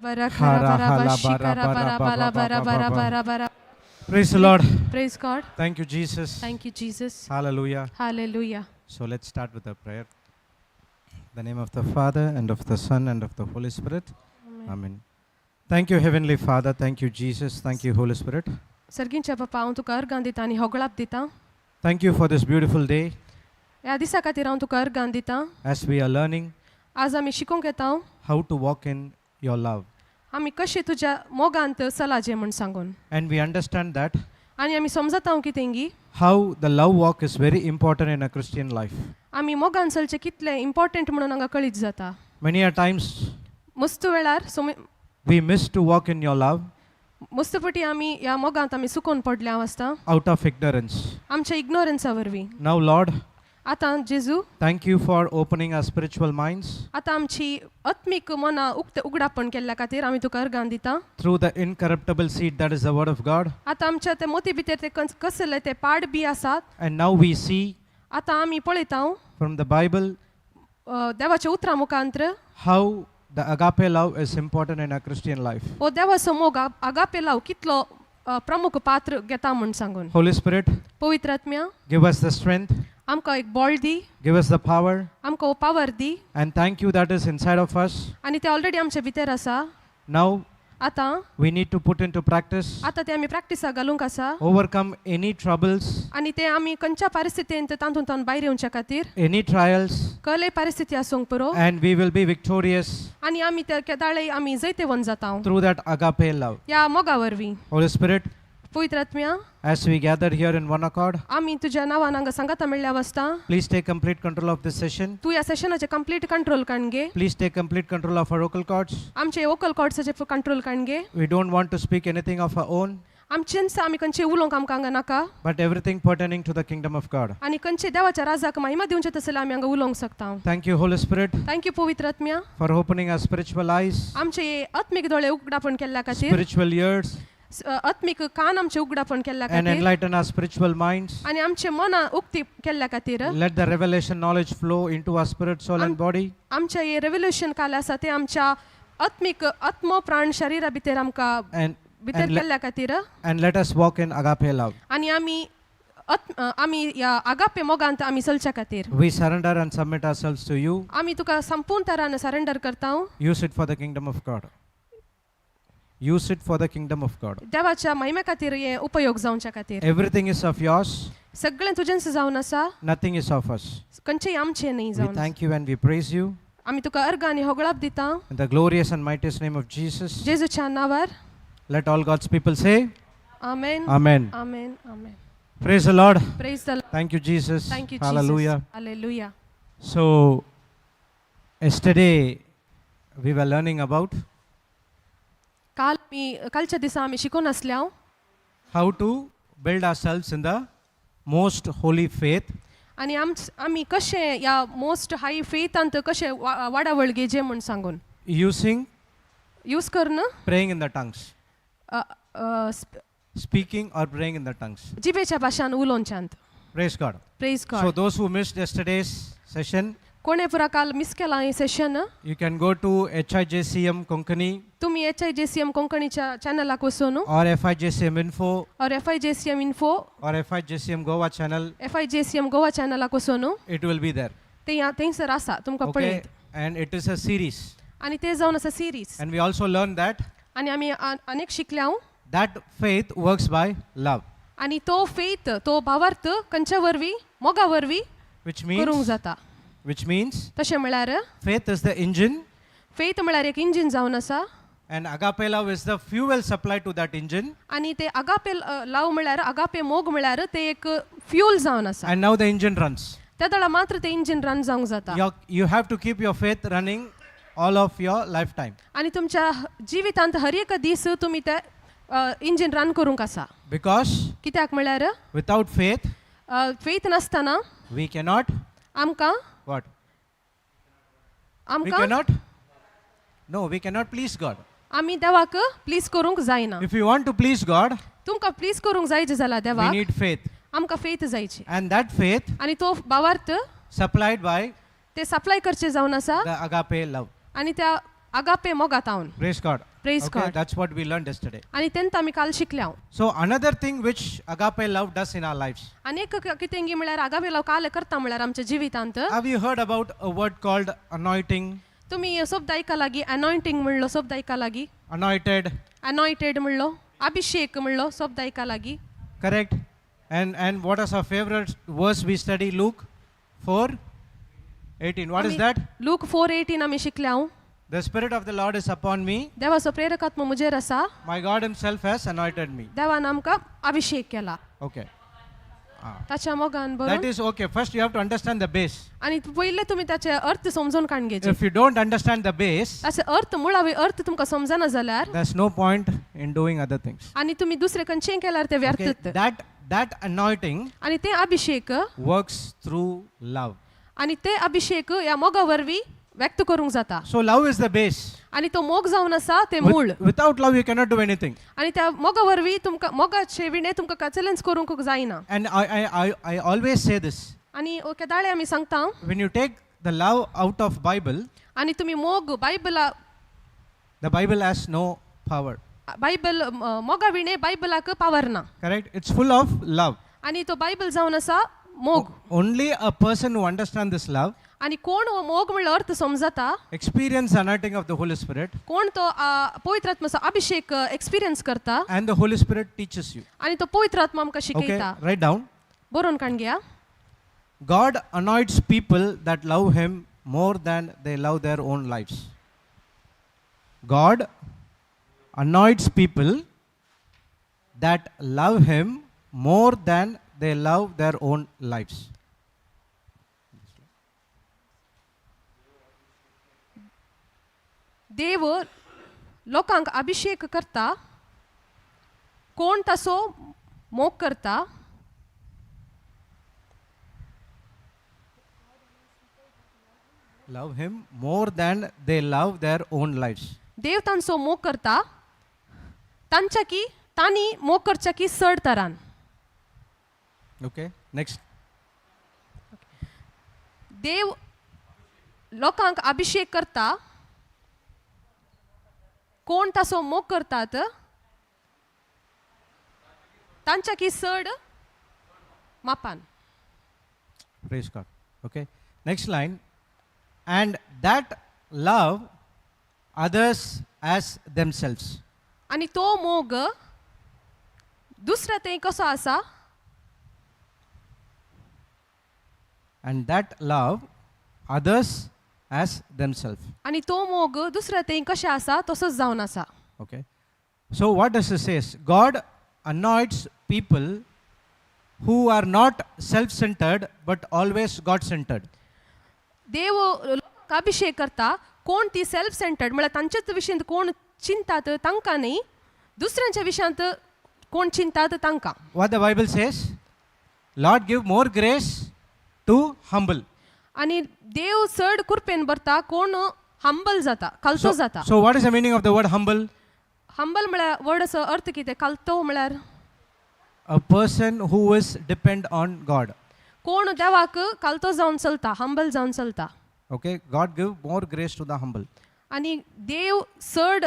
बरा खरा बरा बा शिकरा बरा बाला बरा बरा बरा बरा. Praise the Lord. Praise God. Thank you, Jesus. Thank you, Jesus. Hallelujah. Hallelujah. So let's start with a prayer. In the name of the Father, and of the Son, and of the Holy Spirit. Amen. Thank you, Heavenly Father. Thank you, Jesus. Thank you, Holy Spirit. सर्गींच्या बापा, हांव तुका अर्गां दिता आनी होगळाप दिता. Thank you for this beautiful day ह्या दिसा खातीर हांव तुका अर्गां दिता. As we are learning आज आमी शिकूंक येता how to walk in your love. आमी कशें तुज्या मोगांत चलाजे म्हूण सांगून. And we understand that आनी आमी समजता कितेंगी how the love walk is very important in a Christian life. आमी मोगान चलचें कितलें इम्पॉर्टंट म्हणून हांगा कळीत जाता. Many a times मस्त वेळार सोमे we miss to walk in your love मस्त फावटी आमी ह्या मोगांत आमी सुकोन पडल्या आसता out of ignorance. आमच्या इग्नोरन्सा वरवीं. Now, Lord, आतां जेजू, thank you for opening our spiritual minds आतां आमची आत्मीक मनां उक्ते उगडापण केल्ल्या खातीर आमी तुका अर्गां दिता. Through the incorruptible seed that is the Word of God. आतां आमच्या ते मोती भितर ते कसले ते पाड बी आसात. And now we see आतां आमी पळयता from the Bible देवाच्या उतरां मुखांत्र how the agape love is important in a Christian life. हो देवाचो मोग आगापे लाव कितलो प्रमुख पात्र घेता म्हूण सांगून. Holy Spirit, पवित्र आत्म्या, give us the strength, आमकां एक बळ दी, give us the power, आमकां हो power the. And thank you that is inside of us. आनी ते ऑलरेडी आमच्या भितर आसा. Now आतां we need to put into practice, आतां ते आमी प्रॅक्टिसाक घालूंक आसा, overcome any troubles, आनी ते आमी खंयच्या परिस्थितींत तातूंत भायर येवच्या खातीर, any trials, कसलेय परिस्थिती आसूंक पुरो, and we will be victorious आनी आमी त्या केदाळे आमी जैतेवंत जाता through that agape love. ह्या मोगा वरवीं. Holy Spirit, पवित्र आत्म्या, as we gather here in one accord, आमी तुज्या नांवान हांगा सांगाता मेळ्ळ्या वासता, please take complete control of this session. तूं ह्या सेशनाचें कंप्लीट कंट्रोल काण घे. Please take complete control of our vocal cords. आमचे वोकल कॉर्ड्साचे कंट्रोल काण घे. We don't want to speak anything of our own, आमचेंच आमी खंयचे उलोवंक आमकां हांगा नाका, but everything pertaining to the kingdom of God. आनी खंयचे देवाच्या राजाक महिमा दिवचे तसले आमी हांगा उलोवंक शकता. Thank you, Holy Spirit, thank you पवित्र आत्म्या, for opening our spiritual eyes, आमचे आत्मीक दोळे उगडापण केल्ल्या खातीर, spiritual ears, आत्मीक कान आमचे उगडापण केल्ल्या and खातीर, enlighten our spiritual minds. आनी आमचे मनां उक्ती केल्ल्या खातीर. Let the revelation knowledge flow into our spirit, soul, and body. आमच्या हे रेव्होल्युशन काल आसा ते आमच्या आत्मीक आत्म प्राण शरीरा भितर आमकां भितर केल्ल्या खातीर. And let us walk in agape love. आनी आमी आमी ह्या आगापे मोगांत आमी चलच्या खातीर. We surrender and submit ourselves to you. आमी तुका संपूर्ण तरान सरेंडर करता. Use it for the kingdom of God. Use it for the kingdom of God. देवाच्या महिमे खातीर हे उपयोग जावच्या खातीर. Everything is of yours, सगळें तुजेंच जावन आसा. Nothing is of us. खंयचेय आमचें न्ही We जावन. Thank you and we praise you. आमी तुका अर्गां आनी होगळाप दिता. In the glorious and mightiest name of Jesus, जेजूच्या नांवार. Let all God's people say, amen. Amen. Amen, amen. Praise the Lord. Praise the Thank you, Jesus. Thank you. Hallelujah. Hallelujah. So, yesterday we were learning about काल मी कालच्या दिसा आमी शिकून आसल्या how to build ourselves in the most holy faith आनी आमी कशें ह्या मोस्ट हाय फेथांत कशें वाडावळ घेजे म्हूण सांगून, using use करून praying in the tongues, a, a, speaking or praying in the tongues. जिबेच्या भाशान उलोवच्यांत. Praise God. Praise So, God. Those who missed yesterday's session, कोणे पुरा काल मिस केलां हें session, you can go to HIJCM Konkani तुमी HIJCM कोंकणीच्या चॅनलाक वचून or FIJCM Info or FIJCM Info or FIJCM Goa channel. FIJCM Goa चॅनलाक वचून. It will be there. ते ह्या थंयसर आसा तुमकां Okay. पळयत. And it is a series. आनी ते जावन आसा series. And we also learned that आनी आमी अनेक शिकल्या that faith works by love, आनी तो फेथ तो भावार्थ खंयच्या वरवीं मोगा वरवीं which करूंक means जाता. which means तशें म्हळ्यार faith is the engine faith म्हळ्यार एक इंजीन जावन आसा and agape love is the fuel supply to that engine. आनी ते आगापे लाव म्हळ्यार आगापे मोग म्हळ्यार ते एक फ्युल जावन आसा. And now the engine runs. त्या दळा मात्र ते इंजीन रन जावंक जाता. You have to keep your faith running all of your lifetime आनी तुमच्या जिवितांत हर एक दीस तुमी ते इंजीन रन करूंक आसा, because कित्याक म्हळ्यार without faith faith नासतना we cannot आमकां what? We आमकां cannot, no, we cannot please God. आमी देवाक प्लीज करूंक जायना. If you want to please God, तुमकां प्लीज करूंक जायचे जाल्यार we देवाक need faith. आमकां फेथ जायची. And that faith आनी तो भावार्थ supplied by ते सप्लाय करचे जावन आसा the agape love. आनी त्या agape मोगातावन. Praise God. Praise Okay, God. that's what we learned yesterday. आनी तेन्ना आमी काल शिकल्या. So another thing which agape love does in our lives. आनी एक कितें म्हळ्यार आगापे लव काल करता म्हळ्यार आमच्या जिवितांत. Have you heard about a word called anointing? तुमी शब्द आयका लागी अनॉयंटींग म्हणलो शब्द आयका लागी? Anointed, अनॉयटेड म्हणलो, अभिषेक म्हणलो शब्द आयका लागी? Correct? And what is our favorite verse we study? Luke 4:18. What is that? Luke 4:18 आमी शिकल्या. The Spirit of the Lord is upon me. देवाचो प्रेरकात्म म्हजेर आसा. My God Himself has anointed me. देवान आमकां अभिषेक केला. Okay. ताच्या मोगान That बरोवन. Is okay. First, you have to understand the base. आनी पयले तुमी ताचे अर्थ समजून काडून घेवचे. If you don't understand the base, ताचे अर्थ मुळावे अर्थ तुमकां समजना जाल्यार there's no point in doing other things. आनी तुमी दुसरे खंयचें केल्यार ते Okay. व्यर्थच. That anointing आनी ते अभिषेक works through love. आनी ते अभिषेक ह्या मोगा वरवीं व्यक्त करूंक जाता. So love is the base. आनी तो मोग जावन आसा ते मूळ. Without love, you cannot do anything. आनी त्या मोगा वरवीं तुमकां मोगाचे विणे तुमकां कसलेंच करूंक जायना. And I always say this. आनी केदाळे आमी सांगता, When you take the love out of Bible, आनी तुमी मोग बायबला the Bible has no power. Bible मोगा विणे बायबलाक पावर ना. Correct? It's full of love. आनी तो बायबल जावन आसा मोग. Only a person who understands this love, आनी कोण हो मोग म्हणलो अर्थ समजता, experience the anointing of the Holy Spirit, कोण तो पवित्र आत्माचो अभिषेक एक्सपिरियन्स करता, and the Holy Spirit teaches you. आनी तो पवित्र आत्मा आमकां Okay, शिकयता. Write down. बरोवन काण घेया. God anoints people that love Him more than they love their own lives. God anoints people that love Him more than they love their own lives. देव लोकांक अभिषेक करता कोण ताचो मोग करता. Love Him more than they love their own lives. देव तांचो मोग करता तांच्या की तांणी मोग करच्या की चड तरान. Okay, next. देव लोकांक अभिषेक करता कोण ताचो मोग करतात तांच्या की चड मापान. Praise God. Okay, next line. And that love others as themselves. आनी तो मोग दुसऱ्या थंय कसो आसा? And that love others as themselves. आनी तो मोग दुसऱ्या थंय कशें आसा तसोच जावन आसा. Okay. So what does it says? God anoints people who are not self-centered but always God-centered. देव लोकांक अभिषेक करता कोण ती सेल्फ सेंटर्ड म्हळ्यार तांच्याच विशयांत कोण चिंतात तांकां न्ही, दुसऱ्यांच्या विशयांत कोण चिंतात तांकां. What the Bible says? Lord give more grace to humble. आनी देव चड कृपेन भरता कोण हंबल जाता, खालतो जाता. So what is the meaning of the word humble? Humble म्हळ्यार वर्डाचो अर्थ कितें? खालतो म्हळ्यार? A person who is depend on God. कोण देवाक खालतो जावन चलता, हंबल जावन चलता. Okay, God give more grace to the humble. आनी देव चड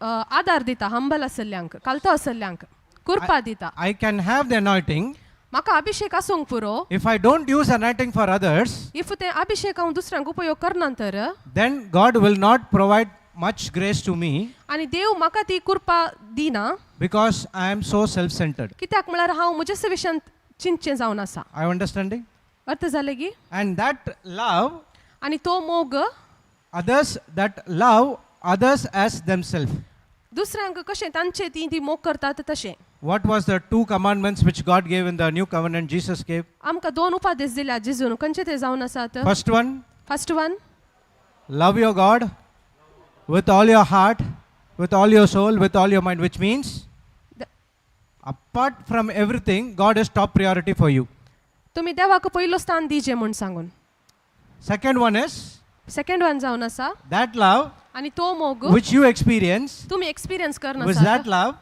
आदार दिता हंबल आसल्ल्यांक, खालतो आसल्ल्यांक कृपा दिता. I can have the anointing. म्हाका अभिषेक आसूंक पुरो. If I don't use anointing for others, if ते अभिषेक हांव दुसऱ्यांक उपयोग करना तर then God will not provide much grace to me आनी देव म्हाका ती कृपा दिना because I am so self-centered. कित्याक म्हळ्यार हांव म्हज्याच विशयांत चिंतचें जावन आसा. Are you understanding? अर्थ जालें की? And that love आनी तो मोग others, that love others as themselves. दुसऱ्यांक कशें तांचे ती ती मोग करतात तशें. What was the two commandments which God gave in the new covenant Jesus gave? आमकां दोन उपादेश दिल्या जेजून, खंयचे ते जावन आसात? First one, first one, love your God with all your heart, with all your soul, with all your mind, which means apart from everything, God is top priority for you. तुमी देवाक पयलो स्थान दिजे म्हूण सांगून. Second one is second one जावन आसा that love आनी तो मोग which you experience, तुमी एक्सपिरियन्स with that करना love,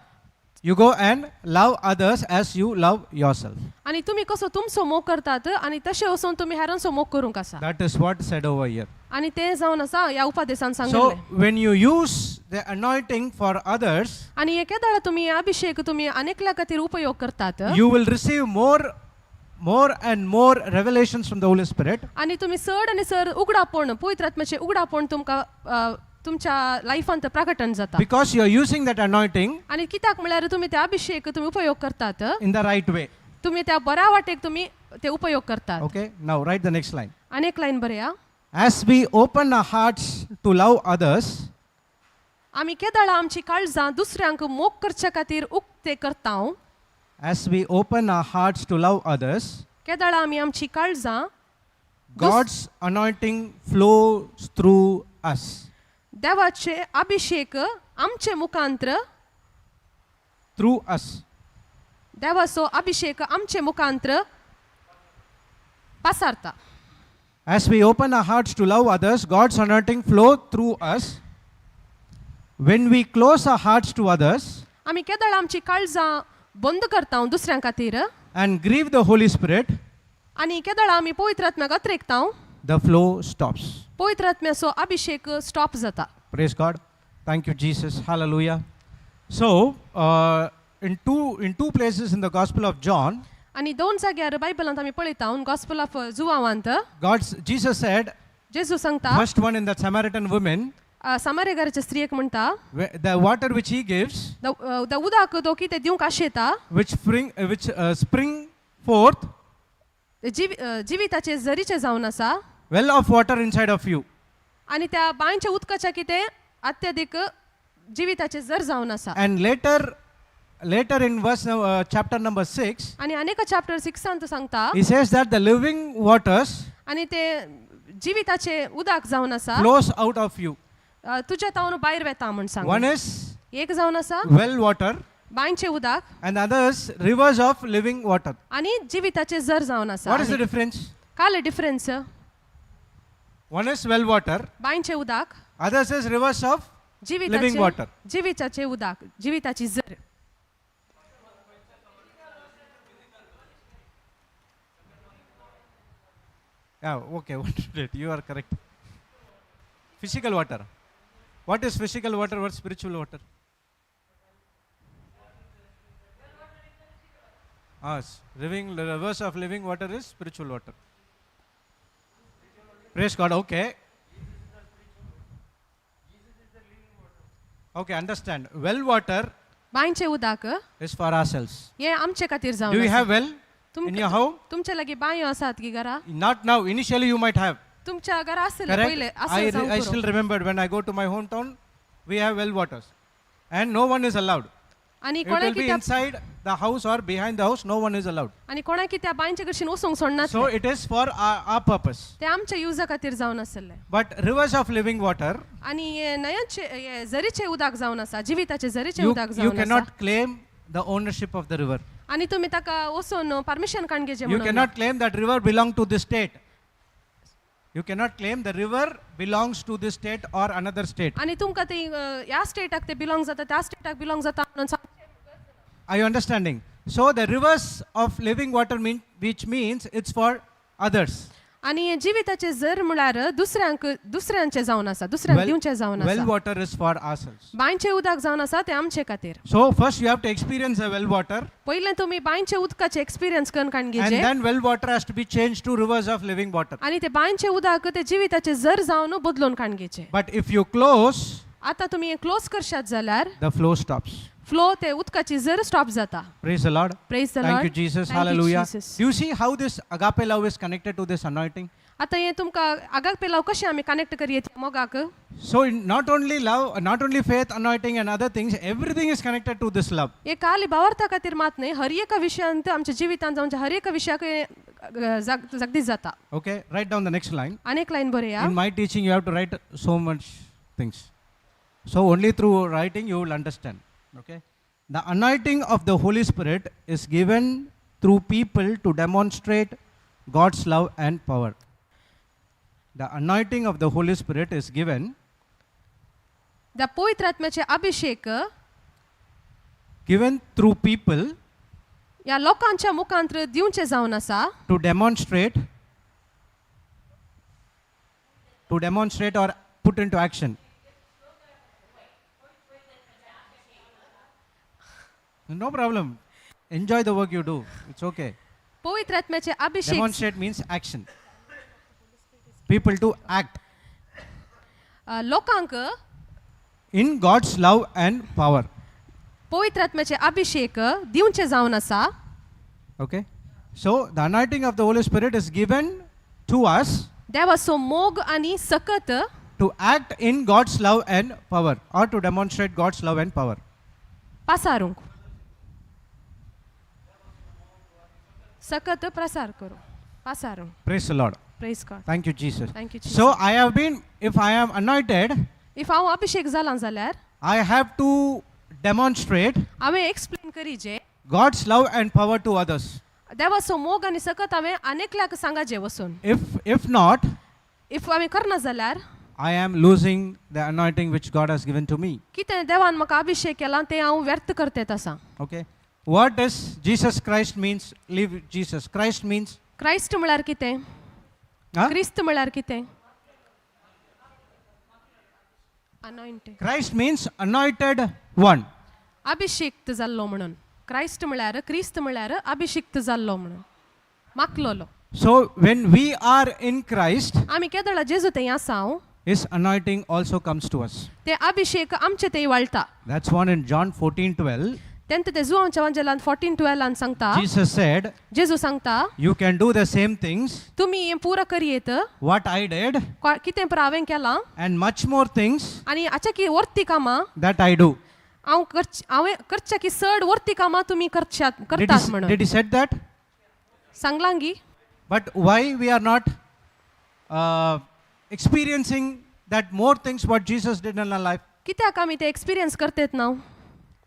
You go and love others as you love yourself. आनी तुमी कसो तुमचो मोग करतात आनी तशें वचून तुमी हेरांचो मोग करूंक आसा. That is what said over here. आनी तें जावन आसा ह्या उपदेसान So सांगिल्लें. When you use the anointing for others, आनी एकेदाळा तुमी हे अभिशेक तुमी अनेकल्या खातीर उपयोग करतात you will receive more and more revelations from the Holy Spirit. आनी तुमी चड आनी चड उगडापण पवित्र आत्म्याचें उगडापण तुमकां तुमच्या लायफांत प्रकटन जाता. Because you are using that anointing आनी कित्याक म्हळ्यार तुमी ते अभिशेक तुमी उपयोग करतात in the right way. तुमी त्या बऱ्या वाटेक तुमी ते उपयोग करतात. Okay, now write the next line. आनी एक line बरया. As we open our hearts to love others, आमी केदाळा आमची काळजां दुसऱ्यांक मोग करच्या खातीर उक्ते करता. As we open our hearts to love others, केदाळा आमी आमची काळजां God's anointing flows through us. देवाचे अभिशेक आमचे मुखांत्र Through us. देवाचो अभिशेक आमचे मुखांत्र पासारता. As we open our hearts to love others, God's anointing flows through us. When we close our hearts to others आमी केदाळा आमची काळजां बंद करता दुसऱ्यां खातीर and grieve the Holy Spirit, आनी केदाळा आमी पवित्र आत्म्याक अत्रेकता, the flow stops. पवित्र आत्म्याचो अभिशेक स्टॉप जाता. Praise God. Thank you, Jesus. Hallelujah. So, in two places in the Gospel of John, आनी दोन जाग्यार बायबलांत आमी पळयता गॉस्पल ऑफ जुवांवांत Jesus said, जेजू सांगता first one in the Samaritan woman, सामारेगाराच्या स्त्रियेक म्हणटा the water which he gives, the उदक तो कितें दिवंक आशेता which spring forth जिविताचे जरीचे जावन आसा well of water inside of you. आनी त्या बांयच्या उदकाच्या कितें अत्यधीक जिविताचे जर जावन आसा. And later in verse chapter number 6, आनी अनेक चॅप्टर सिक्सांत सांगता he says that the living waters आनी ते जिविताचे उदक जावन आसा flows out of you. तुज्या तावन भायर वेता म्हण सांग. One is एक जावन आसा well water, बांयचे उदक and the other is rivers of living water. आनी जिविताचे जर जावन आसा. What is the difference? काल difference? One is well water, बांयचे उदक, others is rivers of living जिविताचे water. जिविताचे उदक, जिविताची जर. Yeah, okay, 1 minute, you are correct. Physical water. What is physical water? What is spiritual water? Ah, living, the rivers of living water is spiritual water. Praise God, okay. Okay, understand. Well water बांयचे उदक is for ourselves. हे आमचे खातीर Do जावन you आसा. Have well in your home? तुमच्या लागीं बांयो आसात की घरा? Not now. Initially, you might have. तुमच्या घरा आसले पयले Correct? I, आसले I जावंक still पुरो. remember when I go to my hometown, we have well waters. And no one is allowed. आनी It will कोणाक be त्या inside the house or behind the house, no one is allowed. आनी कोणाक त्या बांयचे कडशीन वचूंक सोडनात. So it is for our purpose. ते आमच्या युजा खातीर जावन आसले. But rivers of living water, आनी हे न्हंयांचे हे जरीचे उदक जावन आसा, जिविताचे जरीचे you, उदक you जावन आसा. cannot claim the ownership of the river. आनी तुमी ताका वचून परमिशन काडून घेवचें You म्हणून ना. cannot claim that river belong to this state. You cannot claim the river belongs to this state or another state. आनी तुमकां ती ह्या स्टेटाक ते बिलोंग जाता त्या स्टेटाक बिलोंग जाता म्हणून सांगचें. Are you understanding? So the rivers of living water mean, which means it's for others. आनी हे जिविताचे जर म्हळ्यार दुसऱ्यांक दुसऱ्यांचे जावन आसा, दुसऱ्यांक दिवचें जावन Well आसा. Water is for ourselves. बांयचें उदक जावन आसा तें आमचे खातीर. So first you have to experience the well water, पयलें तुमी बांयचें उदकाचें एक्सपिरियन्स करून काडून and घेवचें then well water has to be changed to rivers of living water. आनी ते बांयचें उदक ते जिविताचें जर जावन बदलून काडून घेवचें. But if you close, आतां तुमी हें क्लोज करशात जाल्यार the flow stops. Flow ते उदकाची जर स्टॉप जाता. Praise the Lord. Praise the Thank Lord. you, Jesus. Thank you, Hallelujah. Jesus. Do you see how this agape love is connected to this anointing? आतां हें तुमकां आगाक पेलाव कशें आमी कनेक्ट करयेत मोगाक? So in not only love, not only faith, anointing, and other things, everything is connected to this love. हे काली भावार्था खातीर मात न्हय, हर एका विशयांत आमच्या जिवितांत आमच्या हर एका विशयाक हें, जगदीश जाता. Okay, write down the next line. आनी एक line बरया. In my teaching, you have to write so much things. So only through writing you will understand. Okay? The anointing of the Holy Spirit is given through people to demonstrate God's love and power. The anointing of the Holy Spirit is given त्या पवित्र आत्म्याचे अभिषेक Given through people ह्या लोकांच्या मुखांत दिवचें जावन आसा to demonstrate or put into action. No problem. Enjoy the work you do. It's okay. पवित्र आत्म्याचे अभिषेक. Demonstrate means action. People to act लोकांक in God's love and power. पवित्र आत्म्याचे अभिषेक दिवचे जावन आसा. Okay? So, the anointing of the Holy Spirit is given to us देवाचो मोग आनी सकत to act in God's love and power or to demonstrate God's love and power. पासारूंक सकत प्रसार करूं पासारूंक. Praise the Lord. Praise God. Thank you, Jesus. Thank you. So, I have been, if I am anointed, if हांव अभिषेक जाला जाल्यार I have to demonstrate हांवें explain करीजे God's love and power to others. देवाचो मोग आनी सकत हांवें अनेकल्याक सांगाचे वचून. If not, if हांवें करना जाल्यार I am losing the anointing which God has given to me. कितें देवान म्हाका अभिषेक केला तें हांव व्यर्थ करतेत आसा. Okay? What does Jesus Christ means? Leave Jesus. Christ means? Christ म्हळ्यार कितें? Huh? क्रिस्त म्हळ्यार कितें? Anointed. Christ means anointed one. अभिषिक्त जाल्लो म्हणून. क्रायस्ट म्हळ्यार, क्रिस्त म्हळ्यार अभिषिक्त जाल्लो म्हणून, माकलोलो. So when we are in Christ, आमी केदळा जेजू थंय आसा हांव His anointing also comes to us. ते अभिषेक आमचे थंय वाळटा. That's one in John 14:12. तेंत ते जुवांच्या वांजेलान 14:12 सांगता. Jesus said, जेजू सांगता, "You can do the same things तुमी हें पुरा करयेत what I did कितें पळय हांवें केलां and much more things आनी हाच्या की वर्ती कामां that I do." हांव करच हांवें करच्या की चड वर्ती कामां तुमी करच्यात Did करतात he, म्हणून. did he said that? सांगलां गी? But why we are not experiencing that more things what Jesus did in our life? कित्याक आमी ते एक्सपिरियन्स करतेत ना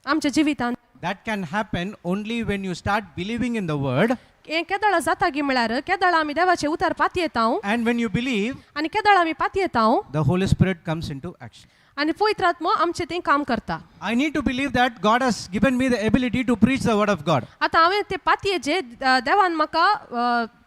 आमच्या जिवितांत? That can happen only when you start believing in the word, हें केदळा जाता गी म्हळ्यार केदळा आमी देवाचें उतार पातयेता and when you believe, आनी केदळा आमी पातयेता the Holy Spirit comes into action. आनी पवित्र आत्मो आमचें तें काम करता. I need to believe that God has given me the ability to preach the word of God. आतां हांवें ते पातयेचे देवान म्हाका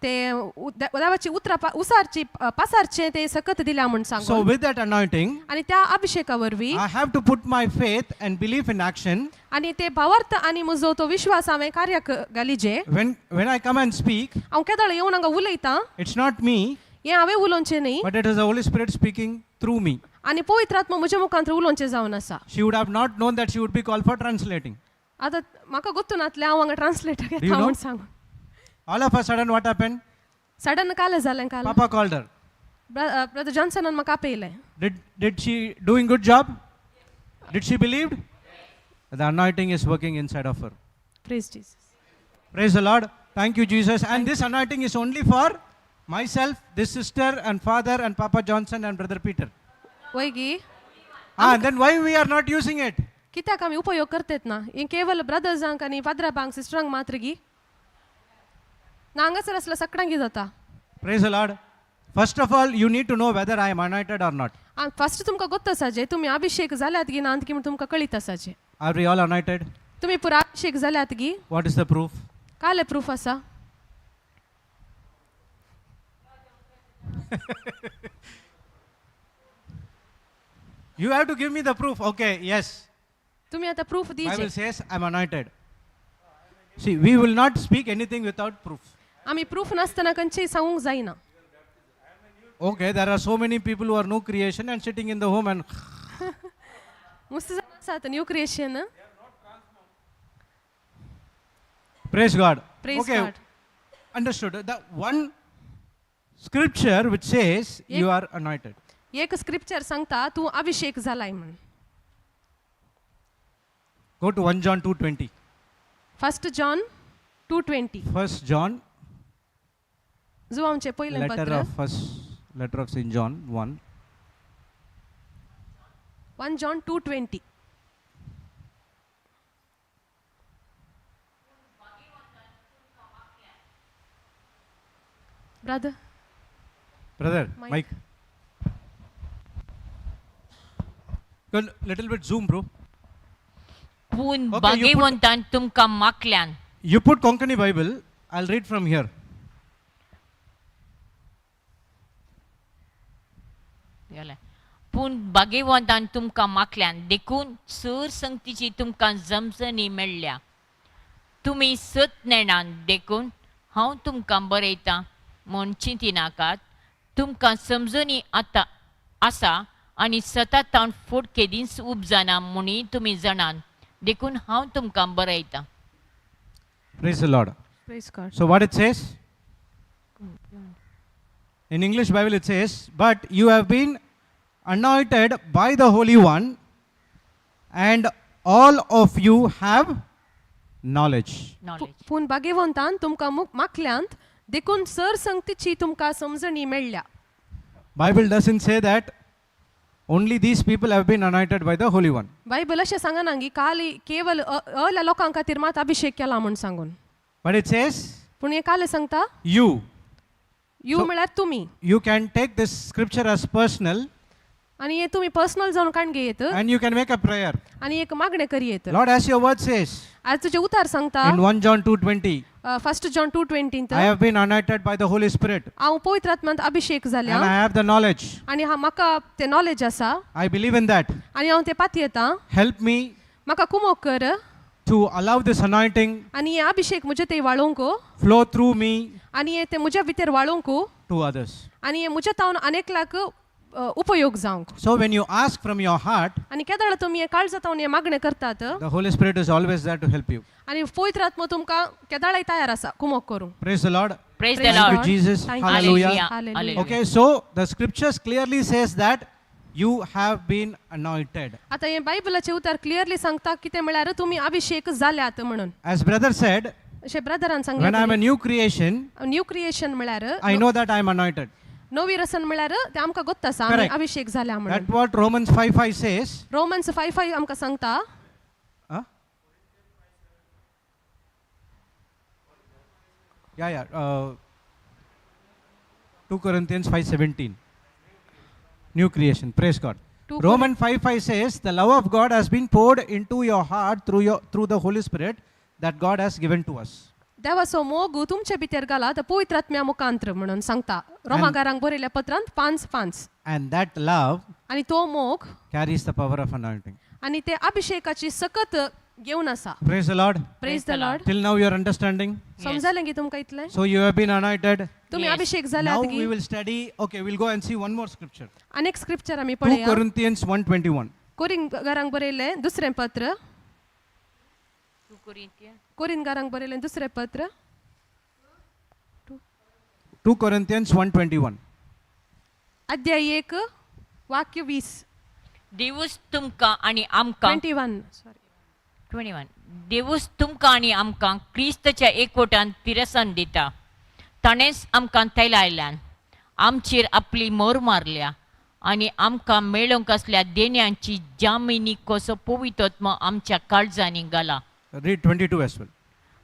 ते देवाची उतरां उसारची पासारचें ते सकत दिल्या म्हूण So सांगून. with that anointing, आनी त्या अभिषेका वरवीं I have to put my faith and belief in action. आनी ते भावार्थ आनी म्हजो तो विश्वास हांवें कार्याक घालिजे. When I come and speak, हांव केदळ येवन हांगा उलयतां, it's not me, हें हांवें उलोवचें न्ही, but it is the Holy Spirit speaking through me. आनी पवित्र आत्मा म्हज्या मुखांत उलोवचें जावन आसा. She would have not known that she would be called for translating. आतां म्हाका गोत्तू नातलें हांव हांगा ट्रान्सलेटर Do you घेता know? म्हूण सांगून. All of a sudden, what happened? Sudden काल जालें काल. Papa called her. Brother जॉन्सनान म्हाका आपयलें. Did she doing good job? Did she believed? The anointing is working inside of her. Praise Jesus. Praise the Lord. Thank you, Jesus. And this anointing is only for myself, this sister, and father, and Papa Johnson, and brother Peter. वय गी? Ah, and then why we are not using it? कित्याक आमी उपयोग करतेत ना? हें केवल ब्रदर्सांक आनी फादराबांक सिस्टरांक मात्र गी ना? हांगासर आसल्यार सगळ्यांक जाता. Praise the Lord. First of all, you need to know whether I am anointed or not. First तुमकां गोत्त आसाचे तुमी अभिषेक जाल्यात गी ना की म्हूण तुमकां कळीत आसाचे. Are we all anointed? तुमी पुरा अभिषेक जाल्यात गी? What is the proof? Kale proof आसा? You have to give me the proof. Okay, yes. तुमी आतां proof Bible दिजे. says I'm anointed. See, we will not speak anything without proof. आमी proof नासतना खंयचेय सांगूंक जायना. Okay, there are so many people who are new creation and sitting in the home and मस्त जाण आसात new creation. Praise God. Praise okay, God. Understood. The one scripture which says you are anointed. एक scripture सांगता तूं अभिषेक जालाय म्हूण. Go to 1 John 2:20. First John 2:20. First John, जुवांचें पयलें letter पत्र. Of first letter of St. John 1. 1 John 2:20. Brother. Brother, Mic. Mic. Go little bit zoom, bro. पूण Okay, you put- भाग्यवंतान तुमकां मागल्यान. You put Konkani Bible, I'll read from here. गेलें. पूण भाग्यवंतान तुमकां मागल्यान देखून सर संगतीची तुमकां जमजणी मेळ्ळ्या. तुमी सत नेणान देखून हांव तुमकां बरयतां म्हूण चिंतिनाकात. तुमकां समजणी आतां आसा आनी सता तावन फुट केदींच उपजना म्हणूय तुमी जाणात देखून हांव तुमकां बरयतां. Praise the Lord. Praise God. So what it says? In English Bible it says, but you have been anointed by the Holy One, and all of you have knowledge. Knowledge. पूण भाग्यवंतान तुमकां मागल्यांत देखून सर संगतीची तुमकां समजणी मेळ्ळ्या. Bible doesn't say that only these people have been anointed by the Holy One. Bible अशें सांगना की काली केवल अल्या लोकां खातीर मात अभिशेक केला म्हूण सांगून. But it says पूण हें कालें सांगता you. You म्हळ्यार तुमी. You can take this scripture as personal आनी हें तुमी पर्सनल जावन काण घेयत and you can make a prayer. आनी एक मागणें करयेत. Lord, as your word says आज तुजें उतार सांगता in 1 John 2:20, first John 2:20 I have been anointed by the Holy Spirit हांव पवित्र आत्म्यांत अभिशेक and I जाल्या have the knowledge. आनी हा म्हाका तें नॉलेज आसा I believe in that. आनी हांव तें पातयेतां. Help me म्हाका कुमोक कर to allow this anointing आनी हे अभिशेक म्हजे ते वाळोवंक flow through me आनी हे ते म्हज्या भितर वाळोवंक to others. आनी हे म्हज्या तावन अनेक लाख उपयोग जावंक. So when you ask from your heart, आनी केदाळ तुमी हे काळजा तावन हे मागणें करतात the Holy Spirit is always there to help you. आनी पवित्र आत्मो तुमकां केदाळाय तयार आसा कुमोक करूंक. Praise the Lord. Praise the Thank you, Lord. Jesus. Thank you. Hallelujah. Hallelujah. Hallelujah. Okay, so the scriptures clearly says that you have been anointed. आतां हें बायबलाचें उतर क्लियरली सांगता कितें म्हळ्यार तुमी अभिशेक जाल्यात म्हणून. As brother said, अशें ब्रदरान when I am सांगलें a new creation, new creation म्हळ्यार I know that I am anointed. नवी रसन म्हळ्यार तें आमकां गोत्त आसा आमी Correct. अभिशेक जाल्या म्हणून. That's what Romans 5:5 says. Romans 5:5 आमकां सांगता. Huh? Yeah. 2 Corinthians 5:17. New creation. Praise God. 2 Romans 5:5 says, the love of God has been poured into your heart through the Holy Spirit that God has given to us. देवाचो मोग तुमचे भितर घाला तर पवित्र आत्म्या मुखांत्र म्हणून सांगता रोमागारांक बरयल्या पत्रांत 5:5. And that love आनी तो मोग carries the power of anointing. आनी ते अभिशेकाची सकत घेवन आसा. Praise the Lord. Praise the Lord. Till now you are understanding. समजलें की तुमकां इतलें? So you have been anointed. तुमी Yes. अभिशेक जाल्यात Now की we will study. Okay, we'll go and see one more scripture. अनेक स्क्रिप्चर आमी 2 पळया. Corinthians 1:21. कोरिंगारांक बरयलें दुसरें पत्र. 2 Corinthians. कोरिंगारांक बरयलें दुसरें पत्र 2 Corinthians 1:21. अध्याय 1 वाक्य 20. देवूच तुमकां आनी आमकां 21 सॉरी 21. देवूच तुमकां आनी आमकां क्रिस्तच्या एकवटान तिरसान दिता. ताणेंच आमकां तेलायल्यान आमचेर आपली मोर मारल्या आनी आमकां मेळोवंक आसल्या देण्यांची जामिनी कसो पवित्र आमच्या काळजांनी घाला. Read 22 as well.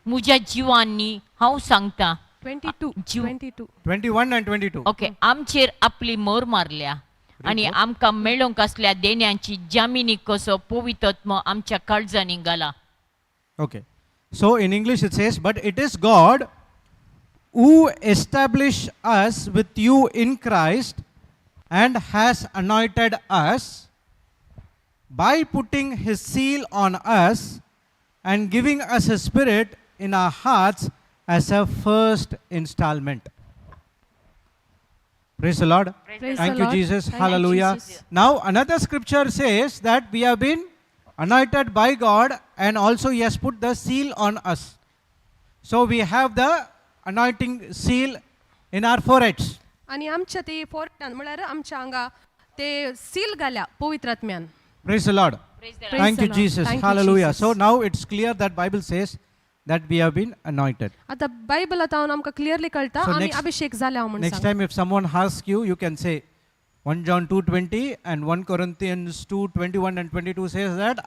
म्हज्या जिवांनी हांव सांगता 22 जीव- 22 21 and 22. Okay आमचेर आपली मोर मारल्या आनी आमकां मेळोवंक आसल्या देण्यांची जामिनी कसो पवित्र आमच्या काळजांनी घाला. Okay. So in English it says, but it is God who established us with you in Christ and has anointed us by putting his seal on us and giving us his spirit in our hearts as a first installment. Praise the Lord. Praise Thank the you, Lord. Jesus. Thank you, Hallelujah. Jesus. Now, another scripture says that we have been anointed by God and also He has put the seal on us. So, we have the anointing seal in our foreheads. आनी आमच्या ते फोर्टान म्हळ्यार आमच्या हांगा ते seal घाल्या पवित्र आत्म्यान. Praise the Lord. Praise the Praise Thank the you, Lord. Jesus. Thank you, Hallelujah. Jesus. So, now it's clear that Bible says that we have been anointed. आतां बायबल आतां आमकां क्लियरली कळटा So आमी next- अभिशेक जाल्या म्हूण Next सांग. time, if someone asks you, you can say 1 John 2:20 and 1 Corinthians 2:21 and 22 says that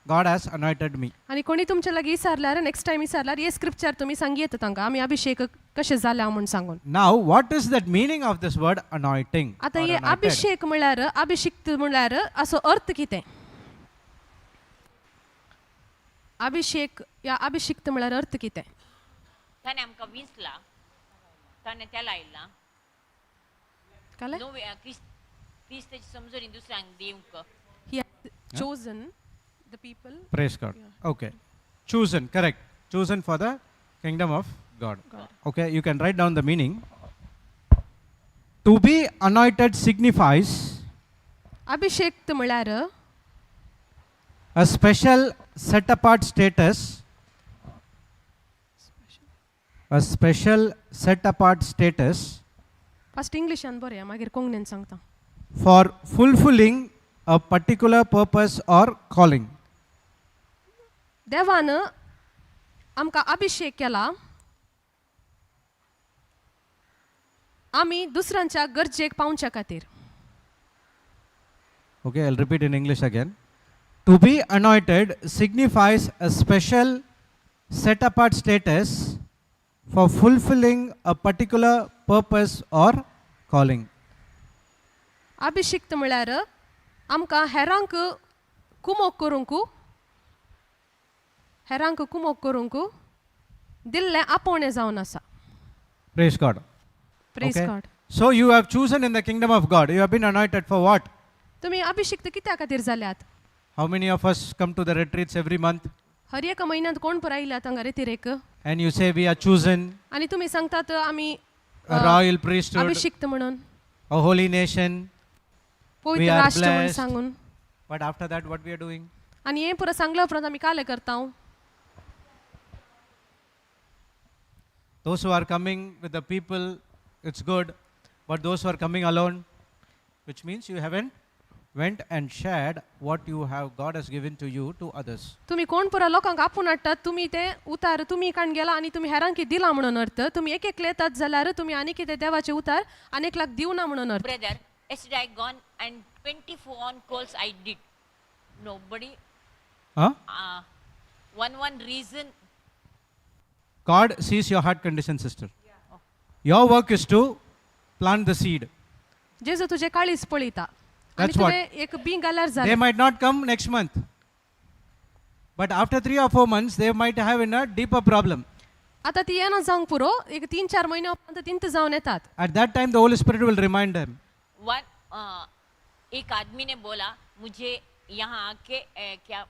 God has anointed me. आनी कोणी तुमच्या लागीं विचारल्यार नेक्स्ट टायम विचारल्यार हे स्क्रिप्चर तुमी सांगयेत तांकां आमी अभिशेक कशें जाल्या म्हूण सांगून. Now, what is that meaning of this word anointing? आतां or हे anointed? अभिशेक म्हळ्यार अभिशिक्त म्हळ्यार असो अर्थ कितें? अभिषेक या अभिषिक्त म्हळ्यार अर्थ कितें? ताणें आमकां विंचला, ताणें तेल आयला. कळ्ळें? नवे क्रिस्ताची समजणी दुसऱ्यांक दिवंक. He has chosen the people. Praise God. Okay. Chosen, correct. Chosen for the kingdom of God. Okay, you can write down the meaning. To be anointed signifies अभिषेक्त म्हळ्यार a special set apart status, a special set apart status first इंग्लिशान बरया, मागीर कोंकणीन सांगता. For fulfilling a particular purpose or calling. देवान आमकां अभिषेक केला आमी दुसऱ्यांच्या गरजेक पावच्या खातीर. Okay, I'll repeat in English again. To be anointed signifies a special set apart status for fulfilling a particular purpose or calling. अभिषिक्त म्हळ्यार आमकां हेरांक कुमोक करूंक, हेरांक कुमोक करूंक दिल्लें आपोवणें जावन आसा. Praise God. Praise Okay? God. So you have chosen in the kingdom of God. You have been anointed for what? तुमी अभिषिक्त कित्या खातीर जाल्यात? How many of us come to the retreats every month हर एका म्हयन्यांत कोण पुरायल्यात हांगा रेतिरेक? And you say we are chosen, आनी तुमी सांगतात आमी a royal priesthood, अभिषिक्त म्हणून, a holy nation? We पवित्र are राष्ट्र म्हणून blessed. सांगून. But after that, what we are doing? आनी हें पुरो सांगल्या उपरांत आमी कालें करता? Those who are coming with the people, it's good. But those who are coming alone, which means you haven't went and shared what you have God has given to you to others. तुमी कोण पुरा लोकांक आपोवन हाडटात, तुमी ते उतार तुमी काण गेला आनी तुमी हेरांक दिला म्हणून अर्थ. तुमी एक एकले येतात जाल्यार तुमी आनी कितें देवाचे उतार आनी एकल्याक दिवना म्हणून अर्थ. Brother, yesterday I gone and 24 on calls I did. Nobody, Huh? one reason. God sees your heart condition, sister. Your work is to plant the seed. जेजू तुजें काळीज पळयता आनी That's what. तुवें एक बी घाल्यार They जालें. Might not come next month. But after 3 or 4 months, they might have in a deeper problem. आतां ती येना जावंक पुरो, एक तीन चार म्हयन्या उपरांत तिंत जावन येतात. At that time, the Holy Spirit will remind them. One एक आदमी ने बोला मुझे यहाँ आके क्या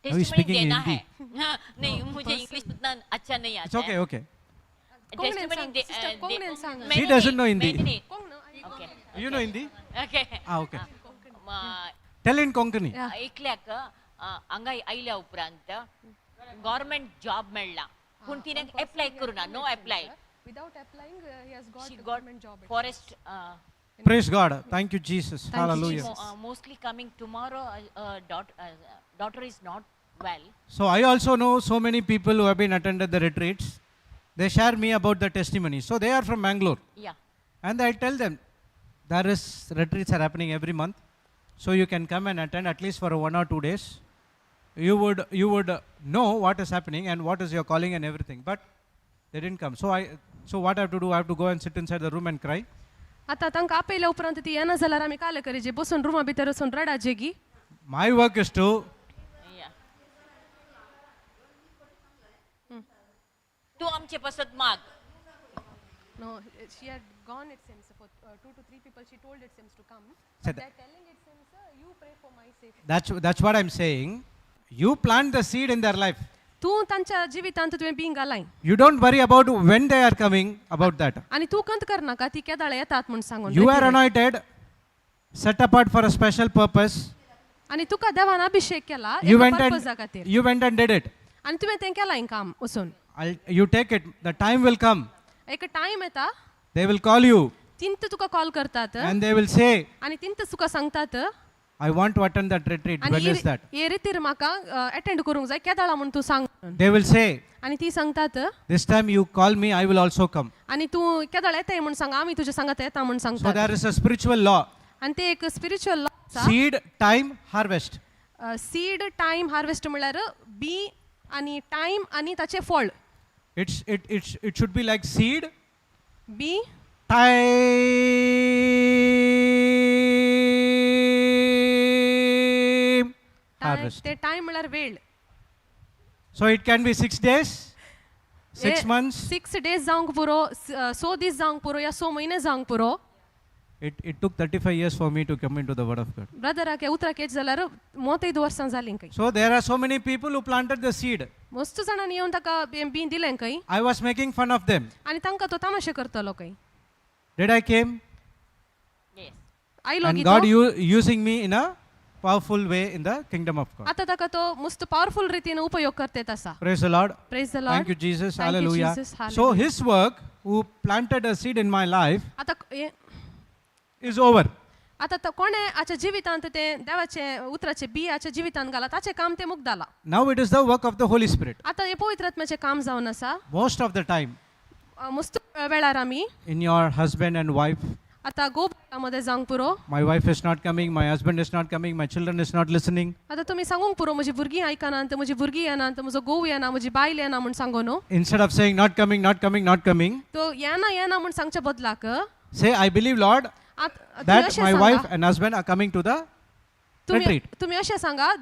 Now he's testimony speaking देना Hindi. है. नहीं, मुझे इंग्लिश उतना अच्छा नहीं It's आता okay, है. Okay. कोंकणीन टेस्टिमनी सांग, sister, कोंकणीन सांग. She doesn't know Hindi. कोण? Okay. You know Hindi? Okay. Ah, okay. Tell in Konkani. Yeah. एकल्याक हांगा आयल्या उपरांत गव्हर्मेंट जॉब मेळ्ळा, पूण तिणें apply करूना, no apply. Without applying, he has she got got government job. Forest. Praise God. Thank you, Jesus. Thank you, Hallelujah. Jesus. Mostly coming tomorrow. Daughter is not well. So I also know so many people who have been attended the retreats. They share me about the testimony. So they are from Bangalore. And I tell them, there is retreats are happening every month. So you can come and attend at least for 1 or 2 days. You would know what is happening and what is your calling and everything. But they didn't come. So what I have to do? I have to go and sit inside the room and cry. आतां तांकां आपयल्या उपरांत ती येना जाल्यार आमी कालें करीजे? बसून रुमा भितर वचून रडाजेगी? My work is to तूं आमचे पासत माग. No, she had gone, it seems, for two to three people she told, it seems, to come. Said But they're telling, it seems, you pray for my safety. That's what I'm saying. You plant the seed in their life. तूं तांच्या जिवितांत तुवें बीं घालाय. You don't worry about when they are coming, about that. आनी तूं खंत करनाका ती केदाळ येतात म्हूण सांगून. You are anointed, set apart for a special purpose. आनी तुका देवान अभिषेक केला You एका went पर्पजा and खातीर. You went and did it. आनी तुवें तें केलां काम वचून. You take it. The time will come. एक टायम येता. They will call you तिंत तुका कॉल करतात and they will say, आनी तिंत तुका सांगतात, "I want to attend that retreat. आनी When is that?" हे रितीर म्हाका अटेंड करूंक जाय, केदाळा म्हूण तूं सांग म्हणून. They will say, आनी ती सांगतात, "This time you call me, I will also come." आनी तूं केदाळ येताय म्हूण सांग, आमी तुज्या सांगात येता म्हूण So सांगतात. There is a spiritual law: आनी ते एक स्पिरिच्युअल लॉ आसा. Seed, time, harvest. Seed, time, harvest म्हणल्यार बी आनी टायम आनी ताचें फळ. It should be like seed, B, time, harvest. ते टायम म्हणल्यार वेळ. So it can be 6 days, 6 months. 6 days जावंक पुरो, 6 दीस जावंक पुरो या 6 म्हयने जावंक पुरो. It took 35 years for me to come into the Word of God. ब्रदराक उतराक येत जाल्यार 35 वर्सां जालीं खंय. So there are so many people who planted the seed. मस्त जाणांनी येवन ताका बीं दिलें खंय. I was making fun of them. आनी तांकां तो तामाशे करतलो खंय. Did I came? Yes. आयलो And गी God तो? Using me in a powerful way in the kingdom of God. आतां ताका तो मस्त पावरफुल रितीन उपयोग करतेत आसा. Praise the Lord. Praise the Thank Lord. you, Jesus. Thank you, Hallelujah. Jesus. So Hallelujah. his work, who planted a seed in my life, आतां हें- is over. आतां तो कोणें आच्या जिवितांत तें देवाचें उतराचें बी आच्या जिवितांत घाला ताचें काम तें मुगदाला. Now it is the work of the Holy Spirit. आतां हें पवित्र आत्म्याचें काम जावन आसा. Most of the time, मस्त वेळार आमी in your husband and wife, आतां घोव मदें जावंक पुरो. My wife is not coming, my husband is not coming, my children is not listening. आतां तुमी सांगूंक पुरो म्हजी भुरगीं आयकनात, म्हजी भुरगीं येनात, म्हजो घोव येना, म्हजी बायल येना म्हूण सांगो न्हू. Instead of saying not coming, not coming, not coming, तो येना येना म्हूण सांगच्या बदलाक say, "I believe, Lord, आत तुमी that अशें my सांगा wife and husband are coming to the तुमी retreat." तुमी अशें सांगा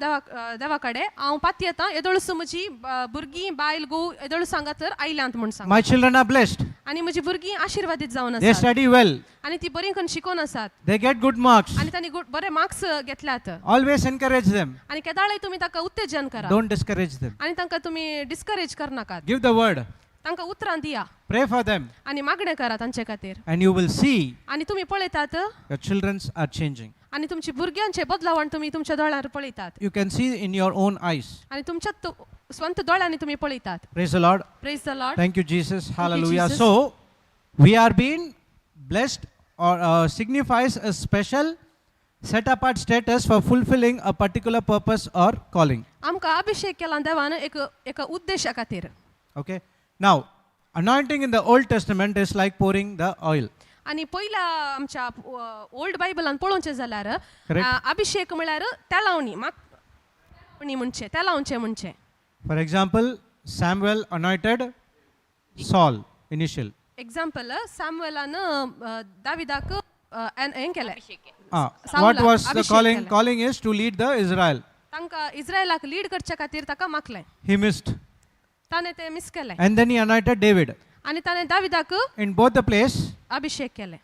देवा कडेन हांव पातयेतां येदोळसो म्हजी भुरगीं बायल घोव येदोळ सांगा तर आयल्यांत म्हूण सांगा. My children are blessed. आनी म्हजी भुरगीं आशिर्वादीत जावन They आसात. Study well. आनी ती बरी करून शिकोवन आसात. They get good marks. आनी तांणी बरे मार्क्स घेतल्यात. Always encourage them. आनी केदाळय तुमी ताका उत्तेजन करा. Don't discourage them. आनी तांकां तुमी डिस्करेज करनाकात. Give the word. तांकां उतरां दिया. Pray for them. आनी मागणें करा तांचे खातीर. And you will see आनी तुमी पळयतात your children are changing. आनी तुमची भुरग्यांचे बदलावण तुमी तुमच्या दोळ्यांर पळयतात. You can see in your own eyes. आनी तुमच्या स्वंत दोळ्यांनी तुमी पळयतात. Praise the Lord. Praise the Lord. Thank you, Jesus. Hallelujah. Jesus. So, we are being blessed or signifies a special set apart status for fulfilling a particular purpose or calling. आमकां अभिशेक केला देवान एक एका उद्देशा खातीर. Okay. Now, anointing in the Old Testament is like pouring the oil. आनी पयल्या आमच्या old बायबलान पळोवचें जाल्यार Correct. अभिशेक म्हळ्यार तेलावणी मागणी म्हणचें तेलावचें म्हणचें. For example, Samuel anointed Saul initial. Example सॅमुएलान दाविदाक हें केलें. अभिषेक केलें. Ah, Saul, what was the Abhishek calling? केलें. Calling is to lead the Israel. तांकां इस्रायलाक लीड करच्या खातीर ताका मागलें. He missed. ताणें तें मिस केलें. And then he anointed David. आनी ताणें दाविदाक In both the place, अभिशेक केलें.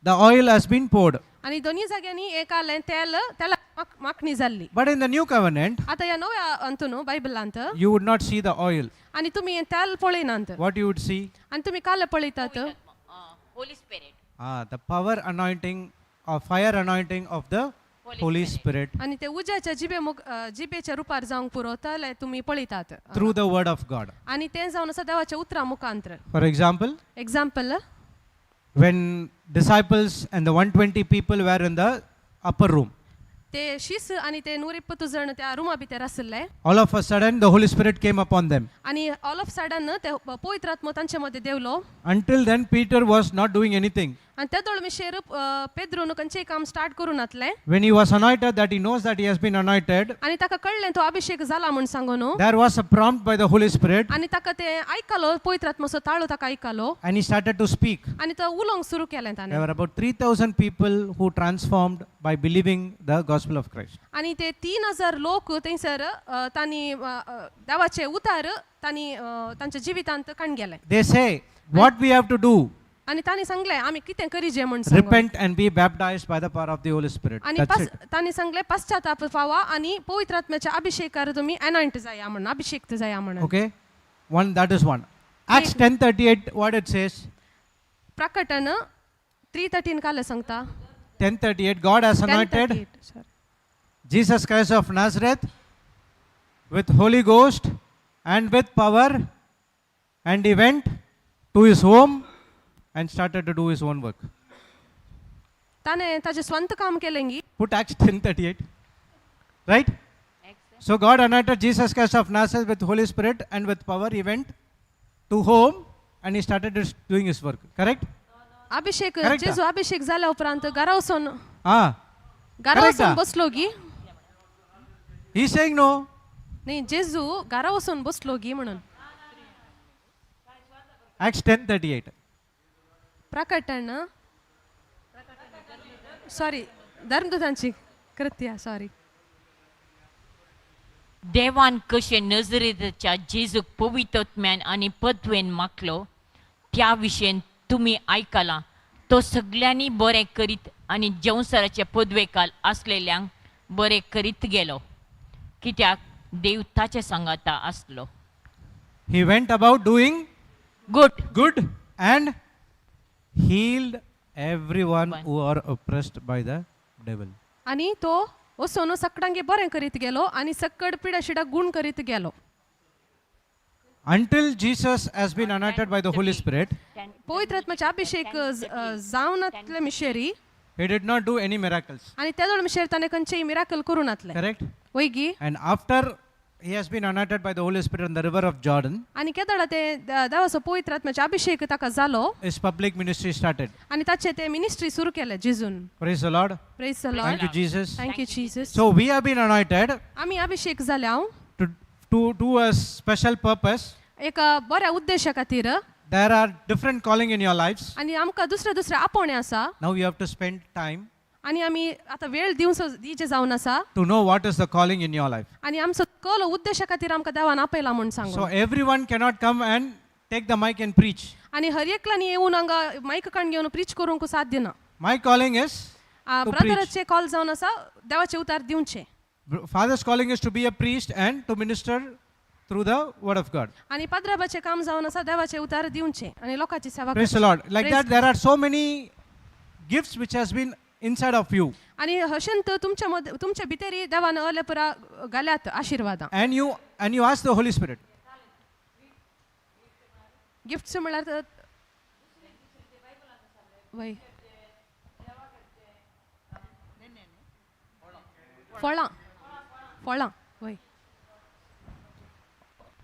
The oil has been poured. आनी दोनी जाग्यांनी एक आलें तेल तेला माखणी जाल्ली. But in the new covenant, आतां ह्या नव्या अंतू न्हू बायबलांत you would not see the oil. आनी तुमी हें तेल पळयनात. What you would see? आनी तुमी काल पळयतात. Holy Spirit. Ah, the power anointing or fire anointing of the Holy Holy Spirit आनी ते उज्याच्या जिबे मुख जिबेच्या रुपार जावंक पुरो तले तुमी पळयतात. Through the word of God. आनी तें जावन आसा देवाच्या उतरां मुखांत्र. For example, example, when disciples and the 120 people were in the upper room, ते शीस आनी ते 120 जण त्या रुमा भितर आशिल्ले. All of a sudden the Holy Spirit came upon them. आनी ऑल ऑफ सडन ते पवित्र आत्मो तांचे मदें देवलो. Until then, Peter was not doing anything. आनी ते दोळ मिशेर पेद्रून खंयचें काम स्टार्ट करूं नातलें. When he was anointed, that he knows that he has been anointed, आनी ताका कळ्ळें तो अभिशेक जाला म्हूण सांगू न्हू. There was a prompt by the Holy Spirit आनी ताका ते आयकलो पवित्र आत्माचो ताळो ताका आयकलो. And he started to speak. आनी तो उलोवंक सुरू केलें ताणें. There were about 3,000 people who transformed by believing the gospel of Christ. आनी ते 3000 लोक थंयसर तांणी देवाचे उतार तांणी तांच्या जिवितांत काण गेले. They say, "What we have to do?" आनी तांणी सांगलें आमी कितें करीजे म्हूण सांगून. "Repent and be baptized by the power of the Holy Spirit." आनी That's pass it. तांणी सांगलें पश्चाताप पावा आनी पवित्र आत्म्याच्या अभिषेकार तुमी एनॉयंट जाया म्हणून अभिषेक जाया म्हणून. Okay? One, that is one. Acts 10:38, what it says? प्रकटन 3:13 काल सांगता. 10:38, God has anointed 10:38, sorry. Jesus Christ of Nazareth with Holy Ghost and with power, and he went to his home and started to do his own work. ताणें ताजें स्वंत काम केलें गी. Put Acts 10:38. Right? So God anointed Jesus Christ of Nazareth with Holy Spirit and with power. He went to home and he started doing his work. Correct? Abhishek Correct. जेजू अभिषेक जाल्या उपरांत घरा वचून Ah. घरा Correct, वचून ah? बसलो गी. He's saying no. न्ही जेजू घरा वचून बसलो गी म्हणून. Acts 10:38. प्रकटन सॉरी धर्मदूतांची कृत्या सॉरी. देवान कशें नजरेच्या जेजूक पवित्रत्म्यान आनी पदवेन मागलो त्या विशयन तुमी आयकलां तो सगल्यांनी बरें करीत आनी जेवसराचे पदवेकाल आसलेल्यांक बरें करीत गेलो कित्याक देव ताचे सांगाता आसलो. He went about doing good. Good and healed everyone One. Who are oppressed by the devil. आनी तो वचून सकडांगे बरें करीत गेलो आनी सक्कड पिडा शिडा गुण करीत गेलो. Until Jesus has been anointed by the Holy Spirit, पवित्र आत्म्याचे अभिषेक जावनातले मिशेरी he did not do any miracles. आनी तेदोळ मिशेर ताणें खंयचेय मिराकल करूं नातलें. Correct? वयगी. And after he has been anointed by the Holy Spirit on the river of Jordan, आनी केदोळा ते देवाचो पवित्र आत्म्याचे अभिषेक ताका जालो his public ministry started. आनी ताचे ते मिनिस्ट्री सुरू केले जेजून. Praise the Lord. Praise the Thank Lord. You, Jesus. Thank you Jesus. So we have been anointed आमी अभिषेक जाले हांव to a special purpose. एका बऱ्या उद्देशा खातीर. There are different calling in your lives. आनी आमकां दुसरे दुसरे आपोवणे आसा. Now you have to spend time आनी आमी आतां वेळ दिवचो दिवचे जावन आसा to know what is the calling in your life. आनी आमचो कल उद्देशा खातीर आमकां देवान आपयला म्हूण So सांगू. Everyone cannot come and take the mic and preach. आनी हर एकल्यानी येवन हांगा मायक काण घेवन प्रीच करूंक साध्य ना. My calling is to preach. ब्रदराचे call जावन आसा देवाचे उतार दिवचे. Father's calling is to be a priest and to minister through the word of God. आनी पाद्राबाचें काम जावन आसा देवाचे उतार दिवचे आनी लोकांची सेवा Praise the करची. Lord. Like Praise that, there are so many gifts which has been inside of you. आनी हशेंत तुमच्या मद तुमच्या भितरी देवान अले पुरा घाल्यात आशिर्वादां. And you ask the Holy Spirit. Gifts म्हळ्यार वय फळां फळां वय.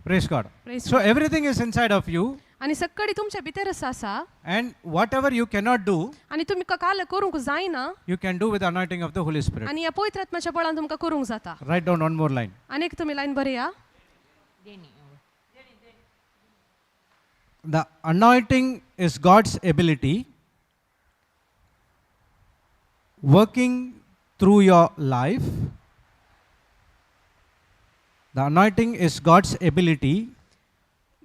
Praise God. Praise So everything is inside of you, आनी सक्कडी तुमच्या भितरच आसा. And whatever you cannot do, आनी तुमी काल करूंक जायना you can do with the anointing of the Holy Spirit. आनी ह्या पवित्र आत्म्याच्या बळान तुमकां करूंक जाता. Write down one more line. आनी एक तुमी line बरया. The anointing is God's ability working through your life. The anointing is God's ability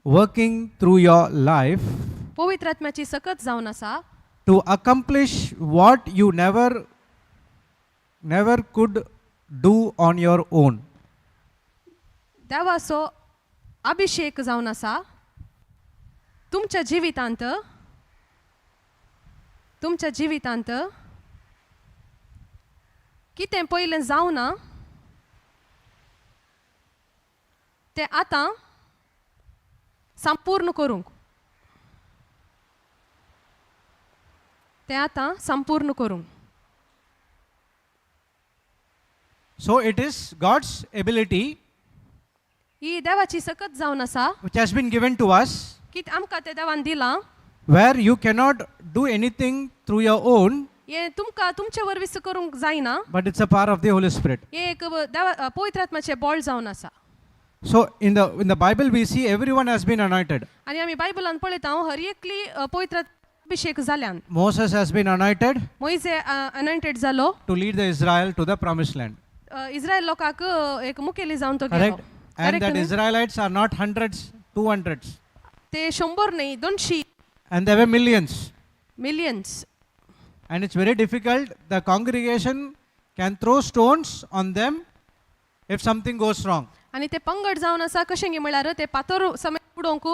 working through your life पवित्र आत्म्याची सकत जावन आसा to accomplish what you never could do on your own. देवाचो अभिषेक जावन आसा तुमच्या जिवितांत तुमच्या जिवितांत कितें पयलें जावना तें आतां संपूर्ण करूंक तें आतां संपूर्ण करूंक. So it is God's ability ही देवाची सकत जावन आसा which has been given to us, की आमकां तें देवान दिलां where you cannot do anything through your own, हें तुमकां तुमचे वरवीं करूंक जायना. But it's a power of the Holy Spirit. हें एक देवा पवित्र आत्माचें बळ जावन आसा. So in the Bible we see everyone has been anointed. आनी आमी बायबलान पळयता हांव हर एकली पवित्र अभिषेक जाल्यान. Moses has been anointed Moise anointed जालो to lead the Israel to the promised land. Israel लोकांक एक मुखेली जावन तो गेलो. Correct? And Correct that न्ही? Israelites are not hundreds, 200s. ते 100 न्ही 200. And there were millions. Millions. And it's very difficult. The congregation can throw stones on them if something goes wrong. आनी ते पंगड जावन आसा कशें गे म्हळ्यार ते पातोर समेत उडोवंक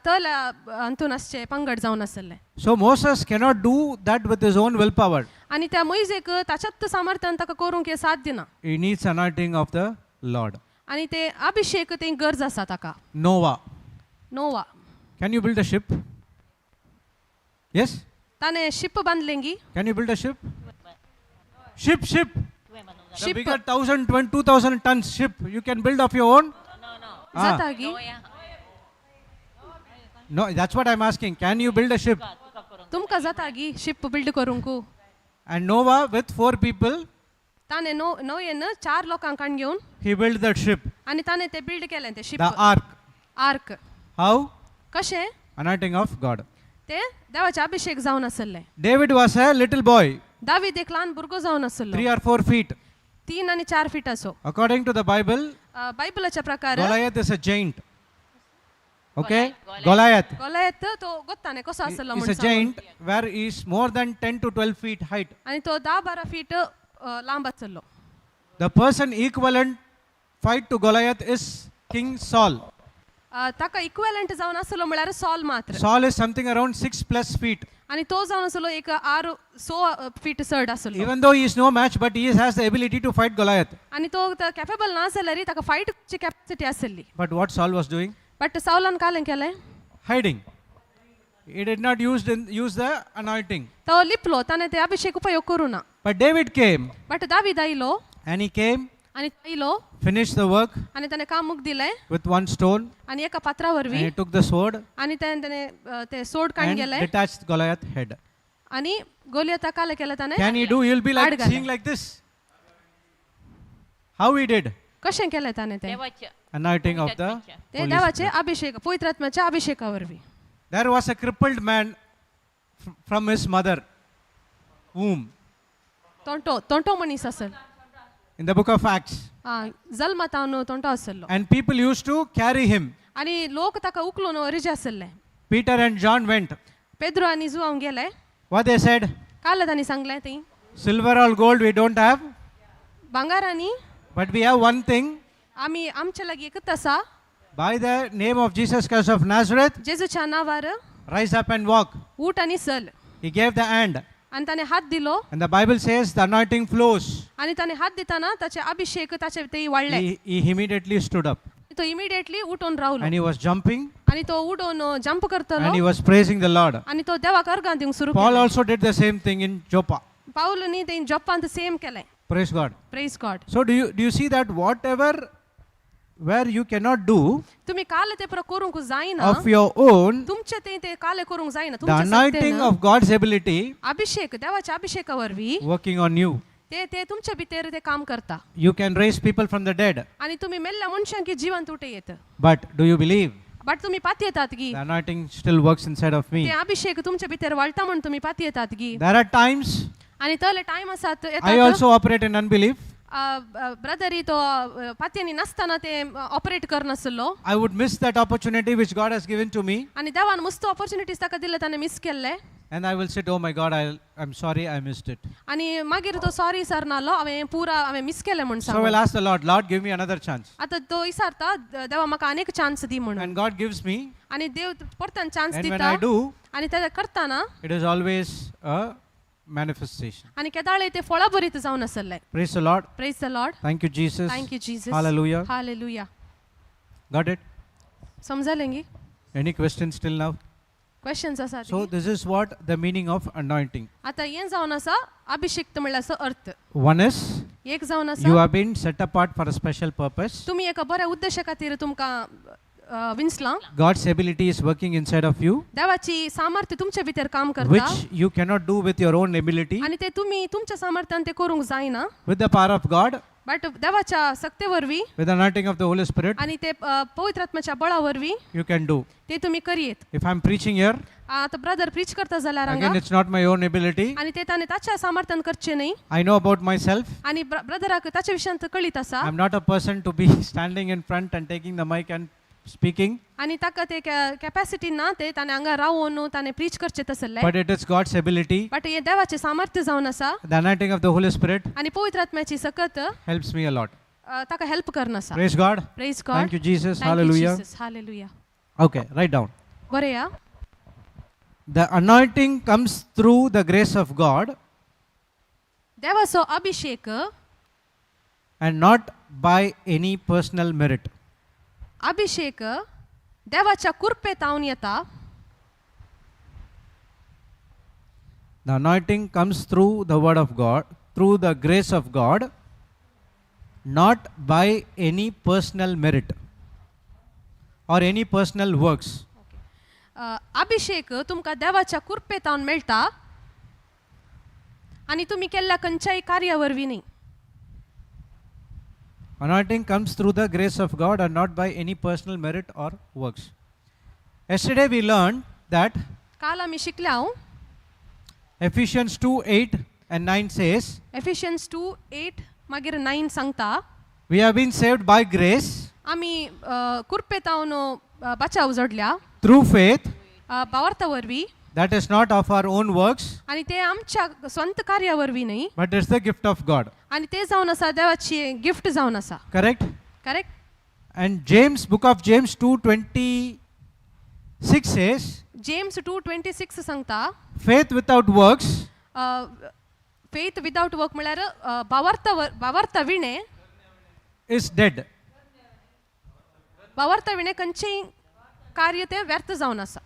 तल अंतून आसचे पंगड जावन आसले. So Moses cannot do that with his own willpower. आनी त्या मोयजेक ताच्यात सामर्थ्यान ताका करूंक हें साध्य ना. He needs anointing of the Lord. आनी ते अभिषेक ते गरज आसा ताका. Noah. Noah. Can you build a ship? Yes? ताणें शिप बांदलें गी? Can you build a ship? Ship, ship. The ship. Bigger 1000, 2000 tons ship. You can build of your own? Ah. जाता गी? No, that's what I'm asking. Can you build a ship? तुमकां जाता गी ship build करूंक? And Noah, with four people, ताणें no नोयेन चार लोकांक काण घेवन he built that ship, आनी ताणें तें बिल्ड केलें तें ship. The ark. Ark. How? कशें? Anointing of God. तें देवाचे अभिषेक जावन आसलें. David was a little boy, David एक ल्हान भुरगो जावन आसलो. 3 or 4 feet. 3 आनी 4 फिटाचो. According to the Bible, बायबलाच्या प्रकार Goliath is a giant. Okay? Goliath Goliath तो गोत्ताने कसो आसलो is म्हूण a सांगून. Giant where he is more than 10 to 12 feet height. आणि तो 10-12 फीट लांब आसलो. The person equivalent fight to Goliath is King Saul. ताका इक्वेलंट जावन आसलो म्हळ्यार सॉल मात्र. Saul is something around 6 plus feet. आणि तो जावन आसलो एक 6 फीट चड आसलो. Even though he is no match, but he has the ability to fight Goliath. आणि तो कॅपेबल ना जाल्यार ताका फायट करची कॅपॅसिटी आसली. But what Saul was doing? But सावलान कालें केलें? Hiding. He did not use the anointing. तो लिपलो, ताणें ते अभिषेक उपयोग करूं ना. But David came but David आयलो and he came, आनी आयलो finished the work आनी ताणें काम मुक दिलें with one stone, आनी एका पात्रा and वरवीं he took the sword आनी ताणें ताणें ते सोड काण and गेले detached Goliath's head. आनी गोलियता काले केलें ताणें. Can he do? You'll be like Adgale. Seeing like this. How he did? कशें केलें ताणें तें? देवाच्या Anointing of the ते Holy देवाचे Spirit. अभिषेक, पवित्र आत्म्याच्या अभिषेका वरवीं. There was a crippled man from his mother womb तोंटो तोंटो मनीस आसल. In the book of Acts. जल्मातावन तोंटो आसलो. And people used to carry him. आनी लोक ताका उखलून वरिजे आसले. Peter and John went. Pedro आनी जुआंव गेले. What they said? काल तांणी सांगलें ती Silver or gold we don't have, भांगार आनी but we have one thing. आमी आमचे लागीं एकच आसा. By the name of Jesus Christ of Nazareth, जेजूच्या नांवार rise up and walk. ऊठ आनी चल. He gave the hand. आनी ताणें हात दिलो. And the Bible says the anointing flows. आनी ताणें हात दितना ताचे अभिषेक ताचे ते वाडले. He immediately stood up तो इमिडिएटली उठून रावलो. And he was jumping आनी तो उठून जंप करतलो and he was praising the Lord. आनी तो देवाक अर्गां दिवंक सुरू Paul केलें. Also did the same thing in Joppa. पावल न्ही तें जॉपांत सेम केलें. Praise God. Praise God. So do you see that whatever where you cannot do तुमी काल ते पुरो करूंक जायना of your own, तुमचे ते ते काले करूंक जायना the तुमचे anointing सक्तेन of God's ability अभिषेक देवाच्या अभिषेका वरवीं working on you. ते ते तुमचे भितर ते काम करता. You can raise people from the dead. आनी तुमी मेल्ल्या मनशांक जिवंत उठे येत. But do you believe but तुमी पातयेतात गी the anointing still works inside of me? ते अभिषेक तुमचे भितर वाळटा म्हण तुमी पातयेतात गी? There are times आनी तले टायम आसात I येतात also operate in unbelief. ब्रदरी तो पातयेनी नासतना ते operate करनासलो. I would miss that opportunity which God has given to me, आनी देवान मस्त ऑपॉर्च्युनिटीज ताका दिले, ताणें मिस केल्ले. and I will say, "Oh my God, I'm sorry I missed it." आनी मागीर तो सॉरी सर नालो, हांवें पुरा हांवें मिस केलें म्हूण So सांगून. I'll ask the Lord, "Lord, give me another chance." आतां तो विचारता देवा म्हाका आनीक चान्स दी म्हणून. And God gives me, आनी देव परतान chance and when दिता. I do, आनी ते करतना it is always a manifestation. आनी केदाळे ते फळां बरीत जावन आसले. Praise the Lord. Praise the Lord. Thank you, Jesus. Thank you, Jesus. Hallelujah. Hallelujah. Got it? समजलें गी? Any questions till now? Questions आसात? So, this is what the meaning of anointing. आतां हें जावन आसा अभिषिक्त म्हणल्यार असो अर्थ. One is एक जावन आसा you have been set apart for a special purpose. तुमी एका बऱ्या उद्देशा खातीर तुमकां विंचलां. God's ability is working inside of you, देवाची सामर्थ्य तुमचे भितर काम करता which you cannot do with your own ability. आनी ते तुमी तुमच्या सामर्थ्यान ते करूंक जायना. With the power of God, but देवाच्या सक्ते वरवीं with the anointing of the Holy Spirit, आनी ते पवित्र आत्म्याच्या बळा वरवीं you can do. ते तुमी करयेत. If I'm preaching here, आतां ब्रदर प्रीच करता जाल्यार हांगा again, it's not my own ability. आनी ते ताणें ताच्या सामर्थ्यान करचें न्ही. I know about myself. आनी ब्रदराक ताच्या विशयांत कळीत आसा. I'm not a person to be standing in front and taking the mic and speaking, आनी ताका ते कॅपॅसिटी ना ते ताणें हांगा रावून ताणें प्रीच करचें तसलें. But it is God's ability. But हें देवाचें सामर्थ्य जावन आसा. The anointing of the Holy Spirit आनी पवित्र आत्म्याची सकत helps me a lot. ताका हेल्प करना आसा. Praise God. Praise God. Thank you, Jesus. Hallelujah. Hallelujah. Okay, write down. बरें या. The anointing comes through the grace of God देवाचो अभिषेक and not by any personal merit. अभिषेक देवाच्या कृपेतावन येता. The anointing comes through the word of God, through the grace of God, not by any personal merit or any personal works. अभिषेक तुमकां देवाच्या कृपेतावन मेळटा आनी तुमी केल्ल्या खंयच्याय कार्या वरवीं न्ही. Anointing comes through the grace of God and not by any personal merit or works. Yesterday we learned that काल आमी शिकल्या हांव Ephesians 2 8 and 9 says, Ephesians 2:8 मागीर 9 सांगता, we have been saved by grace आमी कुरपेतावन बचाव जोडल्या through faith, भावार्था वरवीं, that is not of our own works, आनी ते आमच्या स्वंत कार्या वरवीं न्हय, but it's the gift of God. आनी ते जावन आसा देवाची गिफ्ट जावन आसा. Correct? Correct. And James, book of James 2:26 says, James 2:26 सांगता, faith without works faith without work म्हळ्यार भावार्था विणे is dead. भावार्था विणे खंयचेय कार्य तें व्यर्थ जावन आसा.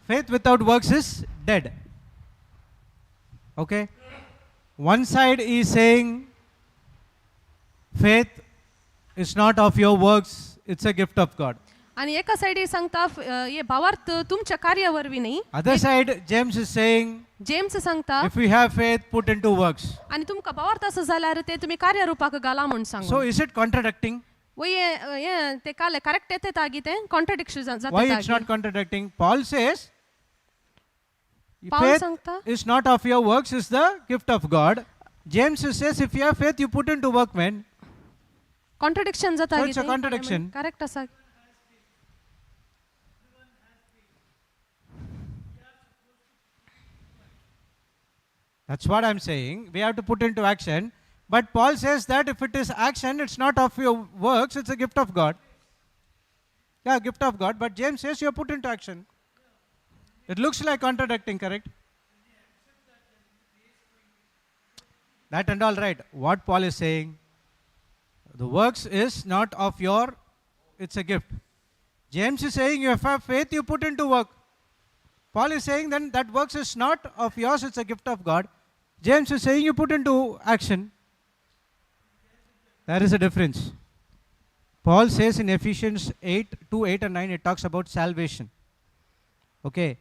Faith without works is dead. Okay? One side is saying faith is not of your works, it's a gift of God. आनी एका सायडीर सांगता हे भावार्थ तुमच्या कार्या वरवीं न्ही. Other side, James is saying, James सांगता, if you have faith, put into works. आनी तुमकां भावार्थ आसा जाल्यार ते तुमी कार्य रुपाक घाला म्हूण सांगू. So is it contradicting? वय हें ते काले करेक्ट येता तागी तें कॉन्ट्रडिक्शन Why it's जाता. not contradicting? Paul says, Paul faith सांगता, is not of your works, is the gift of God. James says, if you have faith, you put into work, man. Contradiction जाता. So it's a contradiction. Correct आसा. That's what I'm saying. We have to put into action. But Paul says that if it is action, it's not of your works, it's a gift of God. Yeah, gift of God. But James says you are put into action. It looks like contradicting, correct? That and all right. What Paul is saying, the works is not of your, it's a gift. James is saying you have faith, you put into work. Paul is saying then that works is not of yours, it's a gift of God. James is saying you put into action. There is a difference. Paul says in Ephesians 8, 2, 8 and 9, it talks about salvation. Okay.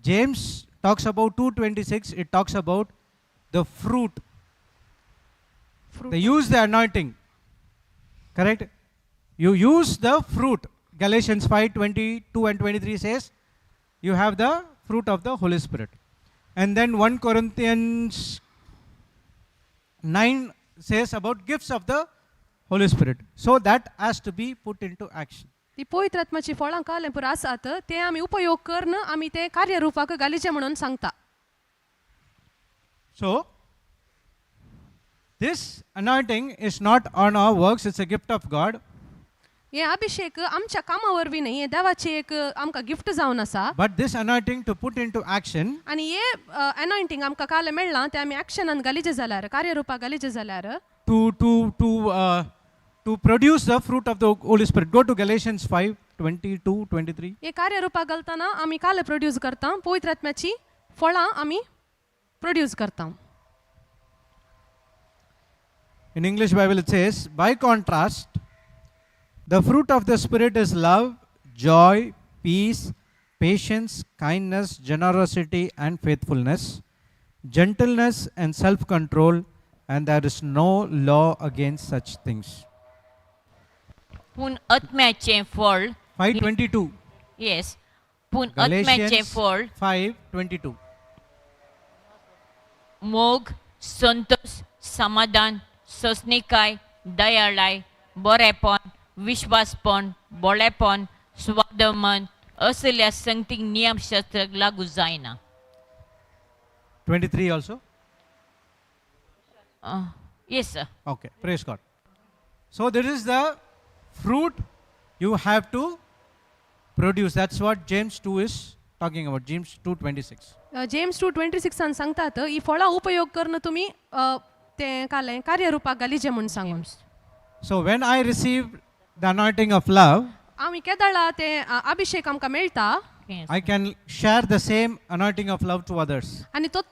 James talks about 2:26, it talks about the fruit. Fruit. They use the anointing. Correct? You use the fruit. Galatians 5:22 and 23 says, you have the fruit of the Holy Spirit. And then 1 Corinthians 9 says about gifts of the Holy Spirit. So that has to be put into action. ती पवित्र आत्माची फळां कालें पुरो आसात ते आमी उपयोग करून आमी ते कार्यरुपाक घालीचे म्हणून सांगता. So this anointing is not on our works, it's a gift of God. हे अभिषेक आमच्या कामा वरवीं न्ही, हे देवाची एक आमकां गिफ्ट जावन आसा. But this anointing to put into action, आनी हे अनॉयंटींग आमकां काल मेळ्ळां तें आमी एक्शनान घालीचें जाल्यार, कार्यरुपाक घालीचें जाल्यार, to produce the fruit of the Holy Spirit. Go to Galatians 5:22, 23. हे कार्यरुपाक घालतना आमी काल प्रोड्यूस करता, पवित्र आत्म्याची फळां आमी प्रोड्यूस करता. In English Bible it says, by contrast, the fruit of the Spirit is love, joy, peace, patience, kindness, generosity and faithfulness, gentleness and self-control, and there is no law against such things. पूण आत्म्याचें फळ, 5:22. येस, पूण आत्म्याचें Galatians फळ 5:22. मोग, संतोष, समाधान, सोंसणीकाय, दयाळाय, बरेपण, विश्वासपण, बोळेपण, स्वादमन असल्या संगतीक नियमशास्त्र लागू जायना. 23 also? Yes sir. Okay, praise God. So this is the fruit you have to produce. That's what James 2 is talking about. James 2:26. James 2:26 सांगतात ही फळां उपयोग करून तुमी तें कालें कार्यरुपाक घालीचें म्हूण सांगून. So when I receive the anointing of love, आमी केदळा तें अभिषेक आमकां मेळटा, I can share the same anointing of love to others. आनी तो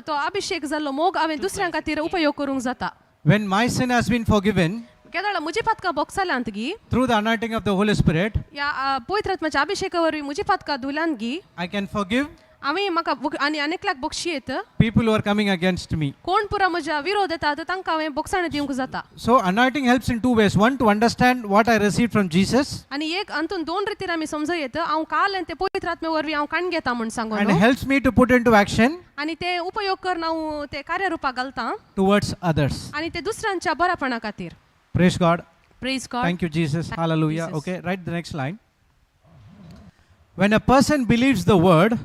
तो अभिषेक जाल्लो मोग हांवें दुसऱ्यां खातीर उपयोग करूंक जाता. When my sin has been forgiven केदळा म्हजी पातकां बोगसाल्यांत गी, through the anointing of the Holy Spirit, ह्या पवित्र आत्म्याच्या अभिषेका वरवीं म्हजी पातकां धुल्यांत गी, I can forgive हांवें म्हाका आनी आनेकल्याक बक्षी येत people who are coming against me. कोण पुरा म्हज्या विरोध येता तर तांकां हांवें बोगसाणें दिवंक जाता. So anointing helps in two ways. One, to understand what I received from Jesus. आनी एक अंतून दोन रितीन आमी समजू येत हांव काल आनी ते पवित्र आत्मे वरवीं हांव काण घेता म्हूण सांगून And helps me to put into action आनी ते उपयोग करून हांव ते कार्यरुपाक घालता towards others. आनी ते दुसऱ्यांच्या बऱ्यापणा खातीर. Praise God. Praise God. Thank you, Jesus. Thank you, Hallelujah. Jesus. Okay, write the next line. When a person believes the word,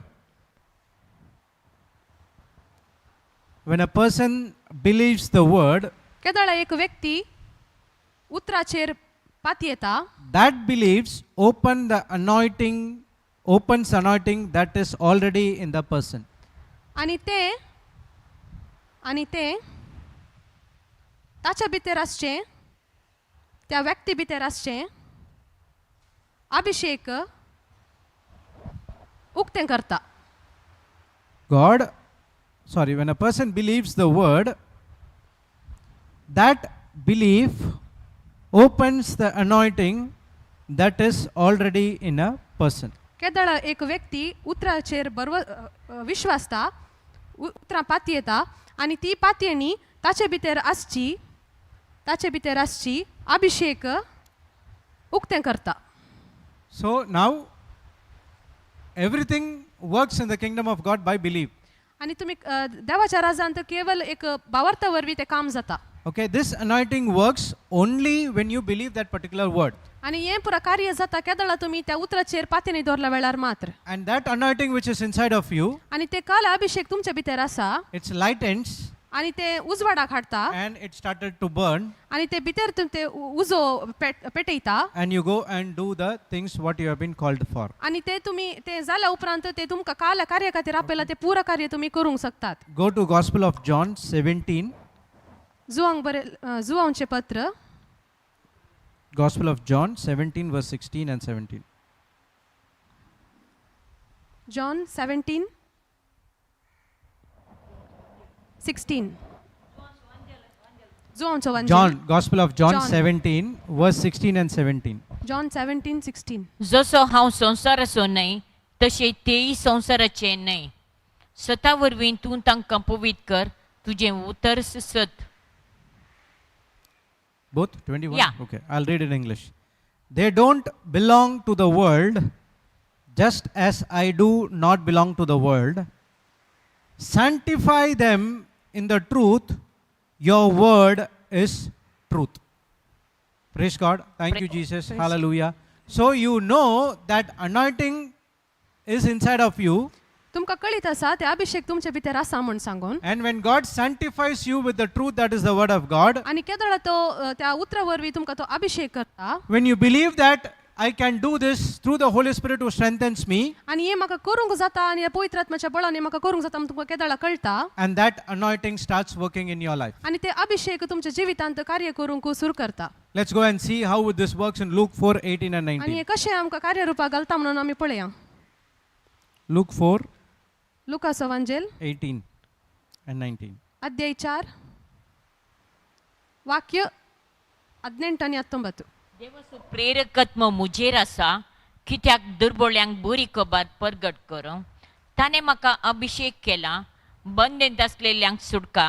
when a person believes the word, केदळा एक व्यक्ती उतराचेर पातयेता that believes open the anointing, opens anointing that is already in the person. आनी ते आनी ते ताच्या भितर आसचें त्या व्यक्ती भितर आसचें अभिशेक उक्तें करता. God, sorry, when a person believes the word, that belief opens the anointing that is already in a person. केदळा एक व्यक्ती उतराचेर बरव विश्वासता उतरां पातयेता आनी ती पातयेणी ताचे भितर आसची ताचे भितर आसची अभिशेक उक्तें करता. So now everything works in the kingdom of God by belief. आनी तुमी देवाच्या राजांत केवल एक भावार्था वरवीं तें काम जाता. Okay, this anointing works only when you believe that particular word. आनी हें पुरा कार्य जाता केदळा तुमी त्या उतराचेर पातयेणी दवरल्या वेळार मात्र. And that anointing which is inside of you, आनी ते काल अभिशेक तुमच्या भितर आसा it lightens आनी ते उजवाडाक हाडटा and it started to burn, आनी ते भितर ते उजो पेटयता and you go and do the things what you have been called for. आनी ते तुमी ते जाल्या उपरांत ते तुमकां काल कार्य खातीर आपयला ते पुरा कार्य तुमी करूंक शकतात. Go to Gospel of John 17. जुवांक बरे जुवांचें पत्र Gospel of John 17 verse 16 and 17. John 17:16. जुवांचो वांजेल. John, Gospel of John, John. 17 verse 16 and 17. John 17:16. जसो हांव संवसाराचो न्हय तशें तेय संवसाराचे न्हय. सता वरवीं तूं तांकां पवित्र कर, तुजें उतर सत. Both 21? Yeah. Okay, I'll read in English. They don't belong to the world, just as I do not belong to the world. Sanctify them in the truth. Your word is truth. Praise God. Thank you, Jesus. Praise Hallelujah. So you know that anointing is inside of you. तुमकां कळीत आसा ते अभिशेक तुमचे भितर आसा म्हूण सांगून. And when God sanctifies you with the truth that is the word of God, आनी केदळा तो त्या उतरा वरवीं तुमकां तो अभिशेक करता. when you believe that I can do this through the Holy Spirit who strengthens me, आनी हें म्हाका करूंक जाता आनी ह्या पवित्र आत्म्याच्या बळान हें म्हाका करूंक जाता म्हूण तुमकां केदळा कळटा. and that anointing starts working in your life. आनी ते अभिशेक तुमच्या जिवितांत कार्य करूंक सुरू करता. Let's go and see how this works in Luke 4 18 and आनी 19. हें कशें आमकां कार्यरुपाक घालता म्हणून आमी पळया. Luke 4 लुकास वांजेल 18 and 19. अध्याय 4 वाक्य 18 आनी 19. देवाचो प्रेरकत्व म्हजेर आसा, कित्याक दुर्बोळ्यांक बरी खबर परगट करूंक ताणें म्हाका अभिशेक केला, बंदेंत आसलेल्यांक सुटका,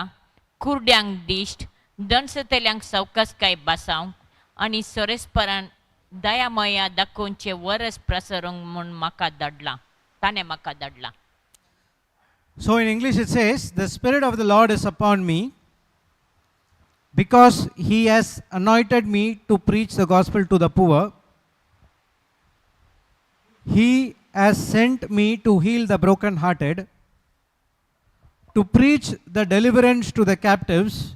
कुरड्यांक दिश्ट, दणसतल्यांक सवकासकाय बासावंक आनी सोरेस्परान दयामया दाखोवचें वरस प्रसरूंक म्हूण म्हाका धाडला, ताणें म्हाका धाडला. So in English it says, the Spirit of the Lord is upon me because he has anointed me to preach the gospel to the poor. He has sent me to heal the brokenhearted, to preach the deliverance to the captives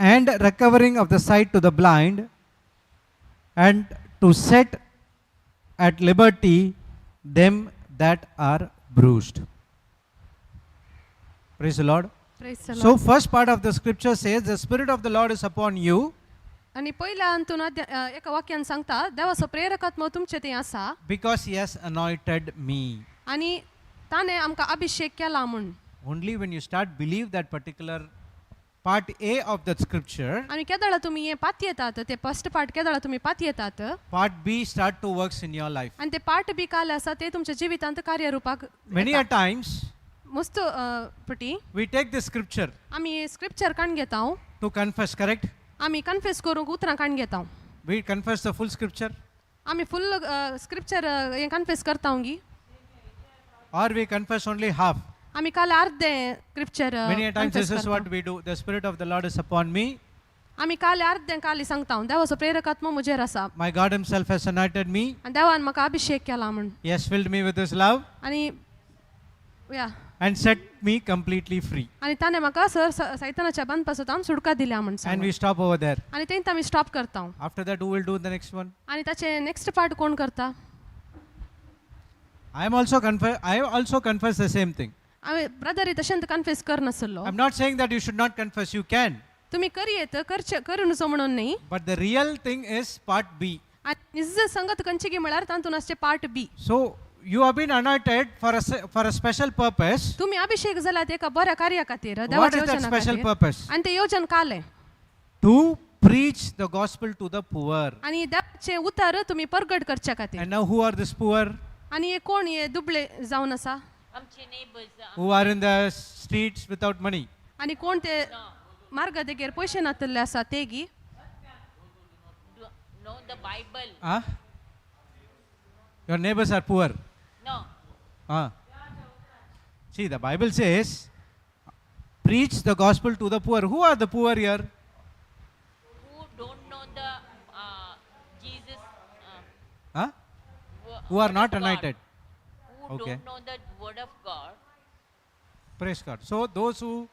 and recovering of the sight to the blind, and to set at liberty them that are bruised. Praise the Lord. Praise the So Lord. first part of the scripture says the Spirit of the Lord is upon you आनी पयल्या अंतून एका वाक्यान सांगता देवाचो प्रेरकात्म तुमचे थंय आसा because he has anointed me. आनी ताणें आमकां अभिशेक केला म्हूण. Only when you start believe that particular part A of that scripture, आनी केदळा तुमी हें पातयेतात ते फर्स्ट पार्ट केदळा तुमी पातयेतात part B start to works in your life. आनी ते पार्ट बी काल आसा ते तुमच्या जिवितांत कार्यरुपाक Many a times मस्त पटी we take this scripture आमी स्क्रिप्चर काण घेता to confess, correct? आमी कन्फेस करूंक उतरां काण घेता. We confess the full scripture आमी फुल स्क्रिप्चर हें कन्फेस करता गी or we confess only half. आमी काल अर्दे scripture Many a times this is what we do. The Spirit of the Lord is upon me. आमी काल अर्दें काली सांगता देवाचो प्रेरकात्म म्हजेर आसा My God Himself has anointed me. आनी देवान म्हाका अभिशेक केला म्हूण He has filled me with His love आनी या and set me completely free. आनी ताणें म्हाका सर सैतानाच्या बांदपासोत सुटका दिल्या म्हूण And सांगून. we stop over there. आनी तेंत आमी स्टॉप करता. After that, who will do the next one? आनी ताचे नेक्स्ट पार्ट कोण करता? I also confess the same thing. हांवें ब्रदरी तशेंच confess करनासलो. I'm not saying that you should not confess. You can. तुमी करयेत करचे करू नजो म्हणून न्ही. But the real thing is part B. आनी निज संगत खंयची म्हळ्यार तातूंत आसचे part B. So you have been anointed for a special purpose. तुमी अभिशेक जाल्यात एका बऱ्या कार्या खातीर What देवाच्या is that योजना special खातीर. Purpose? आनी ते योजन कालें To preach the gospel to the poor. आनी देवाचें उतर तुमी परगट करच्या खातीर. And now who are this poor? आनी हे कोण हे दुबळे जावन आसा? आमचे neighbours Who are in the streets without money? आनी कोण ते मार्गा देगेर पयशे नातिल्ले आसा ते गी? Know the Bible. Huh? Your neighbors are poor. No. Huh? See, the Bible says, preach the gospel to the poor. Who are the poor here? Who don't know the Jesus, Huh? Who are word not of God. Anointed. Who Okay. don't know the word of God. Praise God. So those who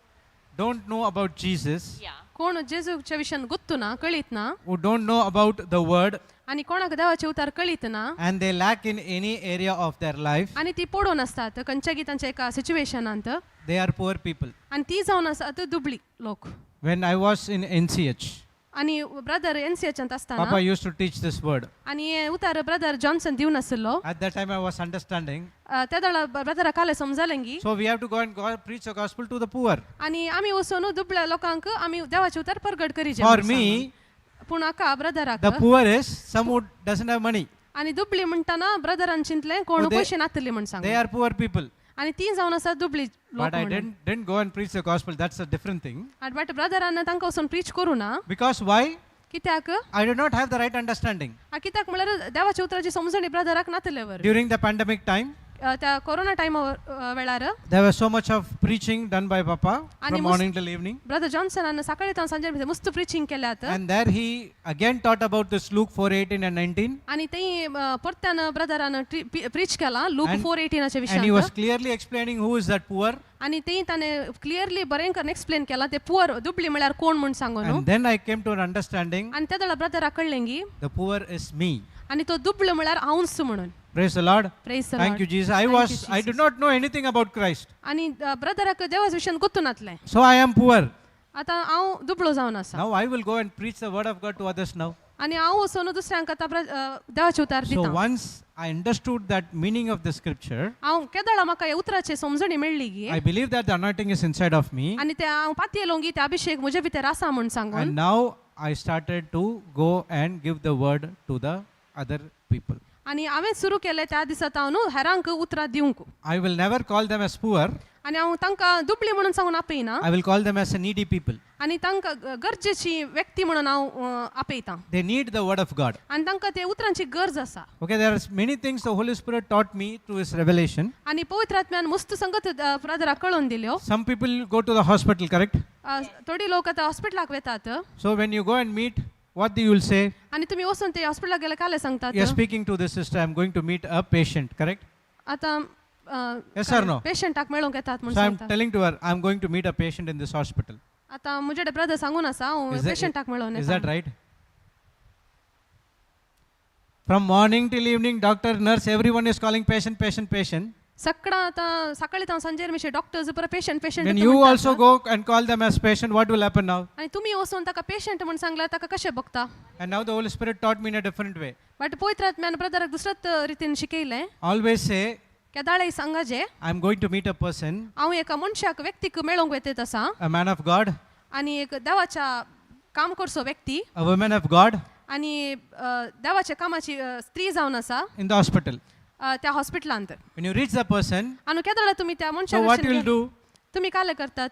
don't know about Jesus, Yeah. कोण जेजूच्या विशयान गुत्तू ना कळीत ना who don't know about the word, आनी कोणाक देवाचें उतर कळीत ना and they lack in any area of their life, आनी ती पडून आसतात खंयच्या गी तांच्या एका सिच्युएशनांत they are poor people. आनी ती जावन आसात दुबळी लोक. When I was in NCH, आनी ब्रदर एन सी एचांत आसतना Papa used to teach this word. आनी हें उतर ब्रदर जॉन्सन दिवन आशिल्लो. At that time, I was understanding. त्या वेळार ब्रदरा काले समजलें गी So we have to go and go preach the gospel to the poor. आनी आमी वचून दुबळ्या लोकांक आमी देवाचें उतर परगट करीचे For म्हूण me, सांगून. पूण हाका ब्रदराक the poor is some who doesn't have money. आनी दुबळी म्हणटाना ब्रदरान चिंतलें कोण Oh, पयशे नातले म्हूण सांगून. They are poor people. आनी ती जावन आसा दुबळी लोक But I म्हणून. didn't go and preach the gospel. That's a different thing. आनी बट ब्रदरान तांकां वचून प्रीच करूं ना. Because why? कित्याक? I did not have the right understanding. कित्याक म्हळ्यार देवाच्या उतराची समजणी ब्रदराक नातले वर. During the pandemic time, त्या कोरोना टायमा वेळार there was so much of preaching done by Papa आणि from morning till evening. Brother जॉन्सनान सकाळी तावन सांजे मेरेन मस्त प्रिचींग केल्यात. And there he again taught about this Luke 4:18 and 19. आनी थंय परत्यान ब्रदरान प्रीच केला लूक 4:18 And he was विशयांत. Clearly explaining who is that poor. आनी थंय ताणें क्लियरली बरें करून एक्सप्लेन केला ते पुअर दुबळी म्हळ्यार कोण म्हूण सांगून. And then I came to an understanding, आनी त्या वेळार ब्रदराक कळ्ळें की the poor is me. आनी तो दुबळो म्हळ्यार हांवच म्हणून. Praise the Lord. Praise the Thank Lord. you, Jesus. Thank you, I did not know anything about Christ. आनी ब्रदराक देवाच्या विशयान गोत्तू नातलें. So I am poor. आतां हांव दुबळो जावन आसा. Now I will go and preach the word of God to others now. आनी हांव वचून दुसऱ्यांक आतां देवाचें उतार So दिता. once I understood that meaning of the scripture, हांव केदळा म्हाका ह्या उतराची समजणी मेळ्ळी गी I believe that the anointing is inside of me. आनी ते हांव पातयेलो गी ते अभिशेक म्हजे भितर आसा म्हूण सांगून. And now I started to go and give the word to the other people. आनी हांवें सुरू केलें त्या दिसा हांव न्हू हेरांक उतरां दिवंक. I will never call them as poor. आनी हांव तांकां दुबळी म्हणून सांगून आपयना. I will call them as a needy people. आनी तांकां गरजेची व्यक्ती म्हणून हांव आपयतां. They need the word of God. आनी तांकां ते उतरांची गरज आसा. Okay, there are many things the Holy Spirit taught me through His revelation. आनी पवित्र आत्म्यान मस्त संगत ब्रदराक कळोवन दिल्यो. Some people go to the hospital, correct? थोडी लोक आतां हॉस्पिटलाक वेतात. So when you go and meet, what do you will say? आनी तुमी वचून ते हॉस्पिटलाक गेले काले सांगतात. You are speaking to this sister, I am going to meet a patient, correct? आतां Yes or no? पेशंटाक मेळोंक येतात म्हूण So I am सांगता. Telling to her, I am going to meet a patient in this hospital. आतां म्हजे brother सांगून आसा हांव Is that- पेशंटाक मेळोन Is येता. That right? From morning till evening, doctor, nurse, everyone is calling patient, patient, patient. सकाळ आतां सकाळी तांव सांजेर मिशे डॉक्टर्स परत patient patient. When you also go and call them as patient, what will happen now? आनी तुमी वचून ताका पेशंट म्हूण सांगल्यार ताका कशें बगता? And now the Holy Spirit taught me in a different way. But पवित्र आत्म्यान ब्रदराक दुसऱ्याच रितीन शिकयलें. Always say, केदाळेय सांगा जे I'm going to meet a person, हांव एका मनशाक व्यक्तीक मेळोंक वेतेत आसा. A man of God. आनी एक देवाच्या काम करचो व्यक्ती a woman of God आनी देवाच्या कामाची स्त्री जावन आसा in the hospital. त्या हॉस्पिटलांत. When you reach the person, आनी केदोळा तुमी त्या so मनशा what you will do? तुमी काले करतात?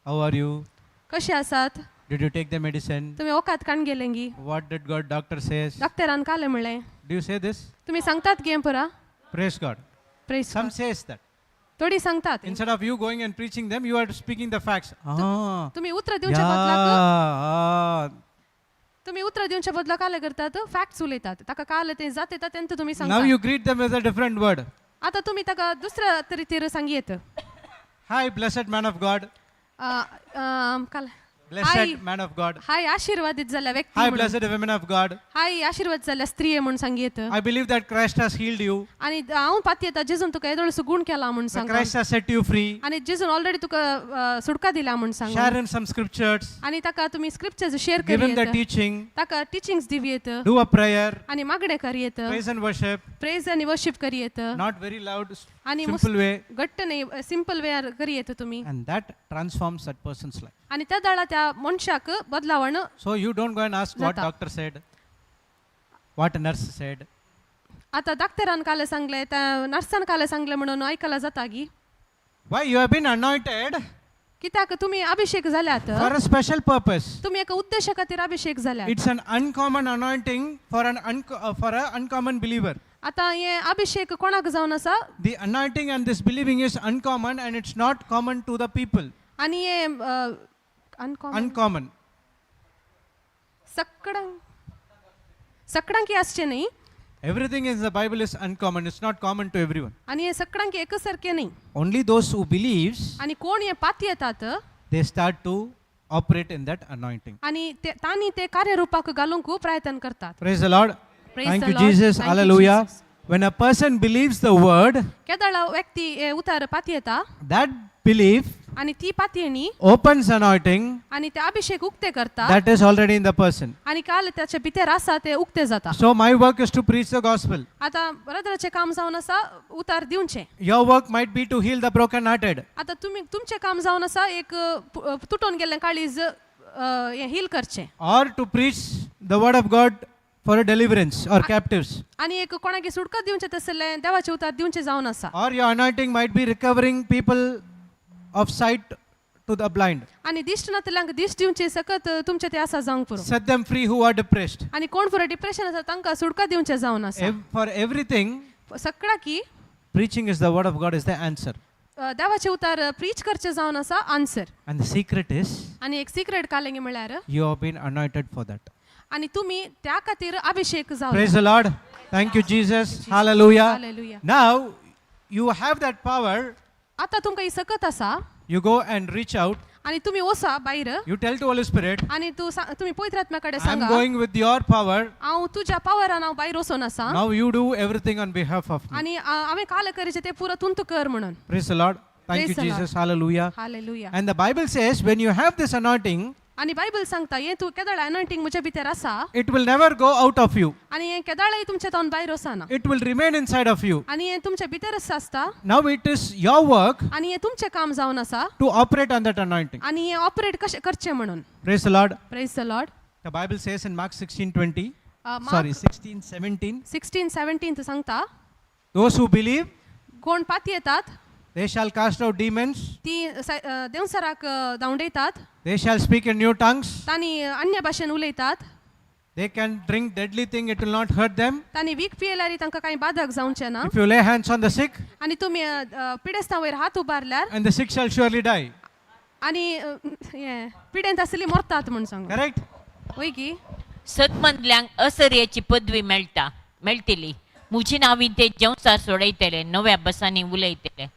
How are you? कशे आसात? Did you take the medicine? तुमी वखद काण गेलेंगी? What did God doctor says? डॉक्टरान काले म्हणलें? Do you say this? तुमी सांगतात गे पुरा? Praise God. Praise. Some says that. थोडी सांगतात. Instead of you going and preaching them, you are speaking the facts. Ah, तुमी उतरां yeah, दिवच्या बदलाक ah. तुमी उतरां दिवच्या बदलाक काले करतात? फॅक्ट्स उलयतात. ताका काल ते जात येता तेंत तुमी Now सांगतात. you greet them with a different word. आतां तुमी ताका दुसऱ्या तरेतीर सांगयेत. Hi, blessed man of God. काल Blessed hi man of God. हाय आशीर्वादीत जाल्ल्या व्यक्ती Hi, म्हणून. blessed women of God. हाय आशीर्वाद जाल्ल्या स्त्रिये म्हूण सांगयेत. I believe that Christ has healed you. आनी हांव पातयेता जेजून तुका येदोळसो गूण केला म्हूण The सांग. Christ has set you free. आनी जेजून ऑलरेडी तुका सुटका दिला म्हूण सांग. Share him some scriptures. आनी ताका तुमी scriptures share Give him the करयेत. Teaching. ताका टिचिंग्स दिवयेत. Do a prayer. आनी मागणें करयेत. Praise and worship. Praise आनी वर्शीप करयेत. Not very loud, आनी simple way. घट्ट न्ही, सिंपल वेयार करयेत तुमी. And that transforms that person's life. आनी त्या दाळा त्या मनशाक बदलावण. So you don't go and ask what जाता. Doctor said, what a nurse said. आतां डाक्टरान काल सांगलें, त्या नर्सान काल सांगलें म्हणून आयकला जाता गी? Why? You have been anointed कित्याक तुमी अभिषेक जाल्यात for a special purpose. तुमी एका उद्देशा खातीर अभिषेक जाल्यात. It's an uncommon anointing for an uncommon believer. आतां हे अभिषेक कोणाक जावन आसा? The anointing and this believing is uncommon and it's not common to the people. आनी हे uncommon. Uncommon. सकडांक सकडांकी आसचें न्ही. Everything in the Bible is uncommon. It's not common to everyone. आनी हे सकडांकी एकसारकें न्ही. Only those who believes, आनी कोण हे पातयेतात they start to operate in that anointing. आनी ते तांणी ते कार्यरुपाक घालूंक प्रयत्न करतात. Praise the Lord. Praise Thank the you, Lord. Jesus. Thank you, Hallelujah. Jesus. When a person believes the word, केदळा व्यक्ती हे उतार पातयेता that belief आनी ती पातयेणी opens anointing आनी ते अभिषेक उक्ते करता that is already in the person. आनी काल त्याचे भितर आसा ते उक्ते जाता. So my work is to preach the gospel. आतां ब्रदराचें काम जावन आसा उतार दिवचें. Your work might be to heal the broken-hearted. आतां तुमी तुमचें काम जावन आसा एक तुटोन गेल्लें काळीज हें हील करचें Or to preach the word of God for a deliverance or captives. आनी एक कोणाक सुटका दिवचें तसलें देवाचें उतार दिवचें जावन आसा. Or your anointing might be recovering people of sight to the blind. आनी दिश्ट नातल्यांक दिश्ट दिवचें सकत तुमचें तें आसा जावंक पुरो. Set them free who are depressed. आनी कोण पुरो डिप्रेशन आसा तांकां सुटका दिवचें जावन आसा. For everything, सगळ्या की preaching is the word of God is the answer. देवाचें उतार प्रीच करचें जावन आसा answer. And the secret is आनी एक सिक्रेट कालेंगे म्हळ्यार you have been anointed for that. आनी तुमी त्या खातीर अभिषेक जावन. Praise the Lord. Thank you, Jesus. Hallelujah. Hallelujah. Now you have that power. आतां तुमकां ही सकत आसा. You go and reach out. आनी तुमी वसा भायर You tell to Holy Spirit, आनी तूं तुमी पवित्र आत्म्या कडेन I am सांगा, going with your power. हांव तुज्या पावरान हांव भायर वचून आसा. Now you do everything on behalf of me. आनी हांवें काल करचें तें पुरो तुंत कर म्हणून. Praise the Lord. Thank you, Praise the Lord. Jesus. Hallelujah. Hallelujah. And the Bible says, when you have this anointing, आनी बायबल सांगता हें तूं केदळ अनॉयंटींग म्हज्या भितर आसा it will never go out of you. आनी हें केदळय तुमच्या तावन भायर वचना. It will remain inside of you. आनी हें तुमच्या भितरच आसता. Now it is your work आनी हें तुमचें काम जावन आसा to operate on that anointing. आनी हें ऑपरेट कशें करचें म्हणून. Praise the Lord. Praise the Lord. The Bible says in Mark 16:20, Mark sorry, 16:17, 16:17 सांगता, those who believe, कोण पातयेतात they shall cast out demons, ती देंवचाराक धांवडयतात, they shall speak in new tongues, तांणी अन्य भाशेन उलयतात, they can drink deadly thing, it will not hurt them. तांणी वीख पियेल्यार तांकां कांय बाधक जावचें ना. If you lay hands on the sick, आनी तुमी पिडेस्तां वयर हात उबारल्यार and the sick shall surely die. आनी हें पिडेंत आसली मरतात म्हूण सांगू. Correct? वय की? सतमंदल्यांक असरयाची पदवी मेळटा मेळटली. म्हजी नांवी ते जेवसार सोडयतले, नव्या बसांनी उलयतले,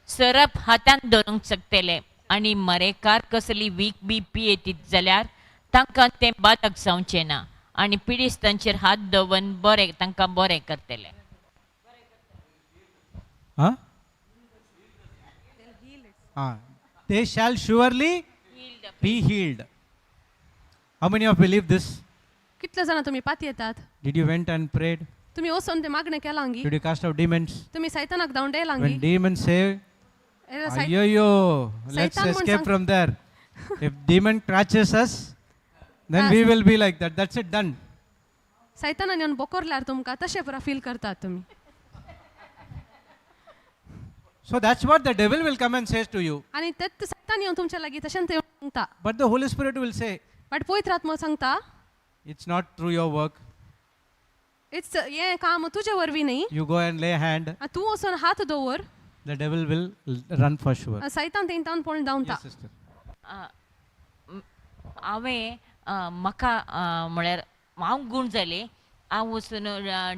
सरप हातान धरूंक शकतले आनी मरेकार कसली वीख बी पियेतीत जाल्यार तांकां तें बादक जावचें ना आनी पिडिस्तांचेर हात दवरून बरें तांकां बरें करतले. Huh? Ah, they shall surely be healed. How many of believe this? कितले जाणां तुमी पातयेतात? Did you went and prayed? तुमी वचून ते मागणें केलां गी? Did you cast out demons? तुमी सैतानाक धांवडयलां गी? When demons say, A, Ayoyo, let's सैतान म्हूण escape from there. If demon catches us, then we will be like that. That's it, done. सैतानान येवन बोकोरल्यार तुमकां तशें पुरा फील करतात तुमी. So that's what the devil will come and says to you. आनी तेच सैतान येवन तुमच्या लागीं तशेंच येवन सांगता. But the Holy Spirit will say, but पवित्र आत्मो सांगता, it's not through your work. It's हें काम तुजे वरवीं न्ही. You go and lay hand, आनी तूं वचून हात दवर, the devil will run for sure. आनी सैतान तेंतान पळोवन धांवता. Yes, sister. हांवें म्हाका म्हळ्यार हांव गूण जालें. हांव वचून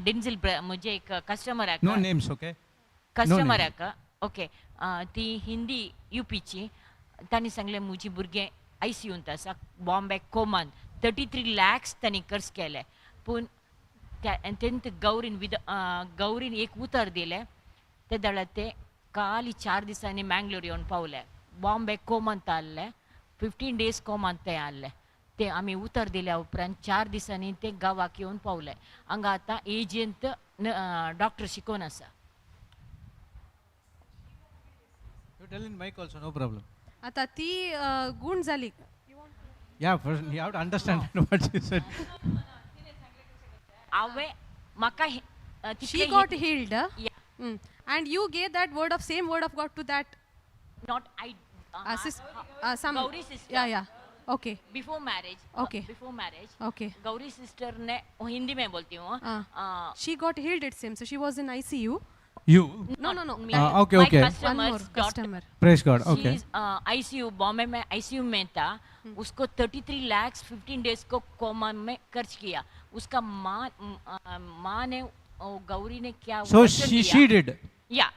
डेन्झिल म्हजे एक कस्टमराक, No names, okay? कस्टमराक, ओके, ती हिंदी युपीची. तांणी सांगलें म्हजी भुरगें आयसीयूंत आसा बॉम्बे कोमान, 33 लॅक्स तांणी खर्च केले. पूण त्या तेंत गौरीन विद गौरीन एक उतर दिलें. ते दळ्यार ते काली 4 दिसांनी मँगलोर येवन पावले. बॉम्बे कोमांत आहले, 15 डेज कोमांत ते आहले. ते आमी उतर दिल्या उपरांत 4 दिसांनी ते गांवाक येवन पावले. हांगा आतां एजींत डॉक्टर शिकोवन आसा. You tell in mic also, no problem. आतां ती गूण जाली. Yeah, first you have to understand what she said. हांवें म्हाका She तितलें got healed. Yeah. And you gave that word of same word of God to that not I some Gauri sister. Yeah. Okay. Before marriage. Okay. Before marriage. Okay. Gauri sister ने, हिंदी में बोलती हूँ. हाँ. She got healed, it seems. So she was in ICU. You. No. Me. Ah, okay, My okay. One customer's more daughter- customer. Praise God. Okay. She is ICU, Bombay में ICU में था. उसको 33 lakhs 15 days को coma में खर्च किया. उसका माँ माँ ने ओ, गौरी ने क्या So वचन she दिया? She did. Yeah.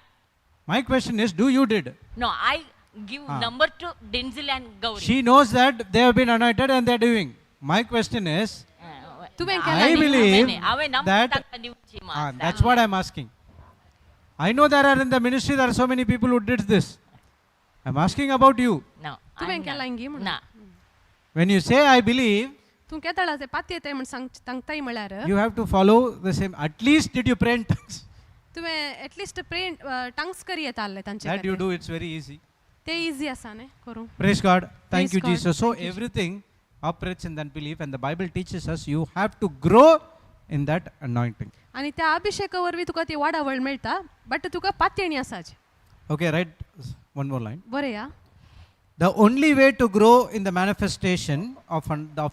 My question is, do you did? No, I give number to Denzil and Gauri. She knows that they have been anointed and they are doing. My question is, तुवें I केला न्ही? Believe हांवें number that तांकां दिवची. Ah, that's what I'm asking. I know there are in the ministry there are so many people who did this. I'm asking about you. No. तुवें केलां गी म्हणून. ना. When you say I believe, तूं केदळा ते पातयेताय येताय म्हण सांग सांगताय म्हळ्यार you have to follow the same. At least did you pray in tongues? तुवें एटलिस्ट प्रे टंग्स करी येता आहले तांचे That you खातीर. Do, it's very easy. ते इजी आसा न्ही करूंक. Praise God. Thank Praise you, God. Jesus. So everything operates in that belief, and the Bible teaches us you have to grow in that anointing. आनी त्या अभिषेका वरवीं तुका ती वाडावळ मेळटा, बट तुका पातयेणी आसाच. Okay, right? One more line. बरें या. The only way to grow in the manifestation of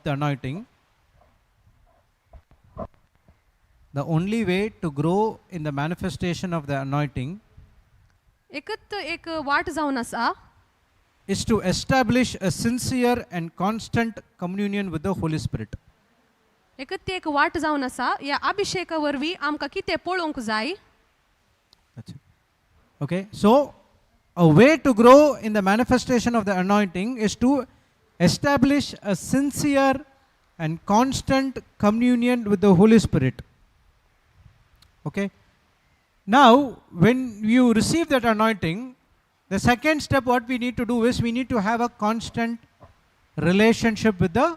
the anointing, the only way to grow in the manifestation of the anointing एकच एक वाट जावन आसा is to establish a sincere and constant communion with the Holy Spirit. एकच ती एक वाट जावन आसा, ह्या अभिषेका वरवीं आमकां कितें पळोवंक जाय. That's it. Okay, so a way to grow in the manifestation of the anointing is to establish a sincere and constant communion with the Holy Spirit. Okay, now when you receive that anointing, the second step what we need to do is we need to have a constant relationship with the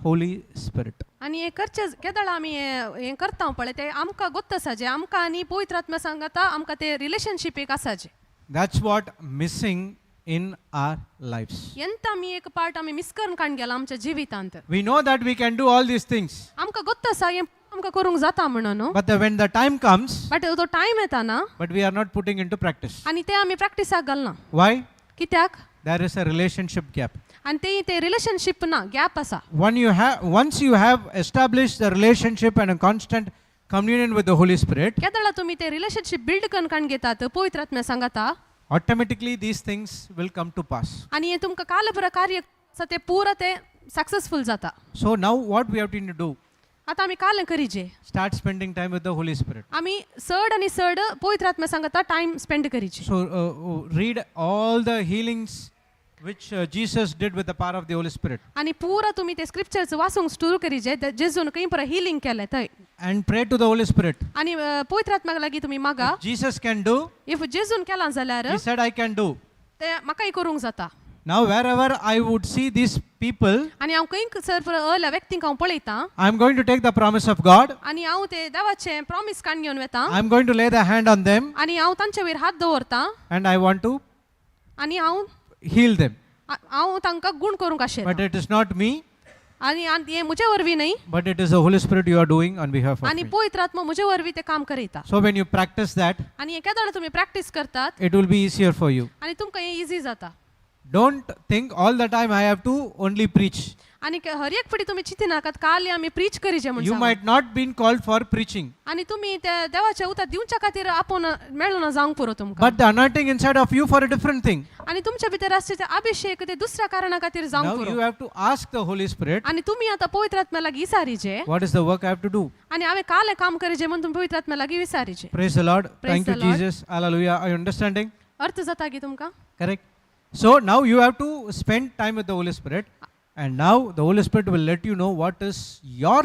Holy Spirit. आनी हें करचें केदळा आमी हें हें करता पळय, तें आमकां गोत्त आसा, आमकां आनी पवित्र आत्म्या सांगाता आमकां तें रिलेशनशीप एक आसाचें. That's what missing in our lives. एंत आमी एक पार्ट आमी मिस करून काण गेला आमच्या जिवितांत. We know that we can do all these things. आमकां गोत्त आसा हें आमकां करूंक जाता म्हणून न्हू. But when the time comes, but तो टायम येता ना, but we are not putting into practice. आनी ते आमी प्रॅक्टिसाक घालना. Why? कित्याक? There is a relationship gap. आनी ते ते रिलेशनशीप ना, गॅप आसा. Once you have established the relationship and a constant communion with the Holy Spirit, केदळा तुमी ते रिलेशनशीप बिल्ड करून काण घेतात पवित्र आत्म्या सांगाता, automatically these things will come to pass. आनी हें तुमकां कालपुरा कार्य आसा ते पुरा ते सक्सेसफूल जाता. So now what we have to do? आतां आमी काल करीजे? Start spending time with the Holy Spirit. आमी चड आनी चड पवित्र आत्म्या सांगाता टायम स्पेंड करीचे. So read all the healings which Jesus did with the power of the Holy Spirit आनी पुरा तुमी ते स्क्रिप्चर्स वाचूंक सुरू करीजे, जेजून खंय पुरा हिलींग केलें थंय. And pray to the Holy Spirit. आनी पवित्र आत्म्याक लागीं तुमी मागा. If Jesus can do, if जेजून केलां जाल्यार, he said, I can do. ते म्हाकाय करूंक जाता. Now, wherever I would see these people, आनी हांव खंय सर अल्या व्यक्तींक हांव पळयतां, I am going to take the promise of God. आनी हांव ते देवाचें प्रॉमीस काण घेवन वता. I am going to lay the hand on them आनी हांव तांचे वयर हात दवरतां and I want to आनी हांव heal them. हांव तांकां गूण करूंक आशेता. But it is not me, आनी आनी हें म्हजे वरवीं न्हय, but it is the Holy Spirit you are doing on behalf of आनी me. पवित्र आत्मो म्हजे वरवीं तें काम करयता. So when you practice that, आनी हें केदोळा तुमी प्रॅक्टीस करतात, it will be easier for you. आनी तुमकां हें इजी जाता. Don't think all the time I have to only preach. आनी हर एक फावटी तुमी चिंतिनाकात काल आमी प्रीच करीचे म्हूण You सांगून. might not been called for preaching, आनी तुमी त्या देवाच्या उतर दिवच्या खातीर आपोवन मेळना जावंक पुरो तुमकां, but the anointing inside of you for a different thing. आनी तुमच्या भितर आसचे ते अभिषेक ते दुसऱ्या कारणा खातीर जावंक Now पुरो. you have to ask the Holy Spirit, आनी तुमी आतां पवित्र आत्म्या लागीं विचारीचे, what is the work I have to do? आनी हांवें काल हें काम करीचे म्हूण तुमी पवित्र आत्म्या लागीं विचारीचे. Praise the Lord. Praise Thank you, the Lord. Jesus. Hallelujah. Are you understanding? अर्थ जाता की तुमकां? Correct. So now you have to spend time with the Holy Spirit, and now the Holy Spirit will let you know what is your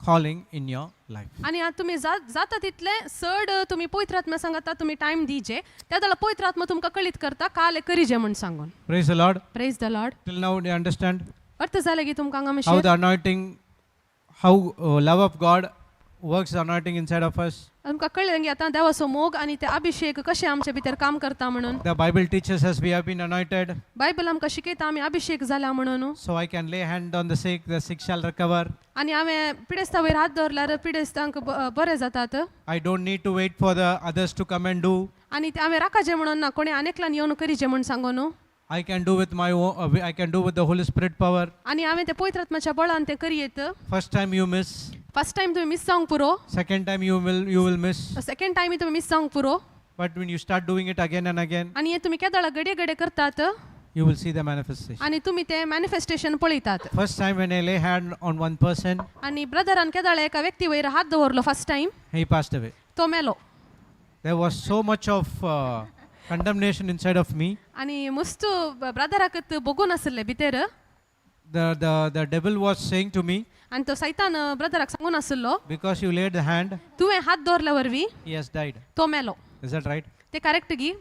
calling in your life. आनी आतां तुमी जाता तितलें चड तुमी पवित्र आत्म्या सांगता तुमी टायम दिजे, त्या जाल्यार पवित्र आत्मा तुमकां कळीत करता काल हें करीजे म्हूण सांगून. Praise the Lord. Praise the Lord. Till now, do you understand अर्थ जालें की तुमकां हांगा how मातशें? the anointing, how love of God works the anointing inside of us? आमकां कळ्ळें की आतां देवाचो मोग आनी ते अभिषेक कशें आमचे भितर काम करता म्हणून. The Bible teaches us we have been anointed, Bible आमकां शिकयता आमी अभिषेक जाला म्हणून. So I can lay hand on the sick, the sick shall recover. आनी हांवें पिडेस्ता वयर हात दवरल्यार पिडेस्तांक बरे जातात. I don't need to wait for the others to come and do. आनी ते हांवें राखाचें म्हणून ना, कोणी आनेकल्यान येवन करीचें म्हूण सांगू न्हू. I can do with my own, I can do with the Holy Spirit power. आनी हांवें ते पवित्र आत्म्याच्या बळान तें करयेत. First time you miss, first time तुमी मिस जावंक पुरो, second time you will miss. Second टायमी तुमी मिस जावंक पुरो. But when you start doing it again and again, आनी हें तुमी केदळा घडये घडये करतात, you will see the manifestation. आनी तुमी तें मॅनिफेस्टेशन पळयतात. First time when I lay hand on one person, आनी ब्रदरान केदळा एका व्यक्ती वयर हात दवरलो first time, he passed away. तो मेलो. There was so much of condemnation inside of me. आनी मस्त ब्रदराक बगून आसले भितर. The devil was saying to me, आनी तो सैतान ब्रदराक सांगून आसलो, because you laid the hand, तुवें हात दवरल्या वरवीं he has died. तो मेलो. Is that right? ते करेक्ट गी?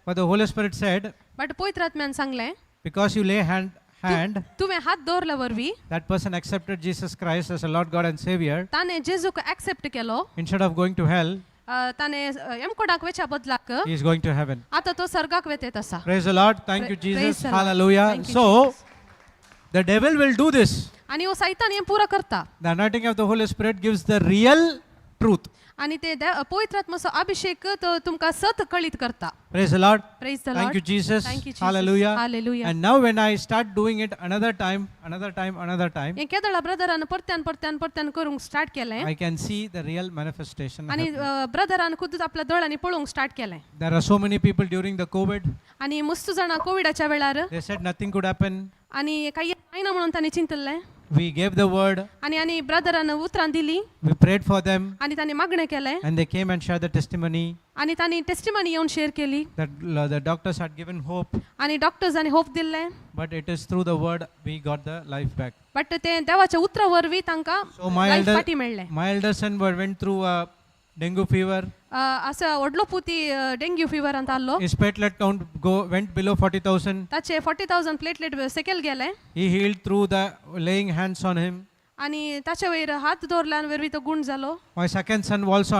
But the Holy Spirit said, but पवित्र आत्म्यान सांगलें, because you lay hand, तुवें हात दवरल्या वरवीं that person accepted Jesus Christ as a Lord God and Savior. ताणें जेजूक एक्सेप्ट केलो. Instead of going to hell, ताणें यमकोडाक वचच्या बदलाक he is going to heaven. आतां तो सर्गाक वेतेत आसा. Praise the Lord. Thank you, Jesus. Praise the Lord. Hallelujah. Thank you, So, Jesus. the devil will do this. आनी हो सैतान हें पुरो करता. The anointing of the Holy Spirit gives the real truth. आनी ते पवित्र आत्माचो अभिषेक तो तुमकां सत कळीत करता. Praise the Lord. Praise the Thank Lord. you, Jesus. Thank you, Jesus. Hallelujah. Hallelujah. And now when I start doing it another time, another time, another time, हें केदळा brethren परत्यान परत्यान परत्यान करूंक स्टार्ट केलें, I can see the real manifestation आनी happening. Brethren खुद्दूच आपल्या दोळ्यांनी पळोवंक स्टार्ट केलें. There are so many people during the COVID. आनी मस्त जाणां कोविडाच्या वेळार They said nothing could happen. आनी काही जायना म्हणून तांणी चिंतल्लें. We gave the word. आनी आनी ब्रदरान उतरां दिली, We prayed for them. आनी तांणी मागणें केलें, And they came and shared the testimony आनी तांणी टेस्टिमनी येवन शेअर केली, that the doctors had given hope. आनी डॉक्टर्सांनी होप दिल्लें. But it is through the word we got the life back. But ते देवाच्या उतरा वरवीं तांकां So my life elder, फाटी मेळ्ळें. my elder son went through a dengue fever. असो व्हडलो पुती डेंग्यू फिवरांत आहलो. His platelet count went below 40,000. ताचे 40,000 प्लेटलेट सेकेल गेले. He healed through the laying hands on him. आनी ताचे वयर हात दवरल्यान वरवीं तो गूण जालो. My second son also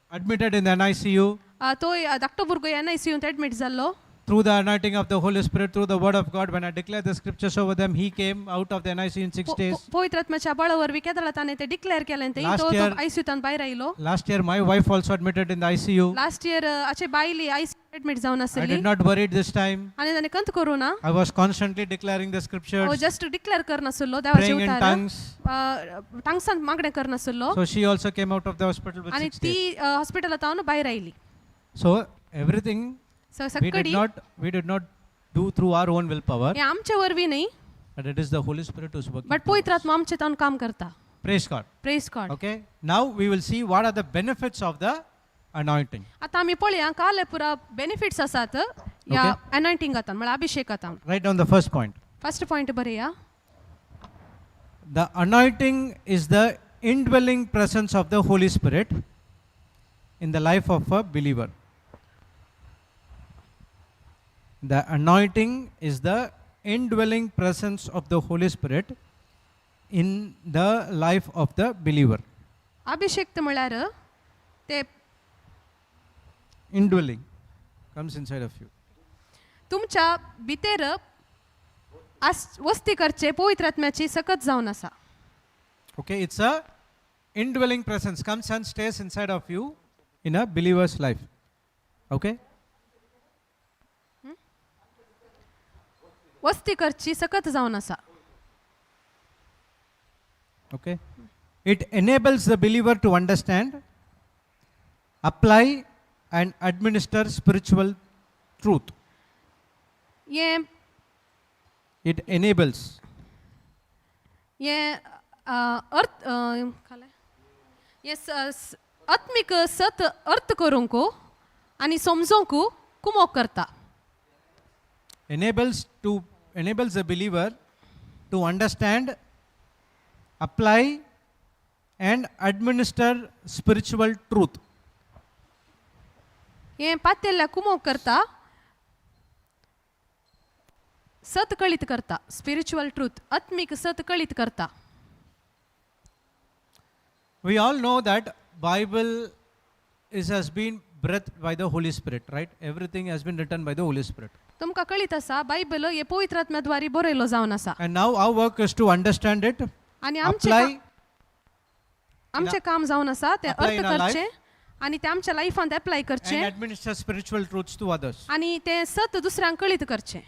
admitted in the NICU. तोय धाकटो भुरगो एन I C यूंत एडमीट जाल्लो. Through the anointing of the Holy Spirit, through the word of God, when I declared the scriptures over them, he came out of the NICU in 6 days. पवित्र आत्म्याच्या बळा वरवीं केदळा ताणें ते declare केलें ते Last तो year- I C यूंतान भायर आयलो. Last year, my wife also admitted in the ICU. Last year हाचे बायली I C admit जावन I आसली. did not worry this time. आनी ताणें कंत करूं ना. I was constantly declaring the scriptures, just declare करनासलो देवाचे praying in उतार, tongues. टांगसान मागणें करनासलो. So she also came out of the hospital with आनी 6 days. ती हॉस्पिटलांत भायर आयली. So everything so we did सकडी not we did not do through our own willpower, हें आमचे वरवीं न्ही, but it is the Holy Spirit who's working. But पवित्र आत्मा आमचे तावन काम करता. Praise God. Praise God. Okay. Now we will see what are the benefits of the anointing. आतां आमी पळया काल पुरा बेनिफिट्स आसात ह्या अनॉयंटिंगांत, म्हळ्यार अभिषेकांत. Write down the first point. First point बरया. The anointing is the indwelling presence of the Holy Spirit in the life of a believer. The anointing is the indwelling presence of the Holy Spirit in the life of the believer. अभिषेक म्हळ्यार ते Indwelling comes inside of you. तुमच्या भितर आस वस्ती करचे पवित्र आत्म्याची सकत जावन आसा. Okay, it's a indwelling presence comes and stays inside of you in a believer's life. Okay? वस्ती करची सकत जावन आसा. Okay. It enables the believer to understand, apply, and administer spiritual truth. हें It enables. हें अर्थ खालें हें आत्मीक सत अर्थ करूंक आनी समजोंक कुमोक करता. Enables the believer to understand, apply, and administer spiritual truth. हें पातेल्या कुमोक करता सत कळीत करता स्पिरिच्युअल ट्रूथ आत्मीक सत कळीत करता. We all know that Bible is has been breathed by the Holy Spirit, right? Everything has been written by the Holy Spirit. तुमकां कळीत आसा बायबल हे पवित्र आत्म्याद्वारे बरयलो जावन आसा. And now our work is to understand it, आनी आमचें apply, आमचें काम जावन आसा तें apply अर्थ in our करचें आनी तें आमच्या लायफांत एप्लाय and करचें administer spiritual truths to others. आनी तें सत दुसऱ्यांक कळीत करचें.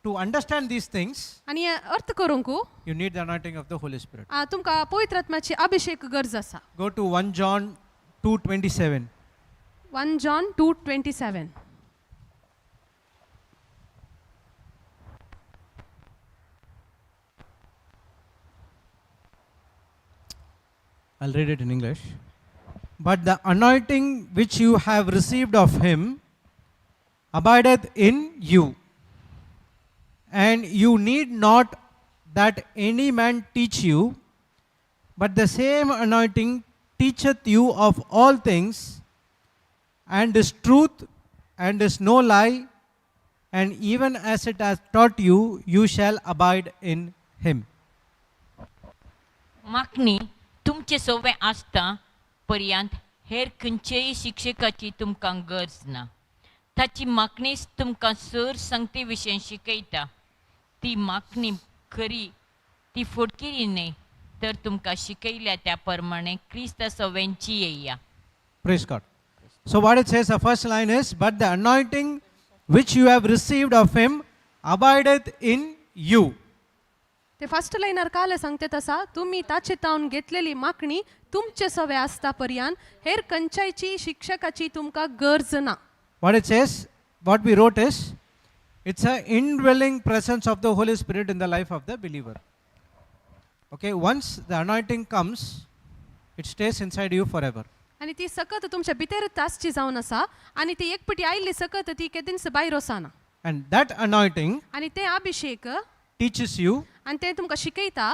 To understand these things, आनी हें अर्थ करूंक you need the anointing of the Holy Spirit. तुमकां पवित्र आत्म्याची अभिशेक गरज आसा. Go to 1 John 2:27. 1 John 2:27. I'll read it in English. But the anointing which you have received of him abideth in you, and you need not that any man teach you, but the same anointing teacheth you of all things, and is truth, and is no lie, and even as it hath taught you, you shall abide in him. मागणी तुमचे सोवे आसता पर्यंत हेर खंयचेय शिक्षकाची तुमकां गरज ना. ताची मागणीच तुमकां सर संगती विशय शिकयता. ती मागणी खरी ती फटकिरी न्हय तर तुमकां शिकयल्या त्या प्रमाणे क्रिस्ता सव्यांची येया. Praise God. So, what it says, the first line is, but the anointing which you have received of him abideth in you. ते फर्स्ट लायनार काल सांगते तसा तुम्ही ताचे तावन घेतलेली मागणी तुमचे सवे आसता पर्यान हेर खंयच्यायची शिक्षकाची तुमकां गरज ना. What it says, what we wrote is, it's an indwelling presence of the Holy Spirit in the life of the believer. Okay, once the anointing comes, it stays inside you forever. आनी ती सकत तुमच्या भितरच आसची जावन आसा आनी ती एकपटी आयिल्ली सकत ती केदींच भायर वचना. And that anointing आनी ते अभिशेक teaches you, आनी ते तुमकां शिकयता.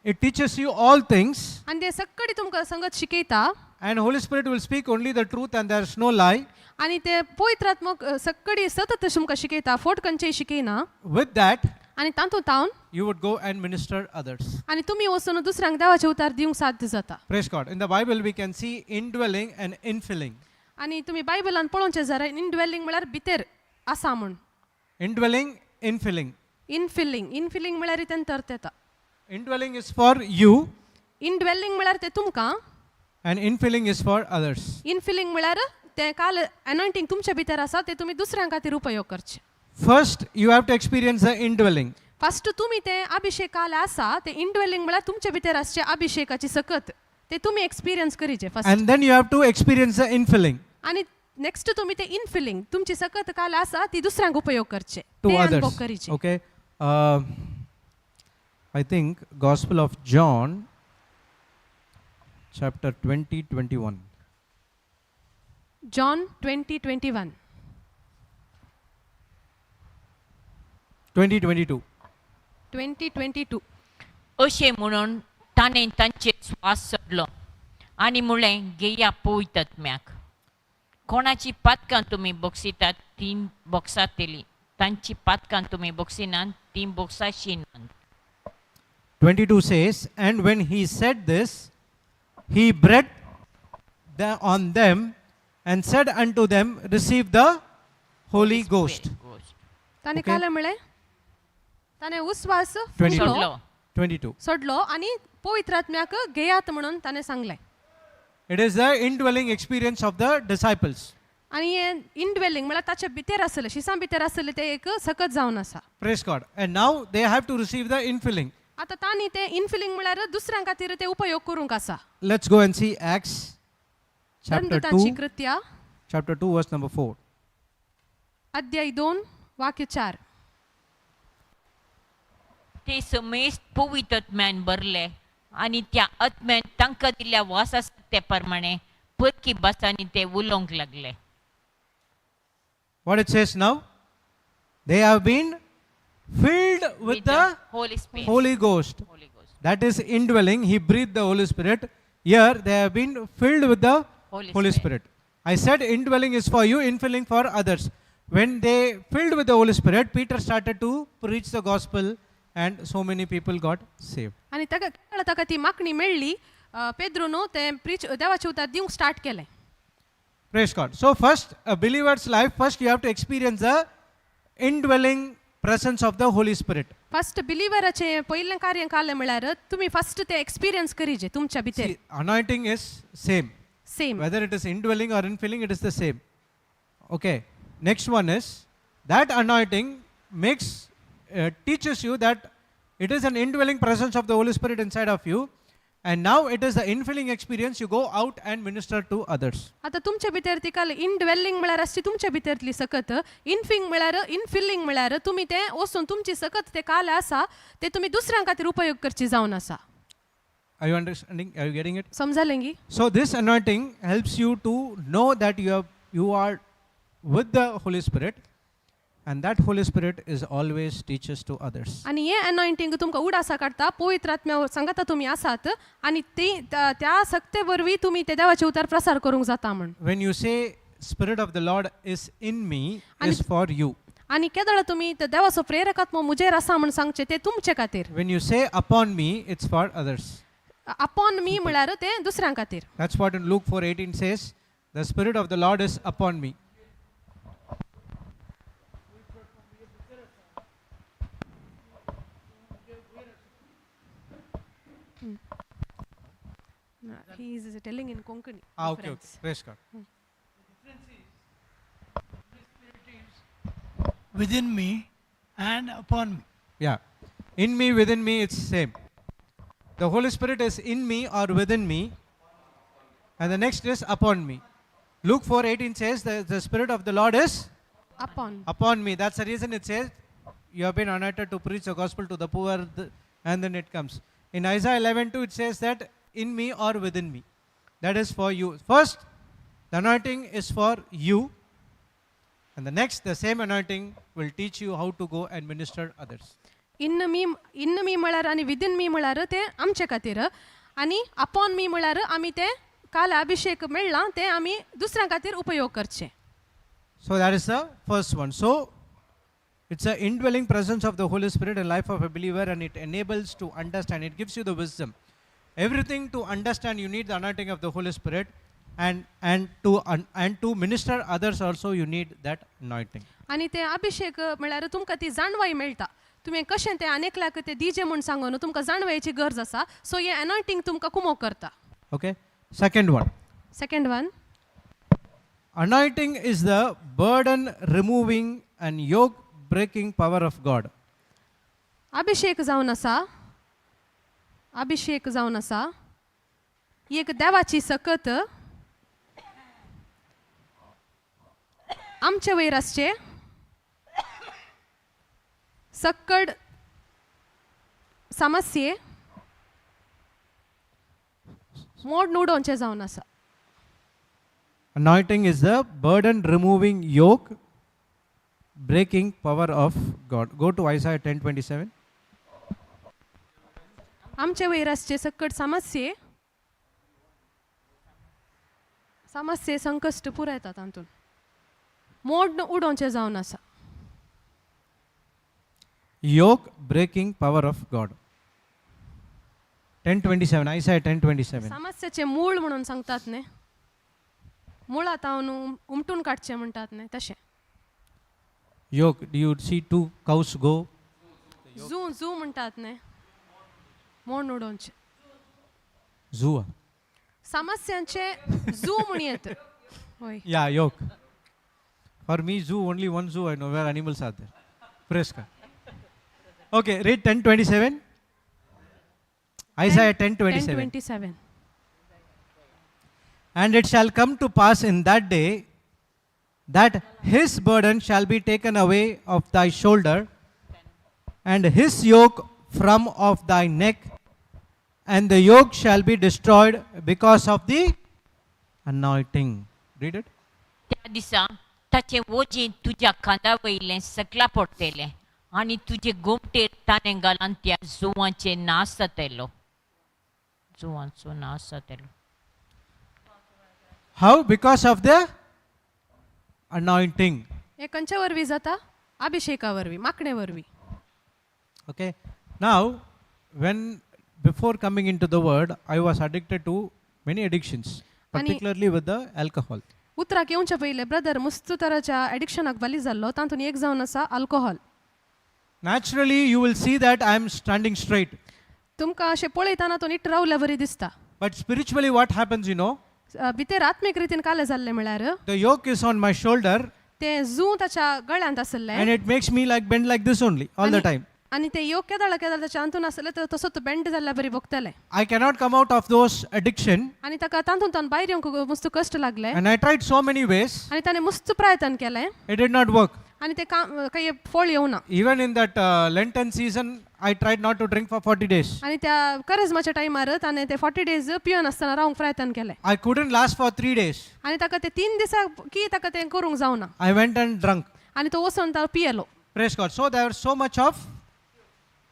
it teaches you all things, आनी ते सक्कडी तुमकां संगत शिकयता. and Holy Spirit will speak only the truth and there is no lie. आनी ते पवित्रात्मक सक्कडी सतत तुमकां शिकयता फोट खंयचेय शिकयना. With that, आनी तातूंत तावन you would go and minister others. आनी तुमी वचून दुसऱ्यांक देवाचे उतार दिवंक साध्य जाता. Praise God. In the Bible, we can see indwelling and infilling. आनी तुमी बायबलान पळोवचें जाल्यार इनड्वेलिंग म्हळ्यार भितर आसा म्हूण. Indwelling, infilling. Infilling infilling म्हळ्यार तें अर्थ येता. Indwelling is for you, indwelling म्हळ्यार तें तुमकां and infilling is for others. Infilling म्हळ्यार तें काल अनॉयंटींग तुमच्या भितर आसा तें तुमी दुसऱ्यां खातीर उपयोग करचे. First, you have to experience the indwelling. First तुमी तें अभिशेक काल आसा तें इनड्वेलिंग म्हळ्यार तुमच्या भितर आसचें अभिशेकाची सकत तें तुमी experience करीचे first. And then you have to experience the infilling आनी नेक्स्ट तुमी तें इनफिलिंग तुमची सकत काल आसा ती दुसऱ्यांक उपयोग करचे to तें अनुभव others. करीचे. Okay. I think Gospel of John, chapter 20, 21. John 20:21. 20, 22. 20:22. अशें म्हणून ताणें तांचेर स्वास सोडलो आनी म्हणलें घेया पवित्र आत्म्याक. कोणाची पातकां तुमी बोगसितात तीं बोगसातलीं, तांची पातकां तुमी बोगसिनात तीं बोगसाशी नात. 22 says, and when he said this, he breathed on them And said unto them, Receive the Holy Ghost. ताणें Okay. कालें म्हळें ताणें उस्वास 22. फुंकलो सोडलो. 22. सोडलो आनी पवित्र आत्म्याक घेयात म्हणून ताणें सांगलें. It is the indwelling experience of the disciples. आनी हें इनड्वेलिंग म्हळ्यार ताचे भितर आसलें शिसां भितर आसलें तें एक सकत जावन आसा. Praise God. And now they have to receive the infilling. आतां तांणी तें इनफिलिंग म्हळ्यार दुसऱ्यां खातीर ते उपयोग करूंक आसा. Let's go and see Acts chapter धर्मदूतांची 2, कृत्या chapter 2, verse number 4. अध्याय 2 वाक्य 4. ते समेस्त पवित्र आत्म्यान भरले आनी त्या आत्म्यान तांकां दिल्ल्या वास आसा ते प्रमाणे परकी भासांनी ते उलोवंक लागले. What it says now? They have been filled with the Holy Spirit. Holy Ghost. Holy Ghost. That is indwelling. He breathed the Holy Spirit. Here they have been filled with the Holy Holy Spirit. I said indwelling is for you, infilling for others. When they filled with the Holy Spirit, Peter started to preach the gospel and so many people got saved. आनी ताका केन्ना ताका ती मागणी मेळ्ळी पेद्रून तें preach देवाचें उतर दिवंक स्टार्ट केलें. Praise God. So first, a believer's life, first you have to experience the indwelling presence of the Holy Spirit. First बिलिवराचें पयलें कार्य कालें म्हळ्यार तुमी फस्ट तें एक्सपिरियन्स करीजे तुमच्या भितर. See, anointing is same. Same. Whether it is indwelling or infilling, it is the same. Okay. Next one is that anointing makes teaches you that it is an indwelling presence of the Holy Spirit inside of you, and now it is the infilling experience. You go out and minister to others. आतां तुमच्या भितर ती काल indwelling म्हळ्यार आसची तुमच्या भितरली सकत इनफिंग म्हळ्यार इनफिलिंग म्हळ्यार तुमी तें वचून तुमची सकत ते काल आसा ते तुमी दुसऱ्यां खातीर उपयोग करची जावन आसा. Are you understanding? Are you getting it? समजलें गी? So this anointing helps you to know that you are with the Holy Spirit, and that Holy Spirit is always teaches to others. आनी हें अनॉयंटींग तुमकां उडासा काडटा पवित्र आत्म्या सांगाता तुमी आसात आनी ती त्या सक्ते वरवीं तुमी ते देवाचें उतर प्रसार करूंक जाता म्हण. When you say Spirit of the Lord is in me, is for you. आनी केदळ तुमी ते देवाचो प्रेरकात्मो म्हजेर आसा म्हण सांगचें तें तुमचे खातीर. When you say upon me, it's for others. Upon me म्हळ्यार तें दुसऱ्यां खातीर. That's what in Luke 4:18 says, the Spirit of the Lord is upon me. He is telling in Konkani. Ah, okay, okay. Praise God. Within me and upon me. Yeah. In me, within me, it's same. The Holy Spirit is in me or within me. And the next is upon me. Luke 4:18 says the Spirit of the Lord is upon. Upon me. That's the reason it says you have been anointed to preach the gospel to the poor, and then it comes. In Isaiah 11:2 it says that in me or within me. That is for you. First, the anointing is for you. And the next, the same anointing will teach you how to go and minister others. In me म्हळ्यार आनी within मी म्हळ्यार तें आमचे खातीर आनी upon मी म्हळ्यार आमी तें काल अभिशेक मेळ्ळां तें आमी दुसऱ्यां खातीर उपयोग करचें. So that is the first one. So it's an indwelling presence of the Holy Spirit in life of a believer, and it enables to understand. It gives you the wisdom. Everything to understand, you need the anointing of the Holy Spirit, and to minister others also you need that anointing. आनी ते अभिशेक म्हळ्यार तुमकां ती जाणवाय मेळटा. तुमी कशें तें आनेकल्याक तें दिजें म्हूण सांगून तुमकां जाणवायेची गरज आसा. सो हें अनॉयंटींग तुमकां कुमोक करता. Okay. Second one. Second one. Anointing is the burden removing and yoke breaking power of God. अभिशेक जावन आसा, अभिशेक जावन आसा एक देवाची सकत आमचे वयर आसचे सक्कड समस्ये मोड नुडोवचें जावन आसा. Anointing is the burden removing yoke breaking power of God. Go to Isaiah 10:27. आमचे वयर आसचे सक्कड समस्ये समस्ये संकश्ट पुरायता तातूंत मोड उडोवचें जावन आसा. Yoke breaking power of God. 10:27, Isaiah 10:27. समस्याचें मूळ म्हणून सांगतात न्ही. मुळां तावन उमटून काडचें म्हणटात न्ही तशें. Yoke, do you see two cows go? Zoo zoo म्हणटात न्ही मोण उडोवचें. Zoo. Ah. समस्यांचें झू म्हण येत हय. Yeah, yoke. For me, zoo, only one zoo I know where animals are there. Praise God. Okay, read 10:27. Isaiah 10:27. 27. And it shall come to pass in that day that his burden shall be taken away of thy shoulder, and his yoke from off thy neck, and the yoke shall be destroyed because of the anointing. Read it. त्या दिसा ताचें वजें तुज्या खांदा वयलें सकला पडटलें आनी तुजे गोमटेर ताणें घालान त्या जुवांचें नाश जातलो, जुवांचो नाश जातलो. How? Because of the anointing. हें खंयच्या वरवीं जाता? अभिशेका वरवीं, माखणे वरवीं. Okay. Now, when before coming into the word, I was addicted to many addictions, particularly with the alcohol. उतराक येवच्या पयलें ब्रदर मस्त तराच्या एडिक्शनाक बली जाल्लो. तातूंत एक जावन आसा alcohol. Naturally, you will see that I am standing straight. तुमकां अशें पळयतना तो नीट रावल्या बरी दिसता. But spiritually, what happens, भितर आत्मीक रितीन कालें जाल्लें म्हळ्यार the yoke is on my shoulder तें जू ताच्या गळ्यांत आसलें and it makes me like bend like this only all the time. आनी तें योग केदळा केदळा ताच्या अंतून आसलें तर तसो तो बेंड जाल्ल्या बरी भोगतलें. I cannot come out of those addiction, आनी ताका तातूंत भायर येवंक मस्त कश्ट लागले. and I tried so many ways, आनी ताणें मस्त प्रयत्न केलें. It did not work. आनी तें काम काही फळ येवना. Even in that Lenten season, I tried not to drink for 40 days. आनी त्या करेजमाच्या टायमार ताणें ते 40 डेज पिवन आसतना रावंक प्रयत्न केलें. I couldn't last for 3 days. आनी ताका ते 3 दिसा की ताका तें करूंक जावना. I went and drunk. आनी तो वचून तो पियेलो. Praise God. So there was so much of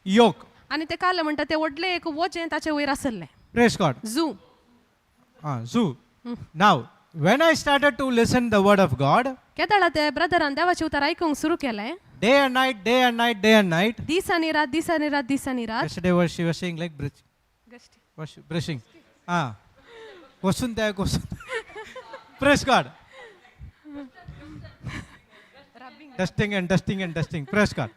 yoke. आनी ते काल म्हणटा ते व्हडलें एक वजें ताचे वयर आसलें. Praise God. Zoo. Ah, zoo. Now, when I started to listen the word of God, केदळा ते ब्रदरान देवाचें उतर आयकूंक सुरू केलें. day and night, day and night, day and night. दीस आनी रात, दीस आनी रात, दीस आनी रात. Yesterday was she was saying like brush, was brushing. Ah, question there, question. Praise God. Dusting and dusting and dusting. Praise God.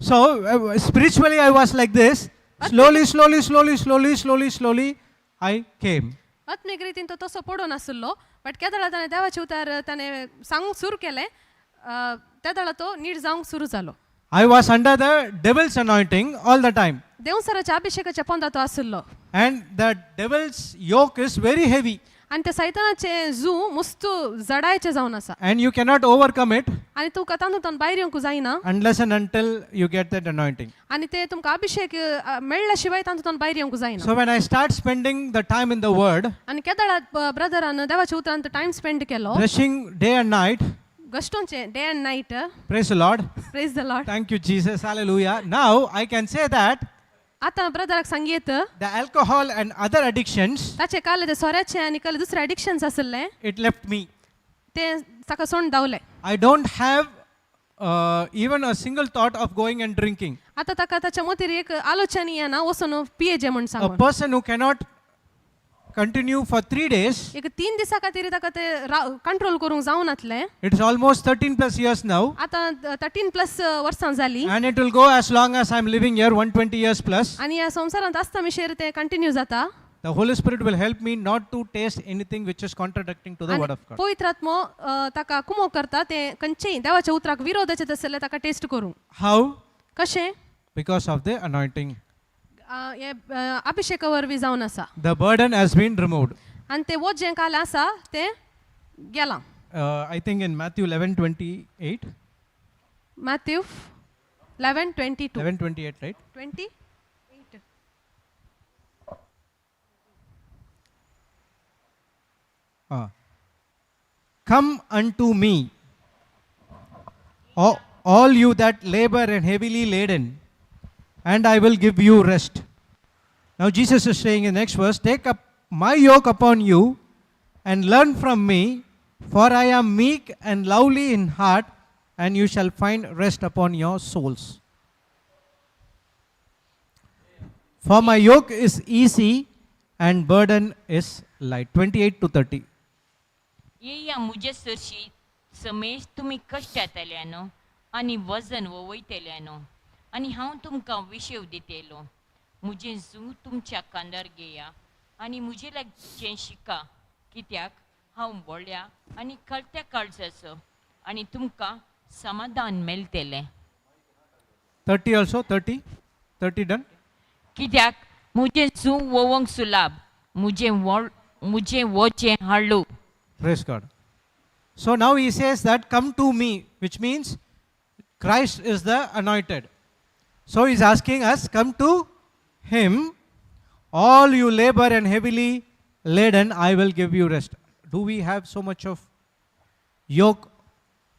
So spiritually I was like this. Slowly, slowly, slowly, slowly, slowly, slowly, I came. आत्मीक रितीन तो तसो पडून आसलो but केदळा ताणें देवाचें उतर ताणें सांगूंक सुरू केलें तेदळा तो नीट जावंक सुरू जालो. I was under the devil's anointing all the time. देवसराच्या अभिशेकाच्या पोंदा तो आसलो. And the devil's yoke is very heavy. आनी त्या सैतानाचें जू मस्त जडायचें जावन आसा. And you cannot overcome it आनी तुका तातूंत भायर येवंक जायना unless and until you get that anointing. आनी ते तुमकां अभिशेक मेळ्ळ्या शिवाय तातूंत भायर येवंक जायना. So when I start spending the time in the word, आनी केदळा ब्रदरान देवाच्या उतरान टायम स्पेंड केलो. brushing day and night, गश्टोंचे day and night. Praise the Lord. Praise the Lord. Thank you, Jesus. Hallelujah. Now I can say that आतां ब्रदराक सांगयेत the alcohol and other addictions, ताचे काल ते सोऱ्याचे आनी काल दुसरे एडिक्शन्स आसले it left me. ते ताका सोंड धांवले. I don't have even a single thought of going and drinking. आतां ताका ताच्या मतीर एक आलोचन येना वचून पियेजे म्हूण A सांगून. person who cannot continue for 3 days, एक 3 दिसां खातीर ताका ते कंट्रोल करूंक जावनातलें. it is almost 13 plus years now, आतां 13 प्लस वर्सां जालीं. and it will go as long as I'm living here, 120 years plus. आनी ह्या संवसारांत आसता मिशेर ते कंटिन्यू जाता. The Holy Spirit will help me not to taste anything which is contradicting to the word of God. पवित्र आत्मो ताका कुमोक करता ते खंयचेय देवाच्या उतराक विरोधाचें आसलें ताका टेस्ट करूंक. How? कशें? Because of the anointing. हें अभिशेका वरवीं जावन आसा. The burden has been removed. आनी तें वजें काल आसा तें गेलां. I think in Matthew 11:28. Matthew 11:22. 11:28, right? 28. Come unto me, all you that labor and heavily laden, and I will give you rest. Now Jesus is saying in the next verse, take up my yoke upon you and learn from me, for I am meek and lowly in heart, and you shall find rest upon your souls. For my yoke is easy and burden is light. 28 to 30. येया म्हजे सरशी समेज तुमी कश्टांतल्यानो आनी वजन वयतल्यानो आनी हांव तुमकां विशेव दितेलो. म्हजें जू तुमच्या कांदार घेया आनी म्हजे लागचें शिका, कित्याक हांव बोळ्या आनी कळत्या काळजाचो आनी तुमकां समाधान मेळटलें. 30 also, 30? 30 done? कित्याक म्हजें जू वोवंक सुलाब, म्हजें वळ म्हजें वचें हाडू. Praise God. So now he says that come to me, which means Christ is the anointed. So he's asking us, come to him, all you labor and heavily laden, I will give you rest. Do we have so much of yoke?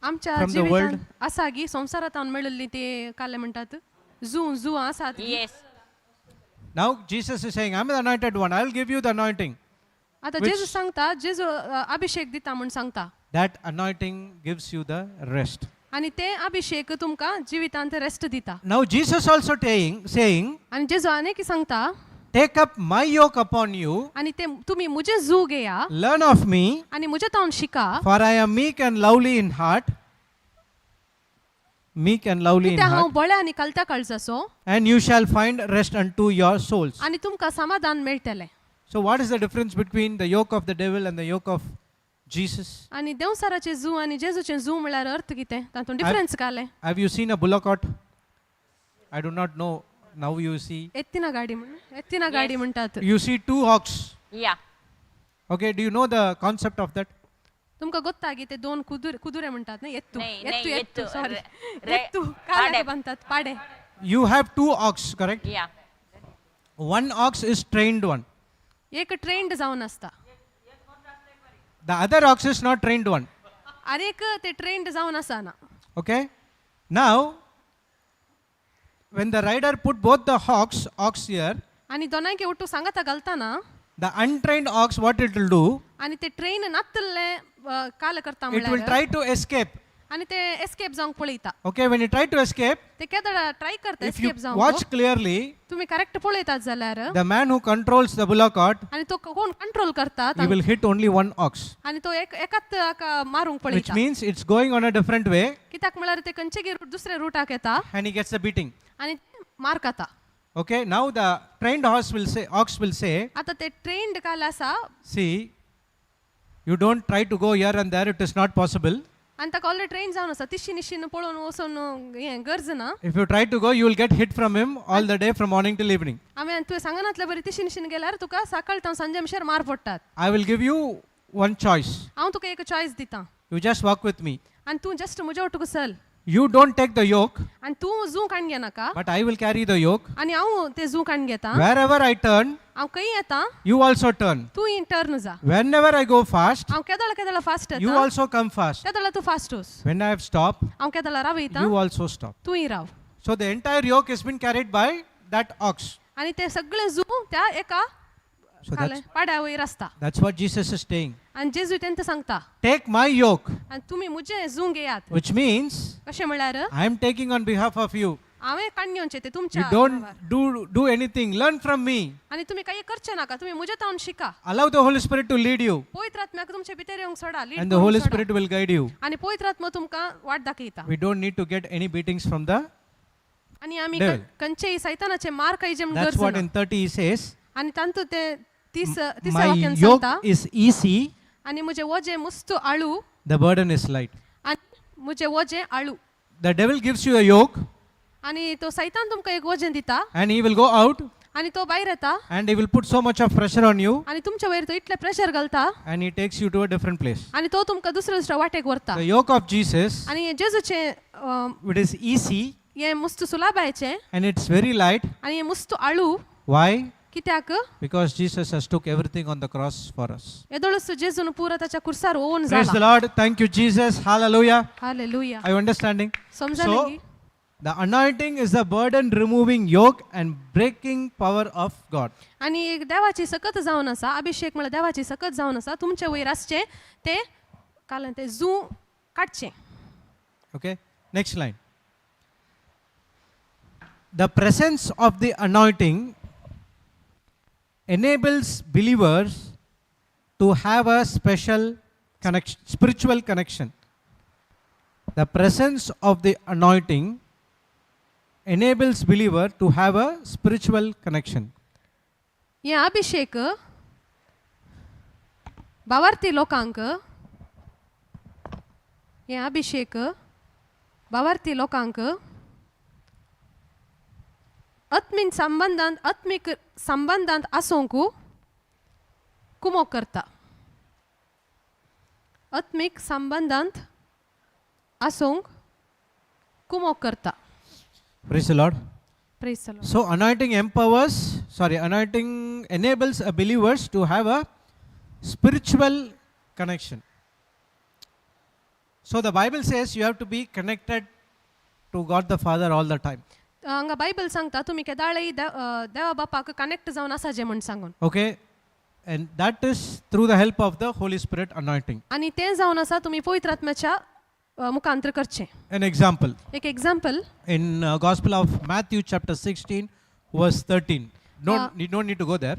आमच्या From the world. जिवितांत आसा गी संवसारांत मेळिल्ली ते काले म्हणटात जू जू आसात गी. Yes. Now Jesus is saying, I'm the anointed one, I will give you the anointing. आतां Which- जेजू सांगता, जेजू अभिषेक दिता म्हूण सांगता. That anointing gives you the rest. आनी ते अभिषेक तुमकां जिवितांत रेस्ट दिता. Now Jesus also saying, आनी जेजू आनी सांगता, take up my yoke upon you, आनी ते तुमी म्हजें जू घेया learn of me, आनी म्हजें तावन शिका, for I am meek and lowly in heart. Meek and lowly in कित्याक हांव heart. बळ्या आनी कलत्या काळजाचो, And you shall find rest unto your souls. आनी तुमकां समाधान मेळटलें. So, what is the difference between the yoke of the devil and the yoke of Jesus? आनी देंवसाराचें जू आनी जेजूचें जू म्हळ्यार अर्थ कितें, तातूंत difference कालें? Have you seen a bullock cart? I do not know. Now you see. एत्तिना गाडी म्हण, एत्तिना गाडी म्हणटात. You see two ox. Yeah. Okay, do you know the concept of that? तुमकां गोत्ता गी ते दोन कुदुरे, कुदुरे म्हणटात न्ही, एत्तू नाही, एत्तू नाही, एत्तू एत्तू. सॉरी, रे- एत्तू पाडे. काल्याक बांदतात पाडे. You have two ox, correct? Yeah. One ox is trained one. एक ट्रेंड जावन आसता. The other ox is not trained one. आनी एक ते ट्रेंड जावन आसना. Okay? Now, when the rider put both the ox here, आनी दोनांयके ಒಟ್ಟು सांगाता घालतना, the untrained ox, what it will do? आनी ते ट्रेन नातल्ले काल करता It will म्हळ्यार try to escape. आनी ते एस्केप जावंक पळयता. Okay, when you try to escape, ते केदळा ट्राय करता if you escape जावंक. watch clearly, तुमी करेक्ट पळयतात जाल्यार, the man who controls the bullock cart, आनी तो कोण कंट्रोल करता, he will hit only one ox, आनी तो एक एकाच हाका मारूंक which पळयता. means it's going on a different way कित्याक म्हळ्यार ते खंयचे रूट दुसऱ्या रुटाक येता and he gets a beating. आनी मार खाता. Okay, now the trained horse will say, ox will say, आतां ते ट्रेंड काल आसा, see, you don't try to go here and there, it is not possible. आनी ताका ऑलरेडी ट्रेन जावन आसा, तिशी निशीन पळोवन वचून हें गरज ना. If you try to go, you will get hit from him all the day from morning till evening. आमी आनी तुवें सांगनातले बरी तिशी निशीन गेल्यार तुका सकाळ तावन सांजे मिशेर मार पडटात. I will give you one choice. हांव तुका एक चॉयस दिता. You just walk with me. आनी तूं जस्ट म्हज्या वटूक चल. You don't take the yoke, आनी तूं जू काडून घेनाका, but I will carry the yoke. आनी हांव तें जू काडून घेता. Wherever I turn, हांव खंय येता, you also turn. तूं टर्न जा. Whenever I go fast, हांव केदळा केदळा फास्ट you येता, also come fast. तेदळा तूं फास्ट वच. When I have stopped, हांव केदळा रावयता, you also stop. तूंय राव. So the entire yoke has been carried by that ox. आनी ते सगळे जू त्या एका So खाले पाड्या वयर आसता. That's what Jesus is saying. आनी जेजू तेंकां सांगता, Take my yoke, आनी तुमी म्हजें जू घेयात. which means कशें म्हळ्यार I am taking on behalf of you. हांवें काडून घेवचें तें You तुमच्या don't नांवार. do anything. Learn from me. आनी तुमी काही करचें नाका, तुमी म्हज्या तावन शिका. Allow the Holy Spirit to lead you, पवित्र आत्म्याक तुमचे भितर येवंक सोडा, lead and the करूंक Holy soda. Spirit will guide you. आनी पवित्र आत्मो तुमकां वाट दाखयता. We don't need to get any beatings from the. आनी आमी Devil. खंयचेय सैतानाचे मार खायचे म्हूण That's गरज what ना. in 30 he says. आनी तातूंत ते तीस तिसऱ्या My वाक्यान yoke सांगता, is easy, आनी म्हजें वजें मुस्त आळू, the burden is light. आनी म्हजें वजें आळू. The devil gives you a yoke, आनी तो सैतान तुमकां एक वजें दिता, and he will go out आनी तो भायर येता, and he will put so much of pressure on you, आनी तुमच्या वयर तो इतलें प्रेशर घालता, and he takes you to a different place. आनी तो तुमकां दुसऱ्या दुसऱ्या वाटेक व्हरता. The yoke of Jesus, आनी जेजूचें it is easy हें मुस्त सुलाबायचें and it's very light. आनी हें मुस्त आळू. Why? कित्याक? Because Jesus has took everything on the cross for us. येदोळच जेजून पुरा ताच्या कुर्सार ओवन Praise the जाला. Lord. Thank you, Jesus. Hallelujah. Hallelujah. Are you understanding? समजलें So, की? the anointing is the burden removing yoke and breaking power of God. आनी एक देवाची सकत जावन आसा, अभिषेक म्हळ्यार देवाची सकत जावन आसा तुमचे वयर आसचें तें कालन तें जू काडचें. Okay, next line. The presence of the anointing enables believers to have a special Connection, spiritual connection. The presence of the anointing enables believer to have a spiritual connection. हे अभिषेक भावार्थी लोकांक हे अभिषेक भावार्थी लोकांक आत्मीक संबंदांत आत्मीक संबंदांत आसूंक कुमोक करता आत्मीक संबंदांत आसूंक कुमोक करता. Praise the Lord. Praise the Lord. So anointing empowers, sorry, anointing enables a believers to have a spiritual connection. So the Bible says you have to be connected to God the Father all the time. हांगा Bible सांगता तुमी केदाळय देवा बापाक connect जावन आसाजे म्हूण सांगून. Okay? And that is through the help of the Holy Spirit anointing. आनी तें जावन आसा तुमी पवित्र आत्म्याच्या मुखांतर करचें. An example एक example in Gospel of Matthew chapter 16 verse 13. Don't, you don't need to go there.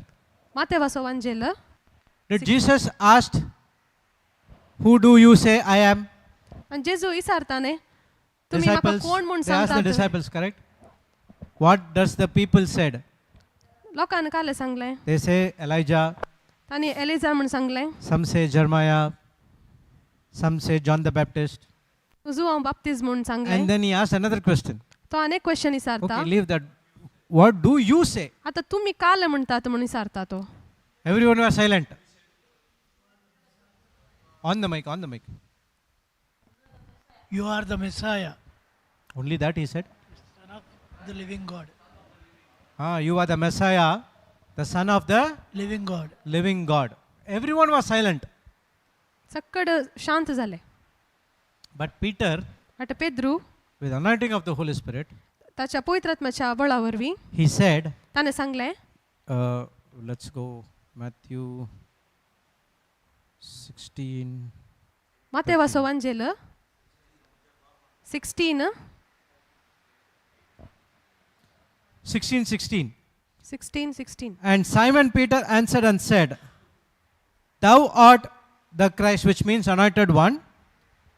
मातेवासो वांजेल. Did Jesus asked, "Who do you say I am?" आनी जेजू विचारता न्ही तुमी म्हाका Disciples, कोण म्हूण they asked the सांगतात? Disciples, correct? What does the people said? लोकांनी कालें सांगलें. They say Elijah, तांणी एलिजा म्हूण सांगलें. Some say Jeremiah, some say John the Baptist. Joao बाप्तीज म्हूण सांगलें. And then he asked another question. तो आनी क्वेश्चन विचारता. Okay, leave that. What do you say? आतां तुमी काल म्हणटात म्हूण विचारता तो. Everyone was silent. On the mic, on the mic. You are the Messiah, Only that he said. Son of the living God. Ah, you are the Messiah, the Son of the Living God. Living God. Everyone was silent. सक्कड शांत जाले. But Peter, आतां Pedro with anointing of the Holy Spirit, ताच्या पवित्र आत्म्याच्या बळा वरवीं he said, ताणें सांगलें. Let's go Matthew 16. मातेवासो वांजेल 16. 16 16. 16 16. And Simon Peter answered and said, "Thou art the Christ," which means anointed one,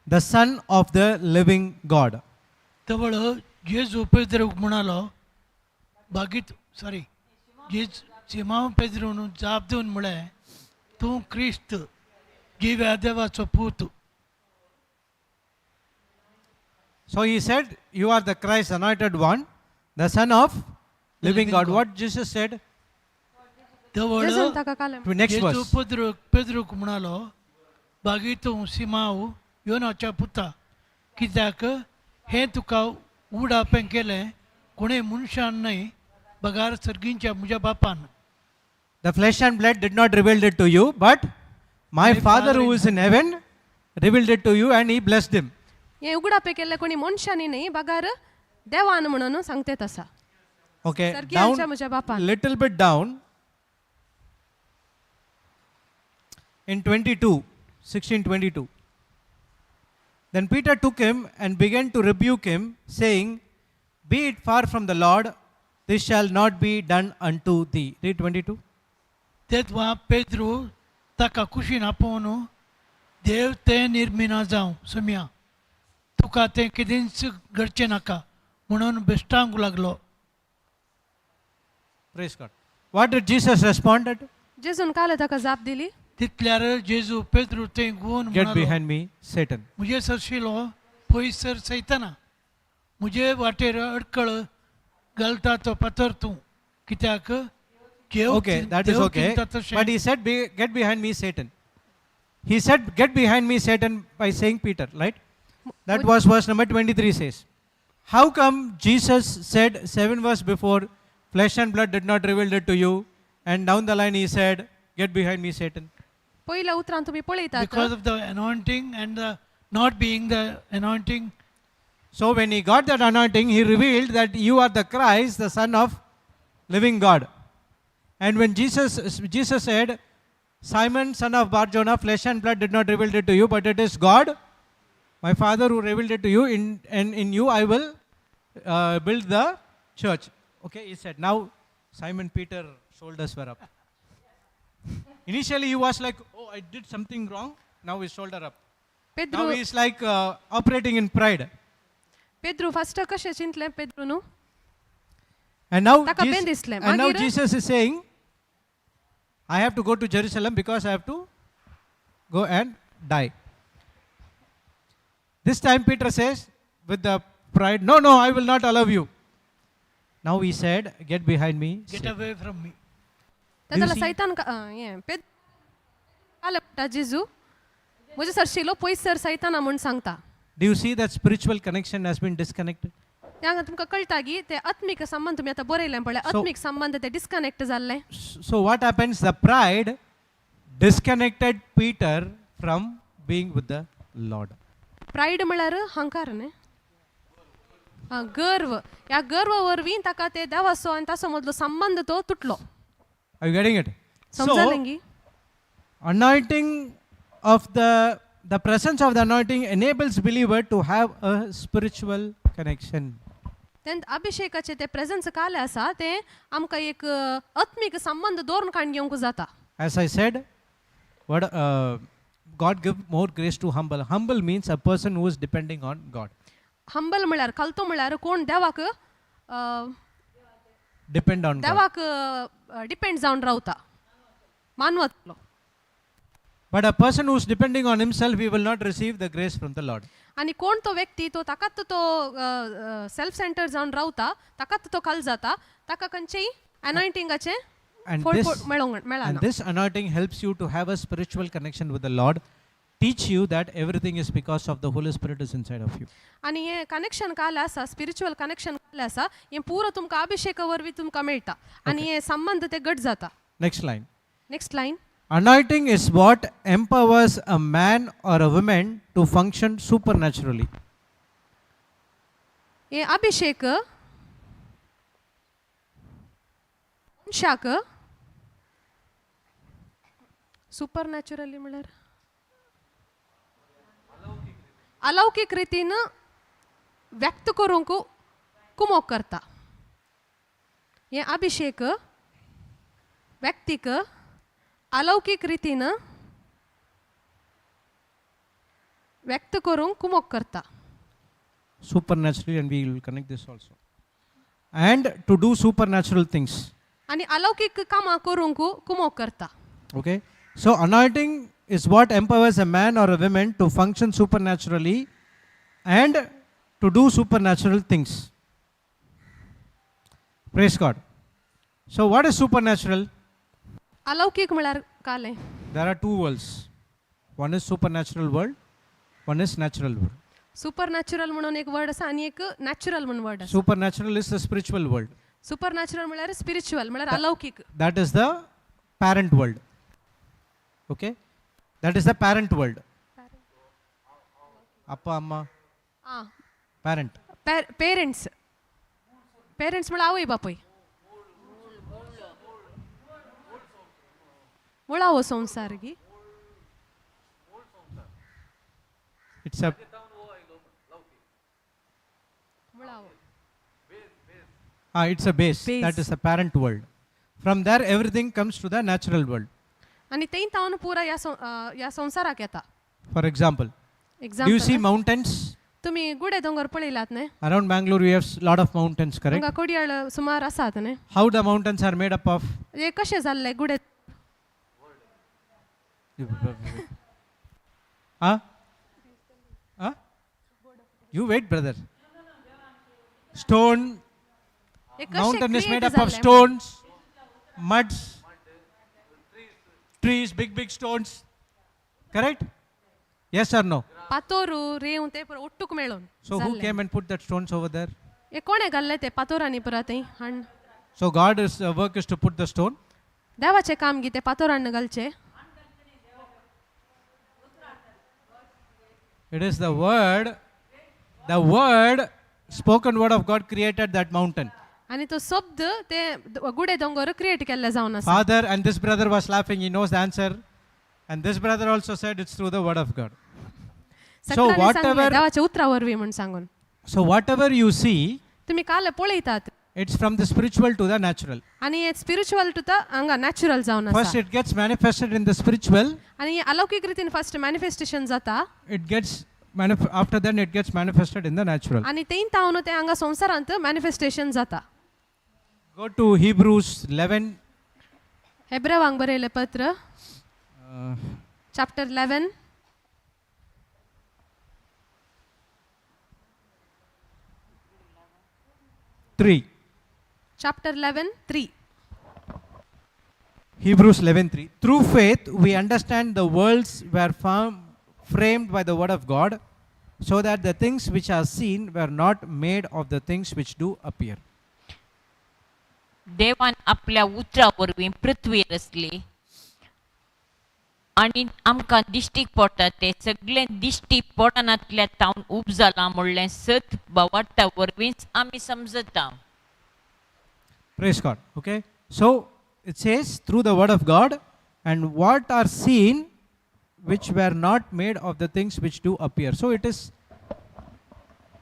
"the Son of the living God." तवळ जेजू पेद्रूक म्हणालो बागीत sorry जेज Simão पेद्रून जाप दिवन म्हळें तूं क्रिस्त जिव्या देवाचो पूत. So he said, "You are the Christ, anointed one, the Son of living living God." God. What Jesus said? तवळ जेजून ताका कालें Next जेजू verse. पेद्रूक पेद्रूक म्हणालो बागी तूं सिमांव योनाच्या पुता कित्याक हें तुका उडापें केलें कोणें मनशान न्हय बगार सर्गींच्या म्हज्या बापान. The flesh and blood did not reveal it to you, but my My Father Father who in is in heaven revealed it to you, and he blessed him. हें उगडापें केल्लें कोणी मनशांनी न्ही बगार देवान म्हणून सांगतेत आसा. Okay, सर्गीयांच्या down, म्हज्या बापान. Little bit down. In 22, 1622. Then Peter took him and began to rebuke him, saying, "Be it far from the Lord, this shall not be done unto thee." Read 22. तेदवा Pedro ताका कुशीन आपोवन देव तें निर्मिना जावं सोम्या तुका तें केदींच घडचें नाका म्हणून बेश्टावंक लागलो. Praise God. What did Jesus responded? जेजून कालें ताका जाप दिली. तितल्यार जेजू पेद्रू थंय घुंवून "Get म्हणालो behind me, Satan." म्हजे सरशिलो पयस सर सैताना म्हजे वाटेर अडकळ घालता तो फातर तूं कित्याक देव Okay, that is देव okay. चिंतता तशें But he said, "Get behind me, Satan." He said, "Get behind me, Satan," by saying Peter, right? That was verse number 23 says. How come Jesus said seven verse before, "Flesh and blood did not reveal it to you," and down the line he said, "Get behind me, Satan"? पयल्या उतरान तुमी पळयतात. Because of the anointing and the not being the anointing. So when he got that anointing, he revealed that you are the Christ, the Son of living God. And when Jesus said, "Simon, son of Barjona, flesh and blood did not reveal it to you, but it is God, my Father, who revealed it to you, and in you I will build the church." Okay, he said. Now Simon Peter shoulders were up. Initially he was like, "Oh, I did something wrong." Now his shoulder up. Now Pedro he is like operating in pride. Pedro first कशें चिंतलें पेद्रू न्हू And now, ताका Jesus, pen दिसलें. and now मागीर? Jesus is saying, I have to go to Jerusalem because I have to go and die. This time Peter says, with the pride, no, no, I will not allow you. Now he said, get behind me. Get Satan." Away from me. तेन्ना जाल्यार see? सैतान हें पेद्रू काल म्हणटा जेजू म्हजे सरशिलो पयस sir सैताना म्हूण सांगता. Do you see that spiritual connection has been disconnected? ते हांगा तुमकां कळटा की ते आत्मीक संबंद तुमी आतां बरयलें पळय आत्मीक संबंद ते डिस्कनेक्ट जाल्ले. So what happens? The pride disconnected Peter from being with the Lord. Pride म्हळ्यार हंकार न्ही आं गर्व ह्या गर्व वरवीं ताका ते देवाचो आनी ताचो मदलो संबंद तो तुटलो. Are you getting it? So, समजलें गी? Anointing of the presence of the anointing enables believer to have a spiritual connection. तेन्ना अभिषेकाचें तें प्रेजन्स कालें आसा तें आमकां एक आत्मीक संबंद दवरून काण घेवंक जाता. As I said, what God give more grace to humble. Humble means a person who is depending on God. Humble म्हळ्यार खालतो म्हळ्यार कोण देवाक Depend on God. देवाक डिपेंड जावन रावता मानवतलो. But a person who is depending on himself, he will not receive the grace from the Lord. आनी कोण तो व्यक्ती तो ताकाच तो सेल्फ सेंटर जावन रावता ताकाच तो खाल जाता ताका खंयचेय अनॉयंटिंगाचें And फळ this मेळोंक and मेळना. This anointing helps you to have a spiritual connection with the Lord, teach you that everything is because of the Holy Spirit is inside of you. आनी हें कनेक्शन काल आसा स्पिरिच्युअल कनेक्शन काल आसा हें पुरो तुमकां अभिषेका वरवीं तुमकां मेळटा आनी हें संबंद ते घट जाता. Next line. Next line. Anointing is what empowers a man or a woman to function supernaturally. हे अभिषेक मनशाक सुपर नॅचरली म्हळ्यार अलौकीक रितीन व्यक्त करूंक कुमोक करता. हे अभिषेक व्यक्तीक अलौकीक रितीन व्यक्त करूंक कुमोक करता. Supernaturally, and we will connect this also. And to do supernatural things. आनी अलौकीक कामां करूंक कुमोक करता. Okay? So, anointing is what empowers a man or a woman to function supernaturally and to do supernatural things. Praise God. So, what is supernatural? अलौकीक म्हळ्यार कालें? There are two worlds. One is supernatural world, one is natural world. Super natural म्हणून एक word आसा आनी एक natural म्हणून word आसा. Supernatural is the spiritual world. Super natural म्हळ्यार spiritual म्हळ्यार अलौकीक. That is the parent world. Okay? That is the parent world. Appa, amma, ah parent. Parents parents म्हळ्यार आवय बापूय मुळावो संवसार गी. It's a मुळावो it's a base. Base. That is the parent world. From there, everything comes to the natural world. आनी थंय तावन पुरा ह्या ह्या संवसाराक येता. For example, do you see example mountains? तुमी गुडे दोंगर पळयलात न्ही? Around Bangalore, we have lot of mountains, correct? हांगा कोडियाळ सुमार आसात न्ही? How the mountains are made up of? हे कशें जाल्ले गुडे? Huh? Huh? You wait, brother. Stone, हे कशें mountain is made create up of जाल्ले? Stones, muds, trees, big, big stones. Correct? Yes or no? पातोरू रेंव ते पुरो ಒಟ್ಟುಕ್ मेळून So who जाल्ले. Came and put that stones over there? हे कोणें घाल्ले ते पातोरांनी पुरा थंय हाण? So God's work is to put the stone. देवाचें काम गी ते पातोरान घालचें. It is the word, spoken word of God created that mountain. आनी तो शब्द ते गुडे दोंगर क्रिएट केल्ले जावन आसा. Father and this brother was laughing, he knows the answer. And this brother also said it's through the word of God. So सगळ्यांनी सांगलें whatever देवाच्या उतरा वरवीं म्हूण सांगून. So whatever you see तुमी काल पळयतात It's from the spiritual to the natural. आनी स्पिरिच्युअल टू the हांगा नॅचरल जावन First, आसा. it gets manifested in the spiritual. आनी अलौकीक रितीन फर्स्ट मॅनिफेस्टेशन जाता. It gets after then it gets manifested in the natural. आनी तें तावन तें हांगा संवसारांत मॅनिफेस्टेशन जाता. Go to Hebrews 11. हेब्रावांक बरयलें पत्र chapter 11 3. Chapter 11:3. Hebrews 11:3. Through faith we understand the worlds were framed by the word of God, so that the things which are seen were not made of the things which do appear. देवान आपल्या उतरा वरवीं पृथ्वी रचली आनी आमकां दिश्टीक पडटा तें सगळें दिश्टी पडनातल्या तावन उब जालां म्हणलें सत भावार्था वरवींच आमी समजता. Praise God. Okay. So it says through the word of God, and what are seen which were not made of the things which do appear. So it is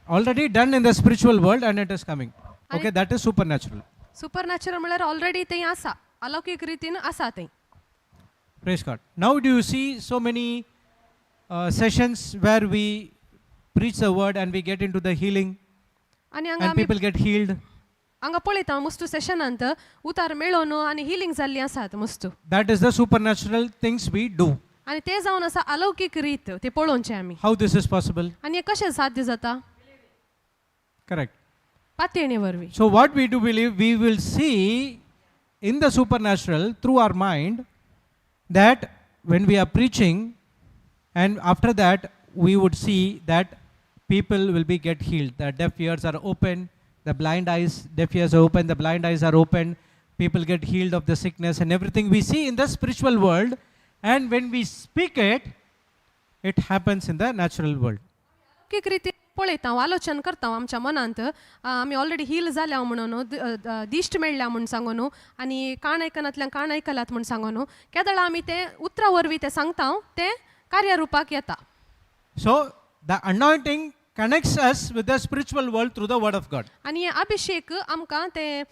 already done in the spiritual world and it is coming. Okay, that is supernatural. Supernatural म्हळ्यार already तें आसा, अलौकीक रितीन आसा तें. Praise God. Now do you see so many sessions where we preach the word and we get into the healing आनी हांगा and आमी people get healed? हांगा पळयता मुस्तू सेशनांत उतार मेळोवन आनी हिलींग जाल्लीं आसात मुस्तू. That is the supernatural things we do. आनी ते जावन आसा अलौकीक रीत ते पळोवचें आमी. How this is possible? आनी हें कशें साध्य जाता? Correct. पातयेणे वरवीं. So what we do believe, we will see in the supernatural through our mind that when we are preaching, and after that we would see that people will be get healed. The deaf ears are open, the blind eyes, deaf ears are open, the blind eyes are open, people get healed of the sickness and everything we see in the spiritual world, and when we speak it, it happens in the natural world. अलौकीक रितीन पळयता, आलोचन करता आमच्या मनांत, आमी already hill जाल्या म्हणून, दिश्ट मेळ्ळ्या म्हूण सांगून, आनी कान आयकनांतल्यान कान आयकल्यात म्हूण सांगून, केदळा आमी तें उतरां वरवीं तें सांगता तें कार्यरुपाक येता. So the anointing connects us with the spiritual world through the word of God. आनी हे अभिशेक आमकां तें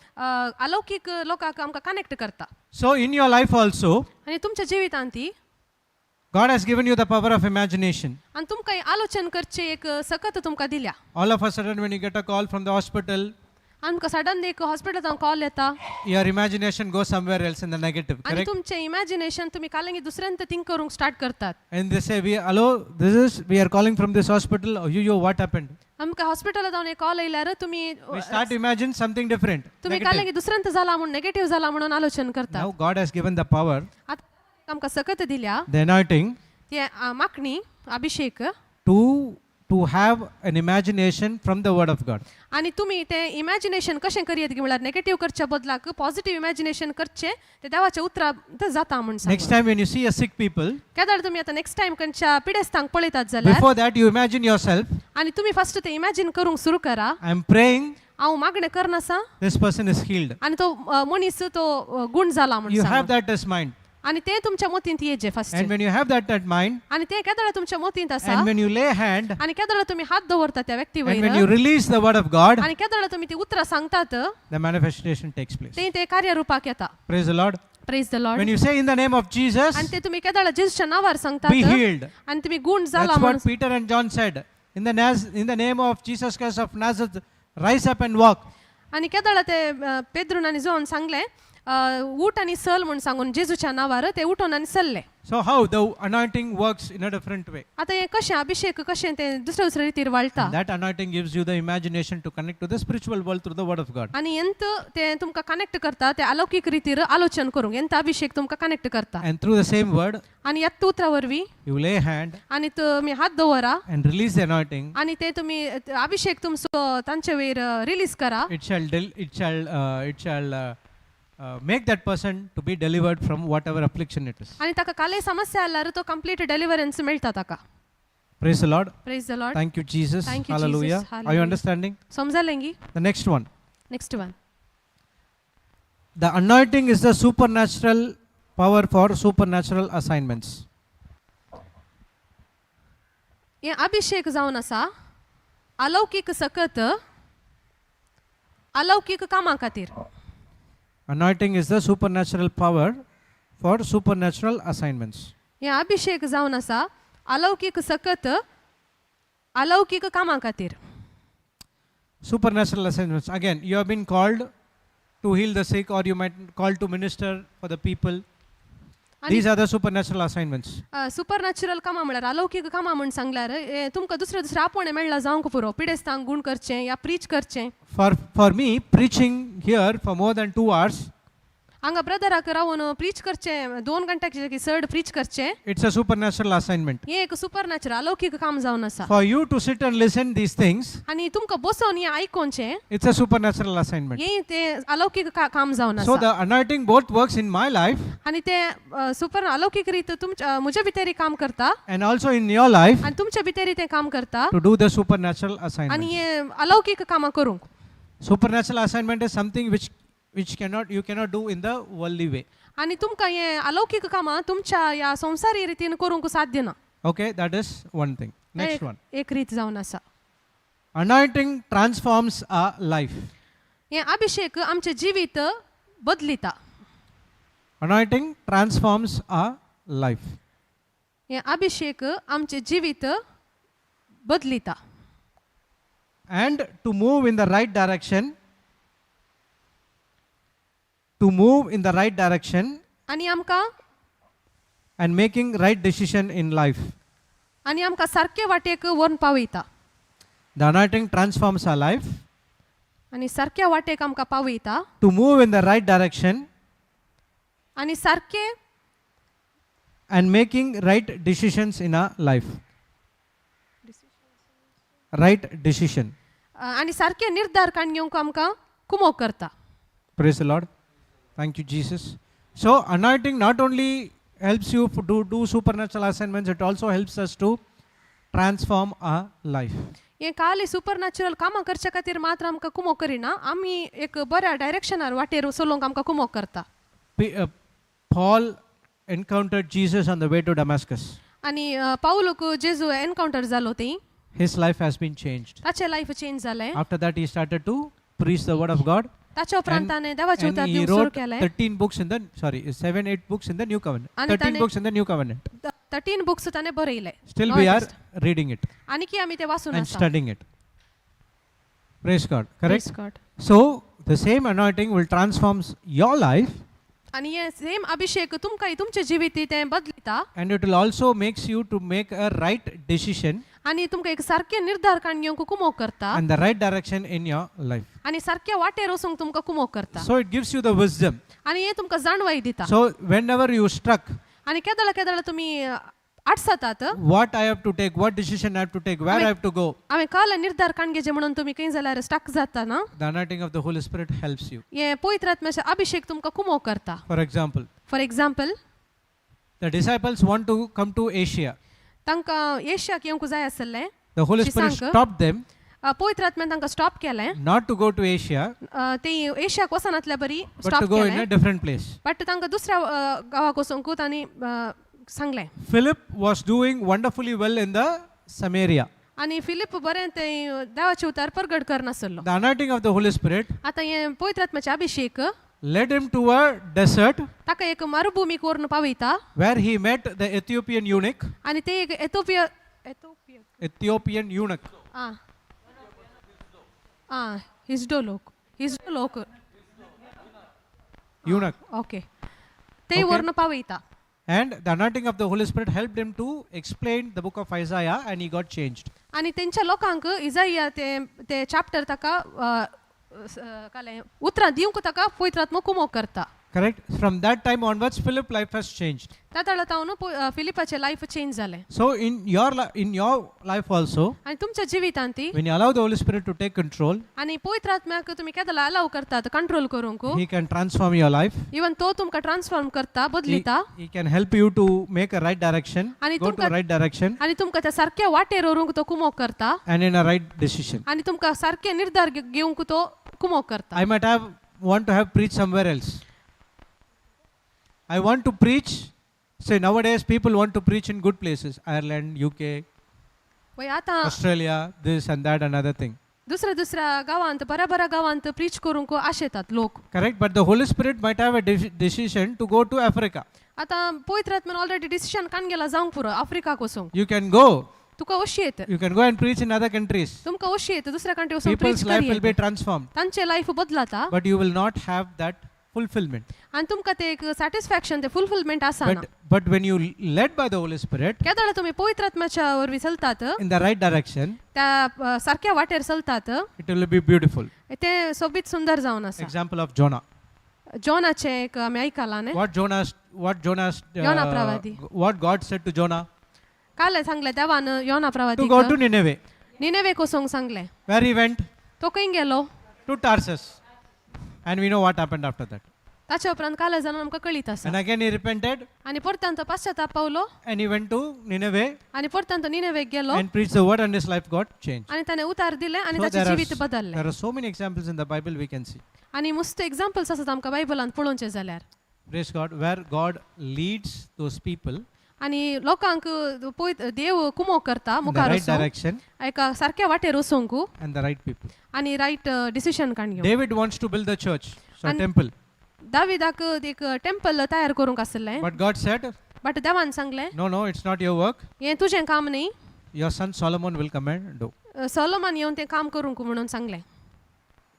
अलौकीक लोकांक आमकां कनेक्ट करता. So in your life also, आनी तुमच्या जिवितांत ती God has given you the power of imagination. आनी तुमकां हें आलोचन करचें एक सकत तुमकां दिल्या. All of a sudden, when you get a call from the hospital, आमकां सडन एक हॉस्पिटलांत कॉल येता your imagination goes somewhere else in the negative, आनी correct? तुमचें इमॅजिनेशन तुमी कालंगी दुसऱ्यांत थिंक करूंक स्टार्ट करतात. And they say, "We hello, this is we are calling from this hospital. Oh, you, what happened?" आमकां हॉस्पिटलांत जावन एक कॉल येयल्यार तुमी We start to imagine something different. तुमी Negative. कालंगी दुसऱ्यांत जाला म्हूण नेगेटीव जाला म्हणून आलोचन करतात. Now God has given the power, आतां आमकां सकत दिल्या the anointing, ती मागणी अभिशेक to have an imagination from the word of God. आनी तुमी तें इमॅजिनेशन कशें करयेत की म्हळ्यार नेगेटीव करच्या बदलाक पॉझिटीव इमॅजिनेशन करचें तें देवाच्या उतरां जाता म्हूण Next सांगून. time when you see a sick people, केदळ तुमी आतां नेक्स्ट टायम खंयच्या पिडेस्तांक पळयतात जाल्यार before that you imagine yourself, आनी तुमी फस्ट तें इमॅजीन करूंक सुरू करा, I am praying, हांव मागणें करनासा this person is healed. आनी तो मनीस तो गूण जाला म्हूण You have सांगून. that as mind. आनी तें तुमच्या मतींत येचें first. And when you have that at mind, आनी तें केदळ तुमच्या मतींत आसा and when you lay hand, आनी केदळ तुमी हात दवरता त्या व्यक्ती and when वयर you release the word of God, आनी केदळ तुमी ती उतरां सांगतात the manifestation takes place. तें ते कार्यरुपाक येता. Praise the Lord. Praise the Lord. When you say in the name of Jesus, आनी ते तुमी केदळ जेजूच्या नांवार be सांगतात healed. आनी तुमी गूण जाला That's म्हणून what Peter and John said. In the name of Jesus Christ of Nazareth, rise up and walk. आनी केदळ ते पेद्रून आनी जोन सांगलें, उठ आनी सल म्हूण सांगून जेजूच्या नांवार ते उठून आनी सल्ले. So how the anointing works in a different way. आतां हें कशें अभिशेक कशें तें दुसऱ्या दुसऱ्या रितीर वाळटा. And that anointing gives you the imagination to connect to the spiritual world through the word of God. आनी एंत तें तुमकां कनेक्ट करता ते अलौकीक रितीर आलोचन करूंक एंत अभिशेक तुमकां कनेक्ट करता. And through the same word, आनी ह्याच उतरा वरवीं you lay hand आनी तुमी हात दवरा and release the anointing. आनी ते तुमी अभिशेक तुमचो तांचे वयर रिलीज करा. It shall make that person to be delivered from whatever affliction it is. आनी ताका कालय समस्या आल्यार तो कंप्लीट डिलिव्हरन्स मेळटा ताका. Praise the Lord. Praise the Lord. Thank you, Jesus. Thank you, Hallelujah. Jesus. Are you Hallelujah. understanding? समजलें गी? The next one. Next one. The anointing is the supernatural power for supernatural assignments. हें अभिशेक जावन आसा अलौकीक सकत अलौकीक कामां खातीर. Anointing is the supernatural power for supernatural assignments. हें अभिशेक जावन आसा अलौकीक सकत अलौकीक कामां खातीर. Supernatural assignments. Again, you have been called to heal the sick, or you might called to minister for the people. आनी These are the supernatural assignments. Supernatural कामां म्हळ्यार अलौकीक कामां म्हूण सांगल्यार हें तुमकां दुसरे दुसरे आपोवणें मेळ्ळां जावंक पुरो पिडेस्तांक गूण करचें या प्रीच करचें. For me, preaching here for more than 2 hours, हांगा ब्रदराक रावन प्रीच करचें दोन घंट्याक चड प्रीच करचें it's a supernatural assignment. हें एक सुपरनॅचरल अलौकीक काम जावन आसा. For you to sit and listen these things, आनी तुमकां बसोन हें आयकोनचें it's a supernatural assignment. हें तें अलौकीक काम जावन So आसा. the anointing both works in my life आनी तें सुपर अलौकीक रीत तुमच्या म्हज्या भितरी काम करता and also in your life आनी तुमच्या भितरी तें काम करता to do the supernatural आनी assignment. हें अलौकीक कामां करूंक. Supernatural assignment is something which cannot you cannot do in the worldly way. आनी तुमकां हें अलौकीक कामां तुमच्या ह्या संवसारी रितीन करूंक साध्य ना. Okay, that is one thing. Next एक one. एक रीत जावन आसा. Anointing transforms our life. हें अभिशेक आमचें जिवीत बदलिता. Anointing transforms our life. हें अभिशेक आमचें जिवीत बदलिता. And to move in the right direction, to move in the right direction आनी आमकां and making right decision in life. आनी आमकां सारके वाटेक व्हरून पावयता. The anointing transforms our life आनी सारक्या वाटेक आमकां पावयता to move in the right direction आनी सारके and making right decisions in our life. Right decision. आनी सारके निर्धार काडून घेवंक आमकां कुमोक करता. Praise the Lord. Thank you, Jesus. So, anointing not only helps you to do supernatural assignments, it also helps us to transform our life. हें खाली supernatural कामां करच्या खातीर मात्र आमकां कुमोक करिना आमी एक बऱ्या डायरेक्शनार वाटेर चलोवंक आमकां कुमोक करता. Paul encountered Jesus on the way to Damascus. आनी पावलूक जेजू एनकावंटर जालो थंय. His life has been changed. ताचें लायफ चेंज जालें. After that, he started to preach the word of God. ताच्या उपरांत ताणें देवाचें And उतर he दिवंक सुरू wrote केलें. 13 books in the, sorry, 7, 8 books in the New Covenant. आणि 13 ताणे- books in the New Covenant. 13 books ताणें बरयले. Still, नवे we are test. Reading it आनी आमी ते वाचून and आसा. Studying it. Praise God. Correct? Praise God. So, the same anointing will transform your life आनी हे सेम अभिशेक तुमकां तुमचे जिवीत तें बदलिता and it will also makes you to make a right decision आनी तुमकां एक सारकें निर्धार काडून घेवंक कुमोक करता and the right direction in your life. आनी सारक्या वाटेर वचूंक तुमकां कुमोक करता. So, it gives you the wisdom. आनी हें तुमकां जाणवाय दिता. So, whenever you struck, आनी केदळा केदळा तुमी आडसातात what I have to take, what decision I have to take, where I have to go, हांवें काल निर्धार काडून घेवचे म्हणून तुमी खंय जाल्यार स्टक जाता ना the anointing of the Holy Spirit helps you. हें पवित्र आत्म्याचें अभिशेक तुमकां कुमोक करता. For example, for example, the disciples want to come to Asia. तांकां एशियाक येवंक जाय आसलें. The Holy Spirit शिसांक. Stopped them पवित्र आत्म्यान तांकां स्टॉप केलें not to go to Asia, ते एशियाक वचनातल्या बरी but to stop go in केलें a different place. But तांकां दुसऱ्या गांवाक वचूंक तांणी सांगलें. Philip was doing wonderfully well in the Samaria. आनी फिलीप बरें ते देवाचें उतार परगट करनासलो. The anointing of the Holy Spirit आतां हें पवित्र आत्म्याचें अभिशेक led him to a desert ताका एक मरुभूमीक व्हरून पावयता where he met the Ethiopian eunuch. आनी ते एक एथोपिया एथोपिया Ethiopian eunuch. आं आं हिजडो लोक हिजडो लोक. Eunuch. Okay ते व्हरून पावयता. And the anointing of the Holy Spirit helped him to explain the book of Isaiah and he got changed. आनी तेंच्या लोकांक इजाइया ते ते चॅप्टर ताका कालें उतरां दिवंक ताका पवित्र आत्मो कुमोक करता. Correct? From that time onwards, Philip life has changed. त्या तळा तावन फिलिपाचें लायफ चेंज जालें. So in your life also, आनी तुमच्या जिवितांत ती when you allow the Holy Spirit to take control, आनी पवित्र आत्म्याक तुमी केदला अलाव करतात कंट्रोल करूंक he can transform your life. Even तो तुमकां ट्रान्सफॉर्म करता He, बदलिता he can help you to make a right direction, आणि go to तुमका- right direction आनी तुमकां त्या सारक्या वाटेर व्हरूंक तो कुमोक करता and in a right decision. आनी तुमकां सारके निर्धार घेवंक तो कुमोक करता. I might have want to have preached somewhere else. I want to preach. Say nowadays people want to preach in good places, Ireland, UK, वय आतां Australia, this and that, another thing. दुसऱ्या दुसऱ्या गांवांत बऱ्या बऱ्या गांवांत प्रीच करूंक आशेतात लोक. Correct? But the Holy Spirit might have a decision to go to Africa. आतां पवित्र आत्म्यान ऑलरेडी डिसिशन काण गेला जावंक पुरो आफ्रिकाक वचूंक. You can go. तुका अशी येत. You can go and preach in other countries. तुमकां अशी येत दुसऱ्या कंट्री वचून People's preach life will be curry. transformed. तांचे life बदलाता. But you will not have that fulfillment. आनी तुमकां ते एक सॅटिस्फॅक्शन ते फुलफिलमेंट आसना. But when you led by the Holy Spirit केदोळा तुमी पवित्र आत्म्याच्या वरवीं चलतात in the right direction, त्या सारक्या वाटेर चलतात it will be beautiful. ते सोबीत सुंदर जावन आसा. Example of Jonah. जॉनाचें एक आमी आयकलां न्ही. What Jonas, Yona pravadi. What God said to Jonah? काल सांगलें देवान योना To प्रवादी go to Nineveh. निनेवेक वचूंक सांगलें. Where he went? तो खंय गेलो? To Tarsus. And we know what happened after that. ताच्या उपरांत काल जावन आमकां कळीत आसा. And again he repented आनी परत्यान तो पश्चाताप पावलो and he went to Nineveh आनी परत्यान तो निनेवेक गेलो and preached the word and his life got changed. आनी ताणें उतार दिलें आनी So ताचें there are, जिवीत बदललें. there are so many examples in the Bible we can see. आनी मस्त एग्जाम्पल्स आसात आमकां बायबलांत पळोवचें जाल्यार. Praise God, where God leads those people आनी लोकांक पळय देव कुमोक करता in the मुखार right वचूंक direction एका सारक्या वाटेर वचूंक and the right people. आनी रायट डिसिशन काण घेवंक. David wants to build the church, so And- temple. दाविदाक एक टेम्पल तयार करूंक आसलें. But God said, but देवान सांगलें, no, no, it's not your work. हें तुजें काम न्ही. Your son Solomon will come and do. Solomon येवन तें काम करूंक म्हणून सांगलें.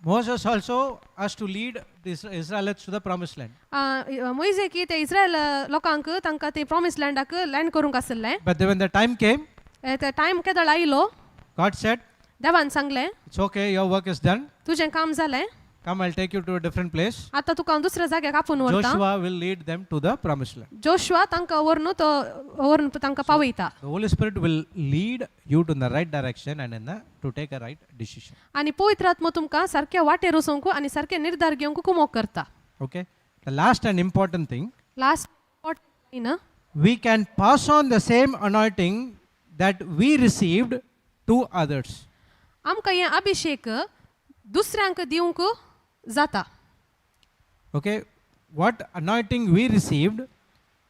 Moses also has to lead the Israelites to the promised land. मोयजे की ते इस्रायल लोकांक तांकां ते प्रॉमिस लँडाक लँड करूंक आसलें. But then when the time came, ते टायम केदळ आयलो, God said, देवान सांगलें, it's okay, your work is done. तुजें काम जालें. Come, I'll take you to a different place. आतां तुका हांव दुसऱ्या जाग्याक आपोवन व्हरता. Joshua will lead them to the promised land. Joshua तांकां व्हरून तो व्हरून तांकां पावयता. The Holy Spirit will lead you to the right direction and to take a right decision. आनी पवित्र आत्मो तुमकां सारक्या वाटेर वचूंक आनी सारके निर्धार घेवंक कुमोक करता. Okay? The last and important thing, last न्ही, we can pass on the same anointing that we received to others. आमकां हें अभिशेक दुसऱ्यांक दिवंक जाता. Okay? What anointing we received,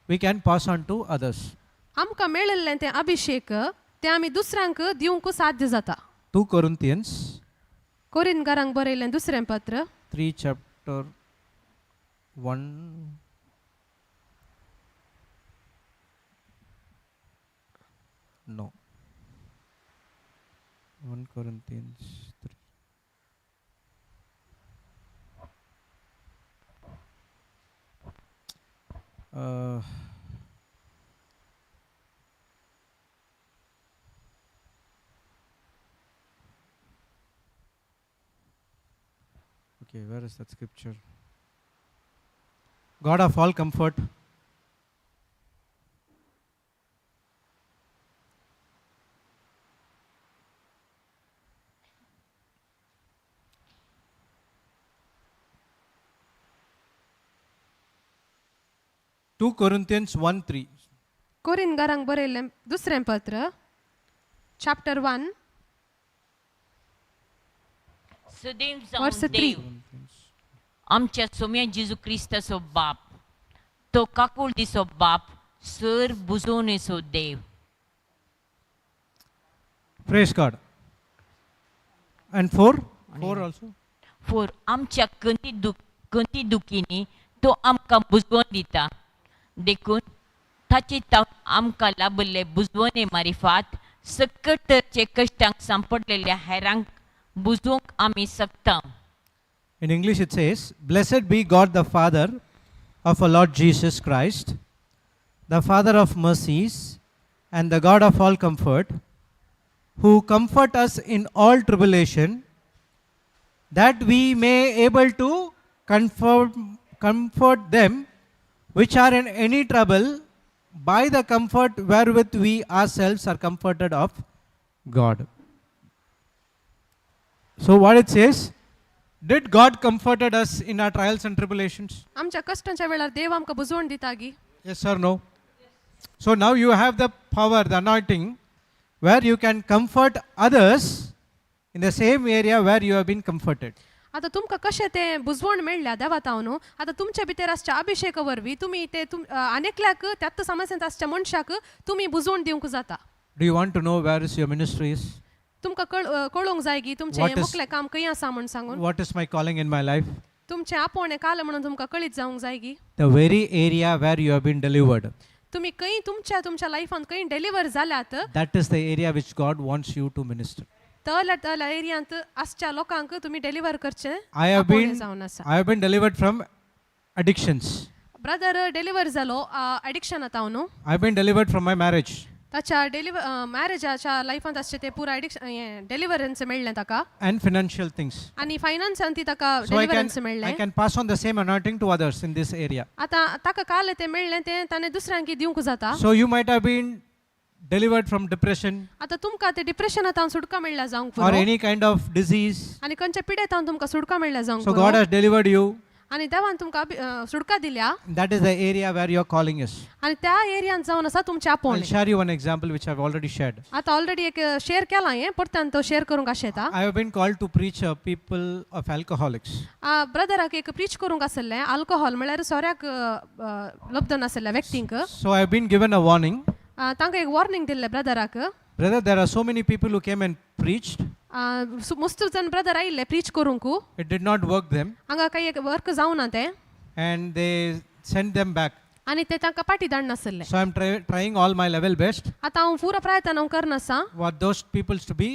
we can pass on to others. आमकां मेळिल्लें तें अभिशेक तें आमी दुसऱ्यांक दिवंक साध्य जाता. 2 Corinthians कोरिनकारांक बरयल्लें दुसरें पत्र 3 chapter 1. No. 1 Corinthians 3. Okay, where is that scripture? God of all comfort. Two Corinthians 1:3. कोरिनकारांक बरयल्लें दुसरें पत्र चॅप्टर 1 सदैव वर्स जावन 3. देव आमच्या सोम्या जेजू क्रिस्ताचो बाप, तो काकुळटीचो बाप, सर बुजोवणेचो देव. Praise God. And 4? 4 also. 4 आमच्या कंती दुखींनी तो आमकां बुजवण दिता, देखून ताची ताव आमकां लाभिल्ले बुजवणे मारिफात सकट तरचे कश्टांक सांपडलेल्या हेरांक बुजोवंक आमी शकता. In English it says, Blessed be God the Father of our Lord Jesus Christ, the Father of mercies and the God of all comfort, who comfort us in all tribulation, that we may able to comfort them which are in any trouble by the comfort wherewith we ourselves are comforted of God. So what it says, did God comforted us in our trials and tribulations? आमच्या कश्टांच्या वेळार देव आमकां बुजवण दिता गी? Yes or no? So now you have the power, the anointing, where you can comfort others in the same area where you have been comforted. आतां तुमकां कशें तें बुजवण मेळ्ळ्या देवा तावन, आतां तुमच्या भितर आसच्या अभिशेका वरवीं तुमी ते आनेकल्याक त्याच समस्येंत आसच्या मनशाक तुमी बुजवण दिवंक जाता. Do you want to know where is your ministry is? तुमकां कळोवंक जाय की तुमचें What हें is- मुखलें काम खंय आसा म्हूण सांगून. What is my calling in my life? तुमचें आपोवणें काल म्हणून तुमकां कळीत जावंक जाय की. The very area where you have been delivered. तुमी खंय तुमच्या तुमच्या लायफान खंय डिलिव्हर जाल्यात, That is the area which God wants you to minister. तल्या तल्या एरियांत आसच्या लोकांक तुमी डिलिव्हर करचें I have आपोवणें been जावन आसा. I have been delivered from addictions. Brother deliver जालो एडिक्शनात हांव न्हू. I have been delivered from my marriage. ताच्या डिलिव्हर मॅरेजाच्या लायफांत आसचें ते पुरा एडिक्शन हें डिलिव्हरन्स मेळ्ळें ताका. And financial things. आनी फायनान्सान ती ताका So I can deliverance I मेळ्ळें. can pass on the same anointing to others in this area. आतां ताका काल तें मेळ्ळें तें ताणें दुसऱ्यांक दिवंक जाता. So you might have been delivered from depression आतां तुमकां ते डिप्रेशनांत सुटका मेळ्ळ्या जावंक or पुरो. any kind of disease. आनी खंयच्या पिडेतान तुमकां सुटका मेळ्ळ्या जावंक So पुरो. God has delivered you. आनी देवान तुमकां सुटका दिल्या. That is the area where your calling is. आनी त्या एरियांत जावन आसा तुमचें I'll आपोवणें. share you one example which I've already shared. आतां ऑलरेडी एक शेअर केलां हें, परत्यान तो शेअर करूंक आशेता. I have been called to preach people of alcoholics. ब्रदराक एक प्रीच करूंक आसलें आल्कोहॉल म्हळ्यार सोऱ्याक लब्धन आसलेल्या व्यक्तींक. So I have been given a warning. तांकां एक वॉर्निंग दिल्लें ब्रदराक. Brother, there are so many people who came and preached. मुस्त जण ब्रदर आयिल्ले प्रीच करूंक. It did not work them, हांगा कांय एक वर्क जावना तें. And they sent them back. आनी ते तांकां पाटी धाडनासले. So I'm trying all my level best आतां हांव पुरो प्रयत्न हांव करनासा for those peoples to be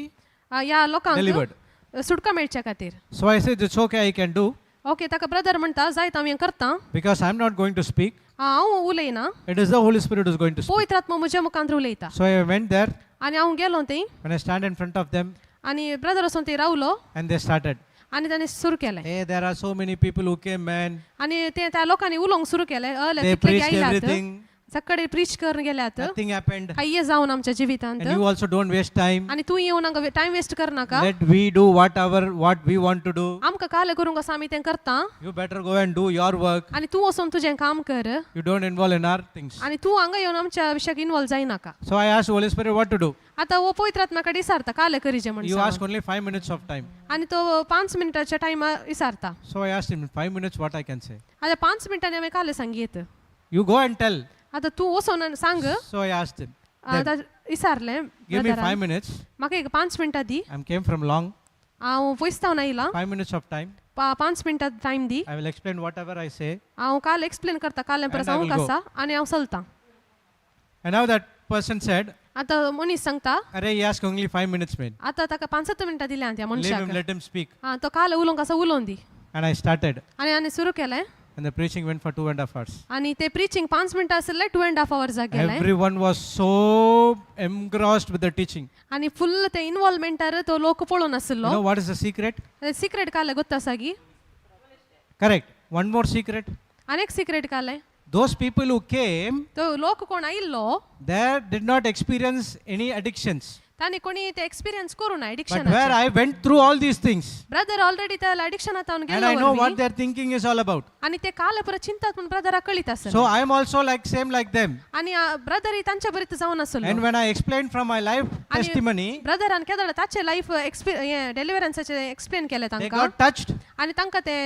ह्या लोकांक delivered. सुटका मेळच्या खातीर. So I said, it's okay, I can do, okay ताका ब्रदर म्हणटा जायत हांव हें करता. because I'm not going to speak. हांव उलयना. It is the Holy Spirit who's going to speak. पवित्र आत्मा म्हज्या मुखांत उलयता. So I went there. आनी हांव गेलो थंय. When I stand in front of them, आनी ब्रदर वचून थंय रावलो. and they started. आनी ताणें सुरू केलें. Hey, there are so many people who came, man. आनी ते त्या लोकांनी उलोवंक सुरू केलें. अले They कितले preached आयल्यात everything. सकाळी प्रीच करून गेल्यात. Nothing happened. कांय जावन आमच्या जिवितांत. And you also don't waste time. आनी तूं येवन हांगा टायम वेस्ट करनाका. Let we do what we want to do. आमकां काल करूंक आसा आमी तें करता. You better go and do your work. आनी तूं वचून तुजें काम कर. You don't involve in our things. आनी तूं हांगा येवन आमच्या विशयाक इन्वॉल्व जायनाका. So I asked Holy Spirit what to do. आतां हो पवित्र आत्मा कडेन विचारता काल करीचें म्हण You सांगून. ask only 5 minutes of time. आनी तो 5 मिनटाच्या टायमार विचारता. So I asked him, in 5 minutes what I can say. आतां 5 मिनटांनी हांवें काल सांगयत. You go and tell. आतां तूं वचून आनी सांग. So I asked him, आतां विचारलें give me ब्रदरान. 5 minutes. म्हाका एक 5 मिनटां दी. I came from long. हांव पयसतावन आयलां. 5 minutes of time. 5 मिनटां time the. I will explain whatever I say. हांव काल एक्सप्लेन करता काल परत And I सांगूंक will go. आसा आनी हांव चलतां. And now that person said, आतां मनीस सांगता, Arey, he asked only 5 minutes, man. आतां ताका 5 मिनटां दिल्या त्या Leave him, मनशाक. let him speak. आं तो काल उलोवंक आसा उलोवन दी. And I started. आनी आनी सुरू केलें. And the preaching went for 2.5 hours. आनी ते प्रिचींग 5 मिनटां आशिल्लें 2.5 आवर्साक गेलें. Everyone was so engrossed with the teaching. आनी फुल्ल ते इन्वॉल्वमेंटार तो लोक पळोवन You आशिल्लो. know what is the secret? Secret कालें गोत्ता आसा गी? Correct. One more secret. आनी एक secret कालें. Those people who came, तो लोक कोण आयिल्लो they did not experience any addictions. तांणी कोणी ते एक्सपिरियन्स करू ना But addiction. where I went through all these things, brother already त्या एडिक्शनात हांव and गेलो I know what वरवीं. their thinking is all about. आनी ते काल परत चिंतात म्हूण ब्रदराक कळीत आसलें. So I am also like same like them. आनी ब्रदर तांच्या बरीत जावन आसलो. And when I explained from my life testimony, brethren केदळ ताचे लायफ डिलिव्हरन्साचे एक्सप्लेन केलें they तांकां. got touched आनी तांकां ते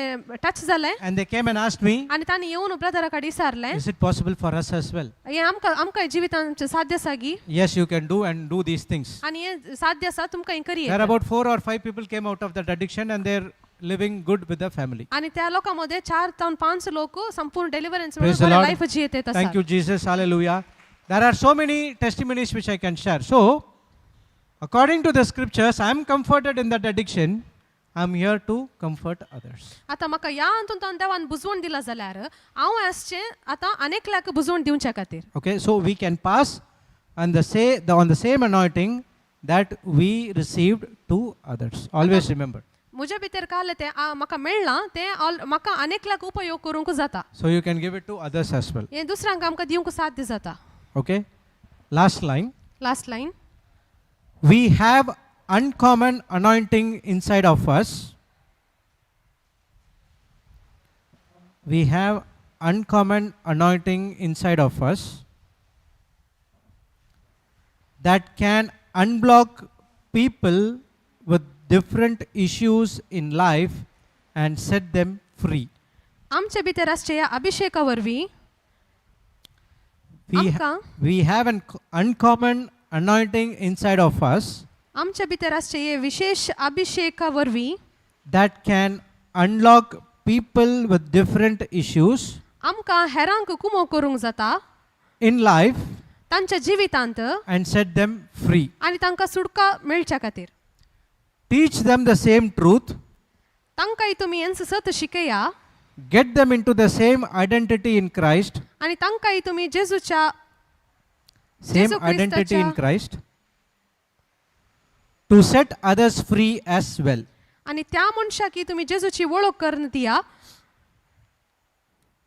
टच जालें. and they came and asked me, आनी तांणी येवन ब्रदरा कडेन विचारलें, is it possible for us as well? हें आमकां आमकां जिवितांत आमचें साध्य आसा गी? Yes, you can do and do these things. आनी हें साध्य आसा तुमकां हें There करयेत. about 4 or 5 people came out of that addiction and they're living good with the family. आनी त्या लोकां मदें 4 जावन 5 लोक संपूर्ण deliverance Praise the Lord. Life जियेत आसा. Thank you, Jesus. Hallelujah. There are so many testimonies which I can share. So, according to the scriptures, I am comforted in that addiction. I am here to comfort others. आतां म्हाका ह्या हातूंत देवान बुजवण दिला जाल्यार हांव आसचें आतां अनेकल्याक बुजवण दिवच्या खातीर. Okay, so we can pass on the on the same anointing that we received to others. Always remember. म्हज्या भितर काल तें म्हाका मेळ्ळां तें म्हाका अनेकल्याक उपयोग करूंक जाता. So you can give it to others as well. हें दुसऱ्यांक आमकां दिवंक साध्य जाता. Okay. Last line. Last line. We have uncommon anointing inside of us. We have uncommon anointing inside of us that can unblock people with different issues in life and set them free. आमचे भितर आसचे ह्या अभिषेका वरवीं आमकां We have an uncommon anointing inside of us. आमच्या भितर आसचे हे विशेश अभिशेका वरवीं that can unlock people with different issues आमकां हेरांक कुमो करूंक जाता in life तांच्या जिवितांत and set them free. आनी तांकां सुटका मेळच्या खातीर. Teach them the same truth, तांकांय तुमी हेंच सत शिकया get them into the same identity in Christ, आनी तांकांय तुमी जेजूच्या same Jesu identity in Christaच्या- Christ, to set others free as well. आनी त्या मनशाक तुमी जेजूची वळख करून दिया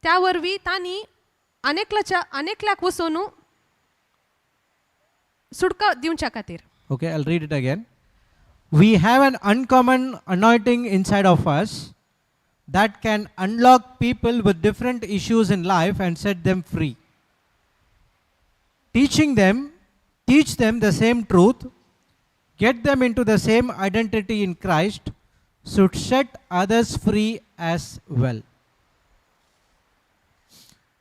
त्या वरवीं तांणी अनेकल्याच्या अनेकल्याक वचून सुटका दिवच्या खातीर. Okay, I'll read it again. We have an uncommon anointing inside of us that can unlock people with different issues in life and set them free. Teaching them, teach them the same truth, get them into the same identity in Christ, should set others free as well.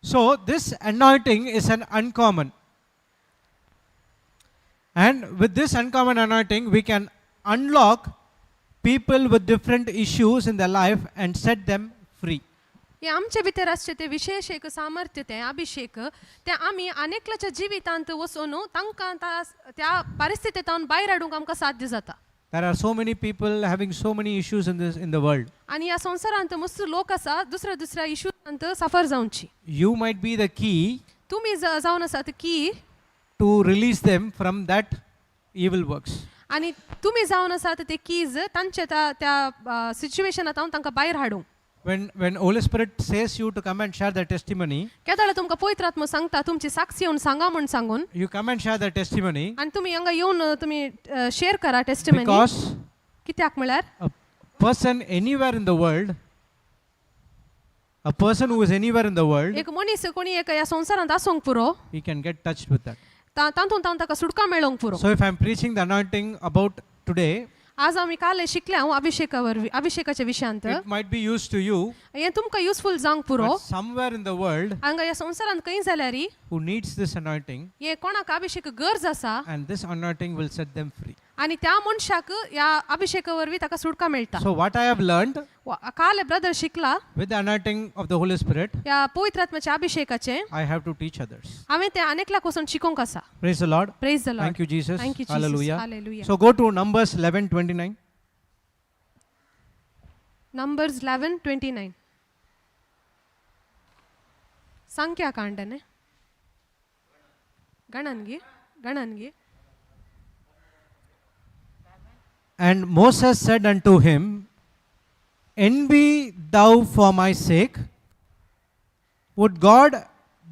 So, this anointing is an uncommon. And with this uncommon anointing, we can unlock people with different issues in their life and set them free. हे आमचे भितर आसचें तें विशेश एक सामर्थ्य तें अभिशेक तें आमी अनेकल्याच्या जिवितांत वचून तांकां त्या परिस्थितींतल्यान भायर हाडूंक आमकां साध्य जाता. There are so many people having so many issues in the world. आनी ह्या संवसारांत मस्त लोक आसा दुसऱ्या दुसऱ्या इशूंत सफर जावची. You might be the key तुमी जावन आसात की to release them from that evil works. आनी तुमी जावन आसात ते कीज तांचे त्या त्या सिच्युएशनांत तांकां भायर हाडूंक. When Holy Spirit says you to come and share the testimony, केदोळा तुमकां पवित्र आत्मो सांगता तुमची साक्षी येवन सांगा म्हूण सांगून you come and share the testimony आनी तुमी हांगा येवन तुमी शेअर करा टेस्टिमनी. because कित्याक म्हळ्यार a person anywhere in the world, a person who is anywhere in the world, एक मनीस कोणी एक ह्या संवसारांत आसूंक पुरो he can get touched with that. तातूंत हांव ताका सुटका मेळोवंक पुरो. So if I'm preaching the anointing about today, आज आमी काल शिकले हांव अभिशेका वरवीं अभिशेकाच्या विशयांत it might be used to you, हें तुमकां युजफूल जावंक पुरो. but somewhere in the world हांगा ह्या संवसारांत खंय जाल्यार who needs this anointing, हे कोणाक अभिशेक गरज आसा and this anointing will set them free. आनी त्या मनशाक ह्या अभिशेका वरवीं ताका सुटका मेळटा. So what I have learned काल ब्रदर शिकला with the anointing of the Holy Spirit, ह्या पवित्र आत्म्याच्या अभिशेकाचें I have to teach others. हांवें तें अनेकल्याक वचून शिकोवंक आसा. Praise the Lord. Praise the Lord. Thank you, Jesus. Thank you, Jesus. Hallelujah. Hallelujah. So go to Numbers 11:29. Numbers 11:29. संख्याकांडने गणनगी गणनगी. And Moses said unto him, Envy thou for my sake? Would God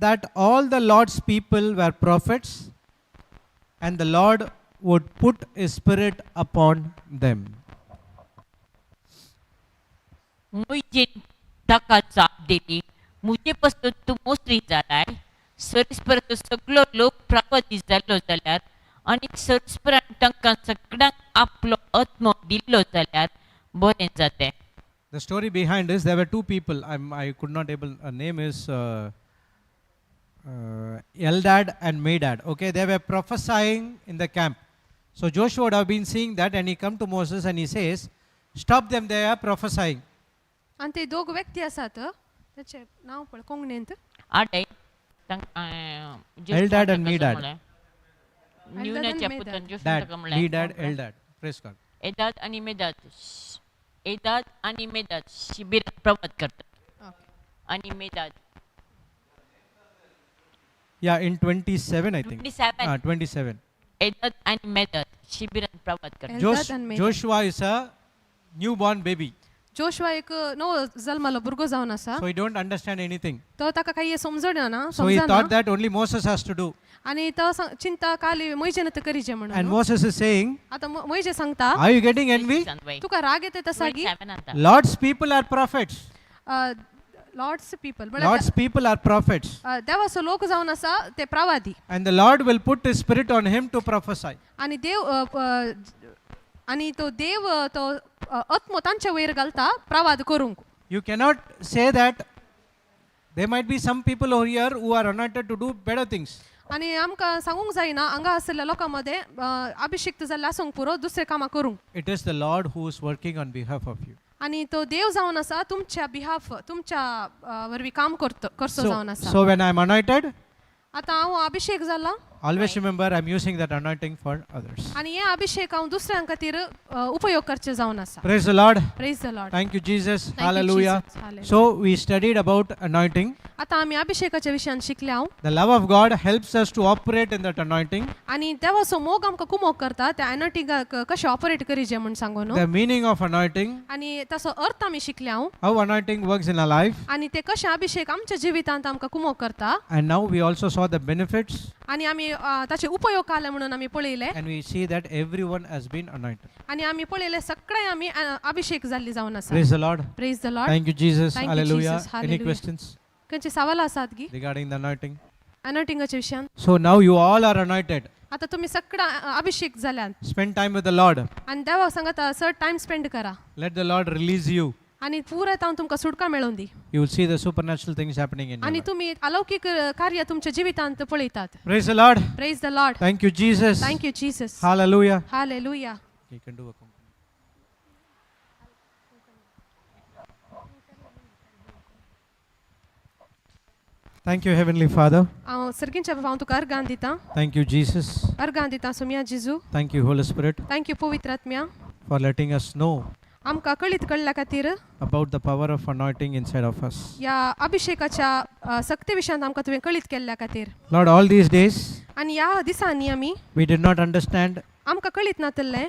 that all the Lord's people were prophets, and the Lord would put his spirit upon them. मुयजेन ताका जाप दिली म्हजे पासून तूं मोसरी जालाय सरस्पराचो सगलो लोक प्रवादी जाल्लो जाल्यार आनी सरस्परान तांकां सगळ्यांक आपलो आत्मो दिल्लो जाल्यार बरें जातें. The story behind is there were two people. I could not able. Name is Eldad and Medad. Okay, they were prophesying in the camp. So Joshua would have been seeing that, and he come to Moses and he says, "Stop them! They are prophesying." आनी ते दोग व्यक्ती आसात ताचें नांव पळय कोंकणींत. आडय तांकां Eldad and Medad. न्यूनाच्या and पुतान Medad. जोशुआन Dad, ताका म्हणलें Medad, Eldad. Praise God. एदाद आनी मेदाद एदाद आनी मेदाद शिबिरात प्रवाद करतात आनी मेदाद. Yeah, in 27, I think. 27. 27. एदाद आनी मेदाद शिबिरात प्रवाद करतात. Eldad and Medad. Joshua is a newborn baby, Joshua एक नवो जल्मालो भुरगो जावन आसा. so he don't understand anything. तो ताका काही समजण ना So he समजना thought that only Moses has to do. आनी तो चिंता काली मैजेन तर करीचे And म्हणून. Moses is saying, आतां मैजे सांगता "Are you getting envy? तुका राग येता तसा की 27 आतां. Lord's people are prophets. Lord's people म्हळ्यार Lord's people are prophets. देवाचो लोक जावन आसा ते प्रवादी. And the Lord will put his spirit on him to prophesy. आनी देव आनी तो देव तो आत्मो तांचे वयर घालता प्रवाद करूंक. You cannot say that there might be some people over here who are anointed to do better things. आनी आमकां सांगूंक जायना हांगा आशिल्ल्या लोकां मदें अभिषिक्त जाल्ले आसूंक पुरो दुसरे कामां करूंक. It is the Lord who is working on behalf of you. आनी तो देव जावन आसा तुमच्या बिहाफ तुमच्या वरवीं काम करतो करचो So, जावन आसा. so when I am anointed, आतां हांव अभिषेक जाला always remember I am using that anointing for others. आनी हे अभिषेक हांव दुसऱ्यां खातीर उपयोग करचे जावन आसा. Praise the Lord. Praise the Lord. Thank you, Jesus. Thank you, Hallelujah. Jesus. Hallelujah. So we studied about anointing. आतां आमी अभिषेकाच्या विशयान शिकले हांव. The love of God helps us to operate in that anointing. आनी देवाचो मोग आमकां कुमोक करता त्या एनोटिंगाक कशें ऑपरेट करीजे म्हूण सांगून न्हू. The meaning of anointing, आनी ताचो अर्थ आमी शिकले हांव. how anointing works in our life. आनी ते कशें अभिषेक आमच्या जिवितांत आमकां कुमोक करता. And now we also saw the benefits आनी आमी ताचे उपयोग आले म्हणून आमी पळयले. and we see that everyone has been anointed. आनी आमी पळयले सगळे आमी अभिषेक जाल्ली जावन आसा. Praise the Lord. Praise the Lord. Thank you, Jesus. Thank you, Hallelujah. Jesus. Any Hallelujah. questions खंयची सवालां आसात गी regarding the anointing? अनोटिंगाच्या विशयान? So now you all are anointed. आतां तुमी सगळा अभिषेक जाल्यात. Spend time with the Lord. आनी देवा सांगता सर टायम स्पेंड करा. Let the Lord release you. आनी पुराय हांव तुमकां सुटका मेळोवन दी. You will see the supernatural things happening in your आनी life. तुमी अलौकीक कार्य तुमच्या जिवितांत पळयतात. Praise the Lord. Praise the Lord. Thank you, Jesus. Thank you Jesus. Hallelujah. Hallelujah. You can do a conclusion. Thank you, Heavenly Father. हांव सर्गींच्या बाबा हांव तुका अर्गान दितां. Thank you, Jesus. अर्गान दितां सोम्या जेजू. Thank you, Holy Spirit, thank you पवित्र आत्म्या for letting us know आमकां कळीत कळ्ळ्या खातीर about the power of anointing inside of us. ह्या अभिषेकाच्या सक्ती विशयांत आमकां तुवें कळीत केल्ल्या खातीर. Lord, all these days आनी ह्या दिसांनी आमी we did not understand आमकां कळीत नातल्लें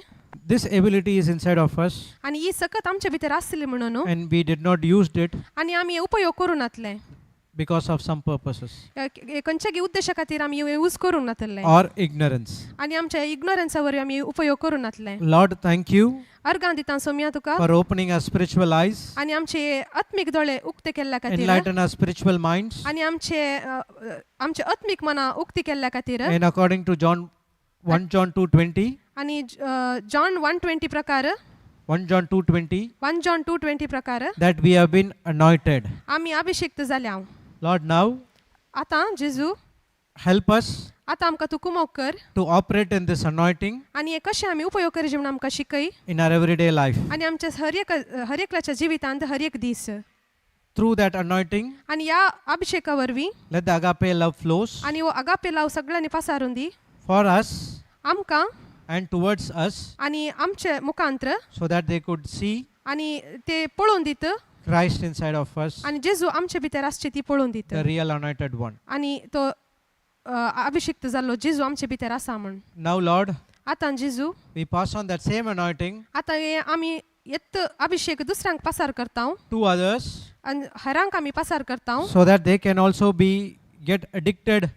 this ability is inside of us आनी ही सकत आमचे भितर आसली म्हणून न्हू. And we did not use it आनी आमी हे उपयोग करूं नातले because of some purposes खंयच्या उद्देशा खातीर आमी हे यूज करूंक नातल्ले or ignorance. आनी आमच्या इग्नोरन्सा वरवीं आमी उपयोग करूं नातले. Lord, thank you अर्गां दिता सोम्या तुका for opening our spiritual eyes, आनी आमचे आत्मीक दोळे उक्ते केल्ल्या खातीर enlighten our spiritual minds, आनी आमचे आमचे आत्मीक मनां उक्ती केल्ल्या खातीर. and according to John 1 John 2:20, आनी जॉन 1:20 प्रकार 1 John 2:20, 1 John 2:20 प्रकार that we have been anointed. आमी अभिषिक्त जाल्या. Lord, now आतां जेजू help us आतां आमकां तूं कुमोक कर to operate in this anointing आनी हे कशें आमी उपयोग करचे म्हणून आमकां शिकय in our everyday life. आनी आमच्या हर एक हर एकल्याच्या जिवितांत हर एक दीस. Through that anointing, आनी ह्या अभिषेका वरवीं let the agape love flows आनी हो अगापे लाव सगळ्यांनी पासारून दी for us आमकां and towards us आनी आमचे मुखांत्र so that they could see आनी ते पळोवन दित Christ inside of us, आनी जेजू आमचे भितर आसचे ती पळोवन दित the real anointed one. आनी तो अभिषिक्त जाल्लो जेजू आमचे भितर आसा म्हण. Now, Lord, आतां जेजू we pass on that same anointing आतां हे आमी येत अभिषेक दुसऱ्यांक पासार करता to others आनी हेरांक आमी पासार करता so that they can also be get addicted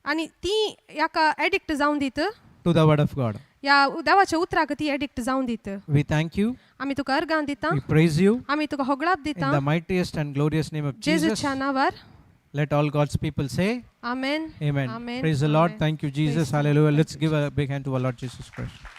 आनी ती हाका एडिक्ट जावन दित to the word of God. ह्या देवाच्या उतराक ती एडिक्ट जावन दित. We thank you. आमी तुका अर्गान दिता. We praise you आमी तुका होगळाप in दिता the mightiest and glorious name of Jesus. जेजूच्या नांवार. Let all God's people say, amen. Amen. Amen. Praise the Lord. Amen. Thank you, Jesus. Praise the Lord. Hallelujah. Thank Let's you, give a big hand to our Lord Jesus Christ.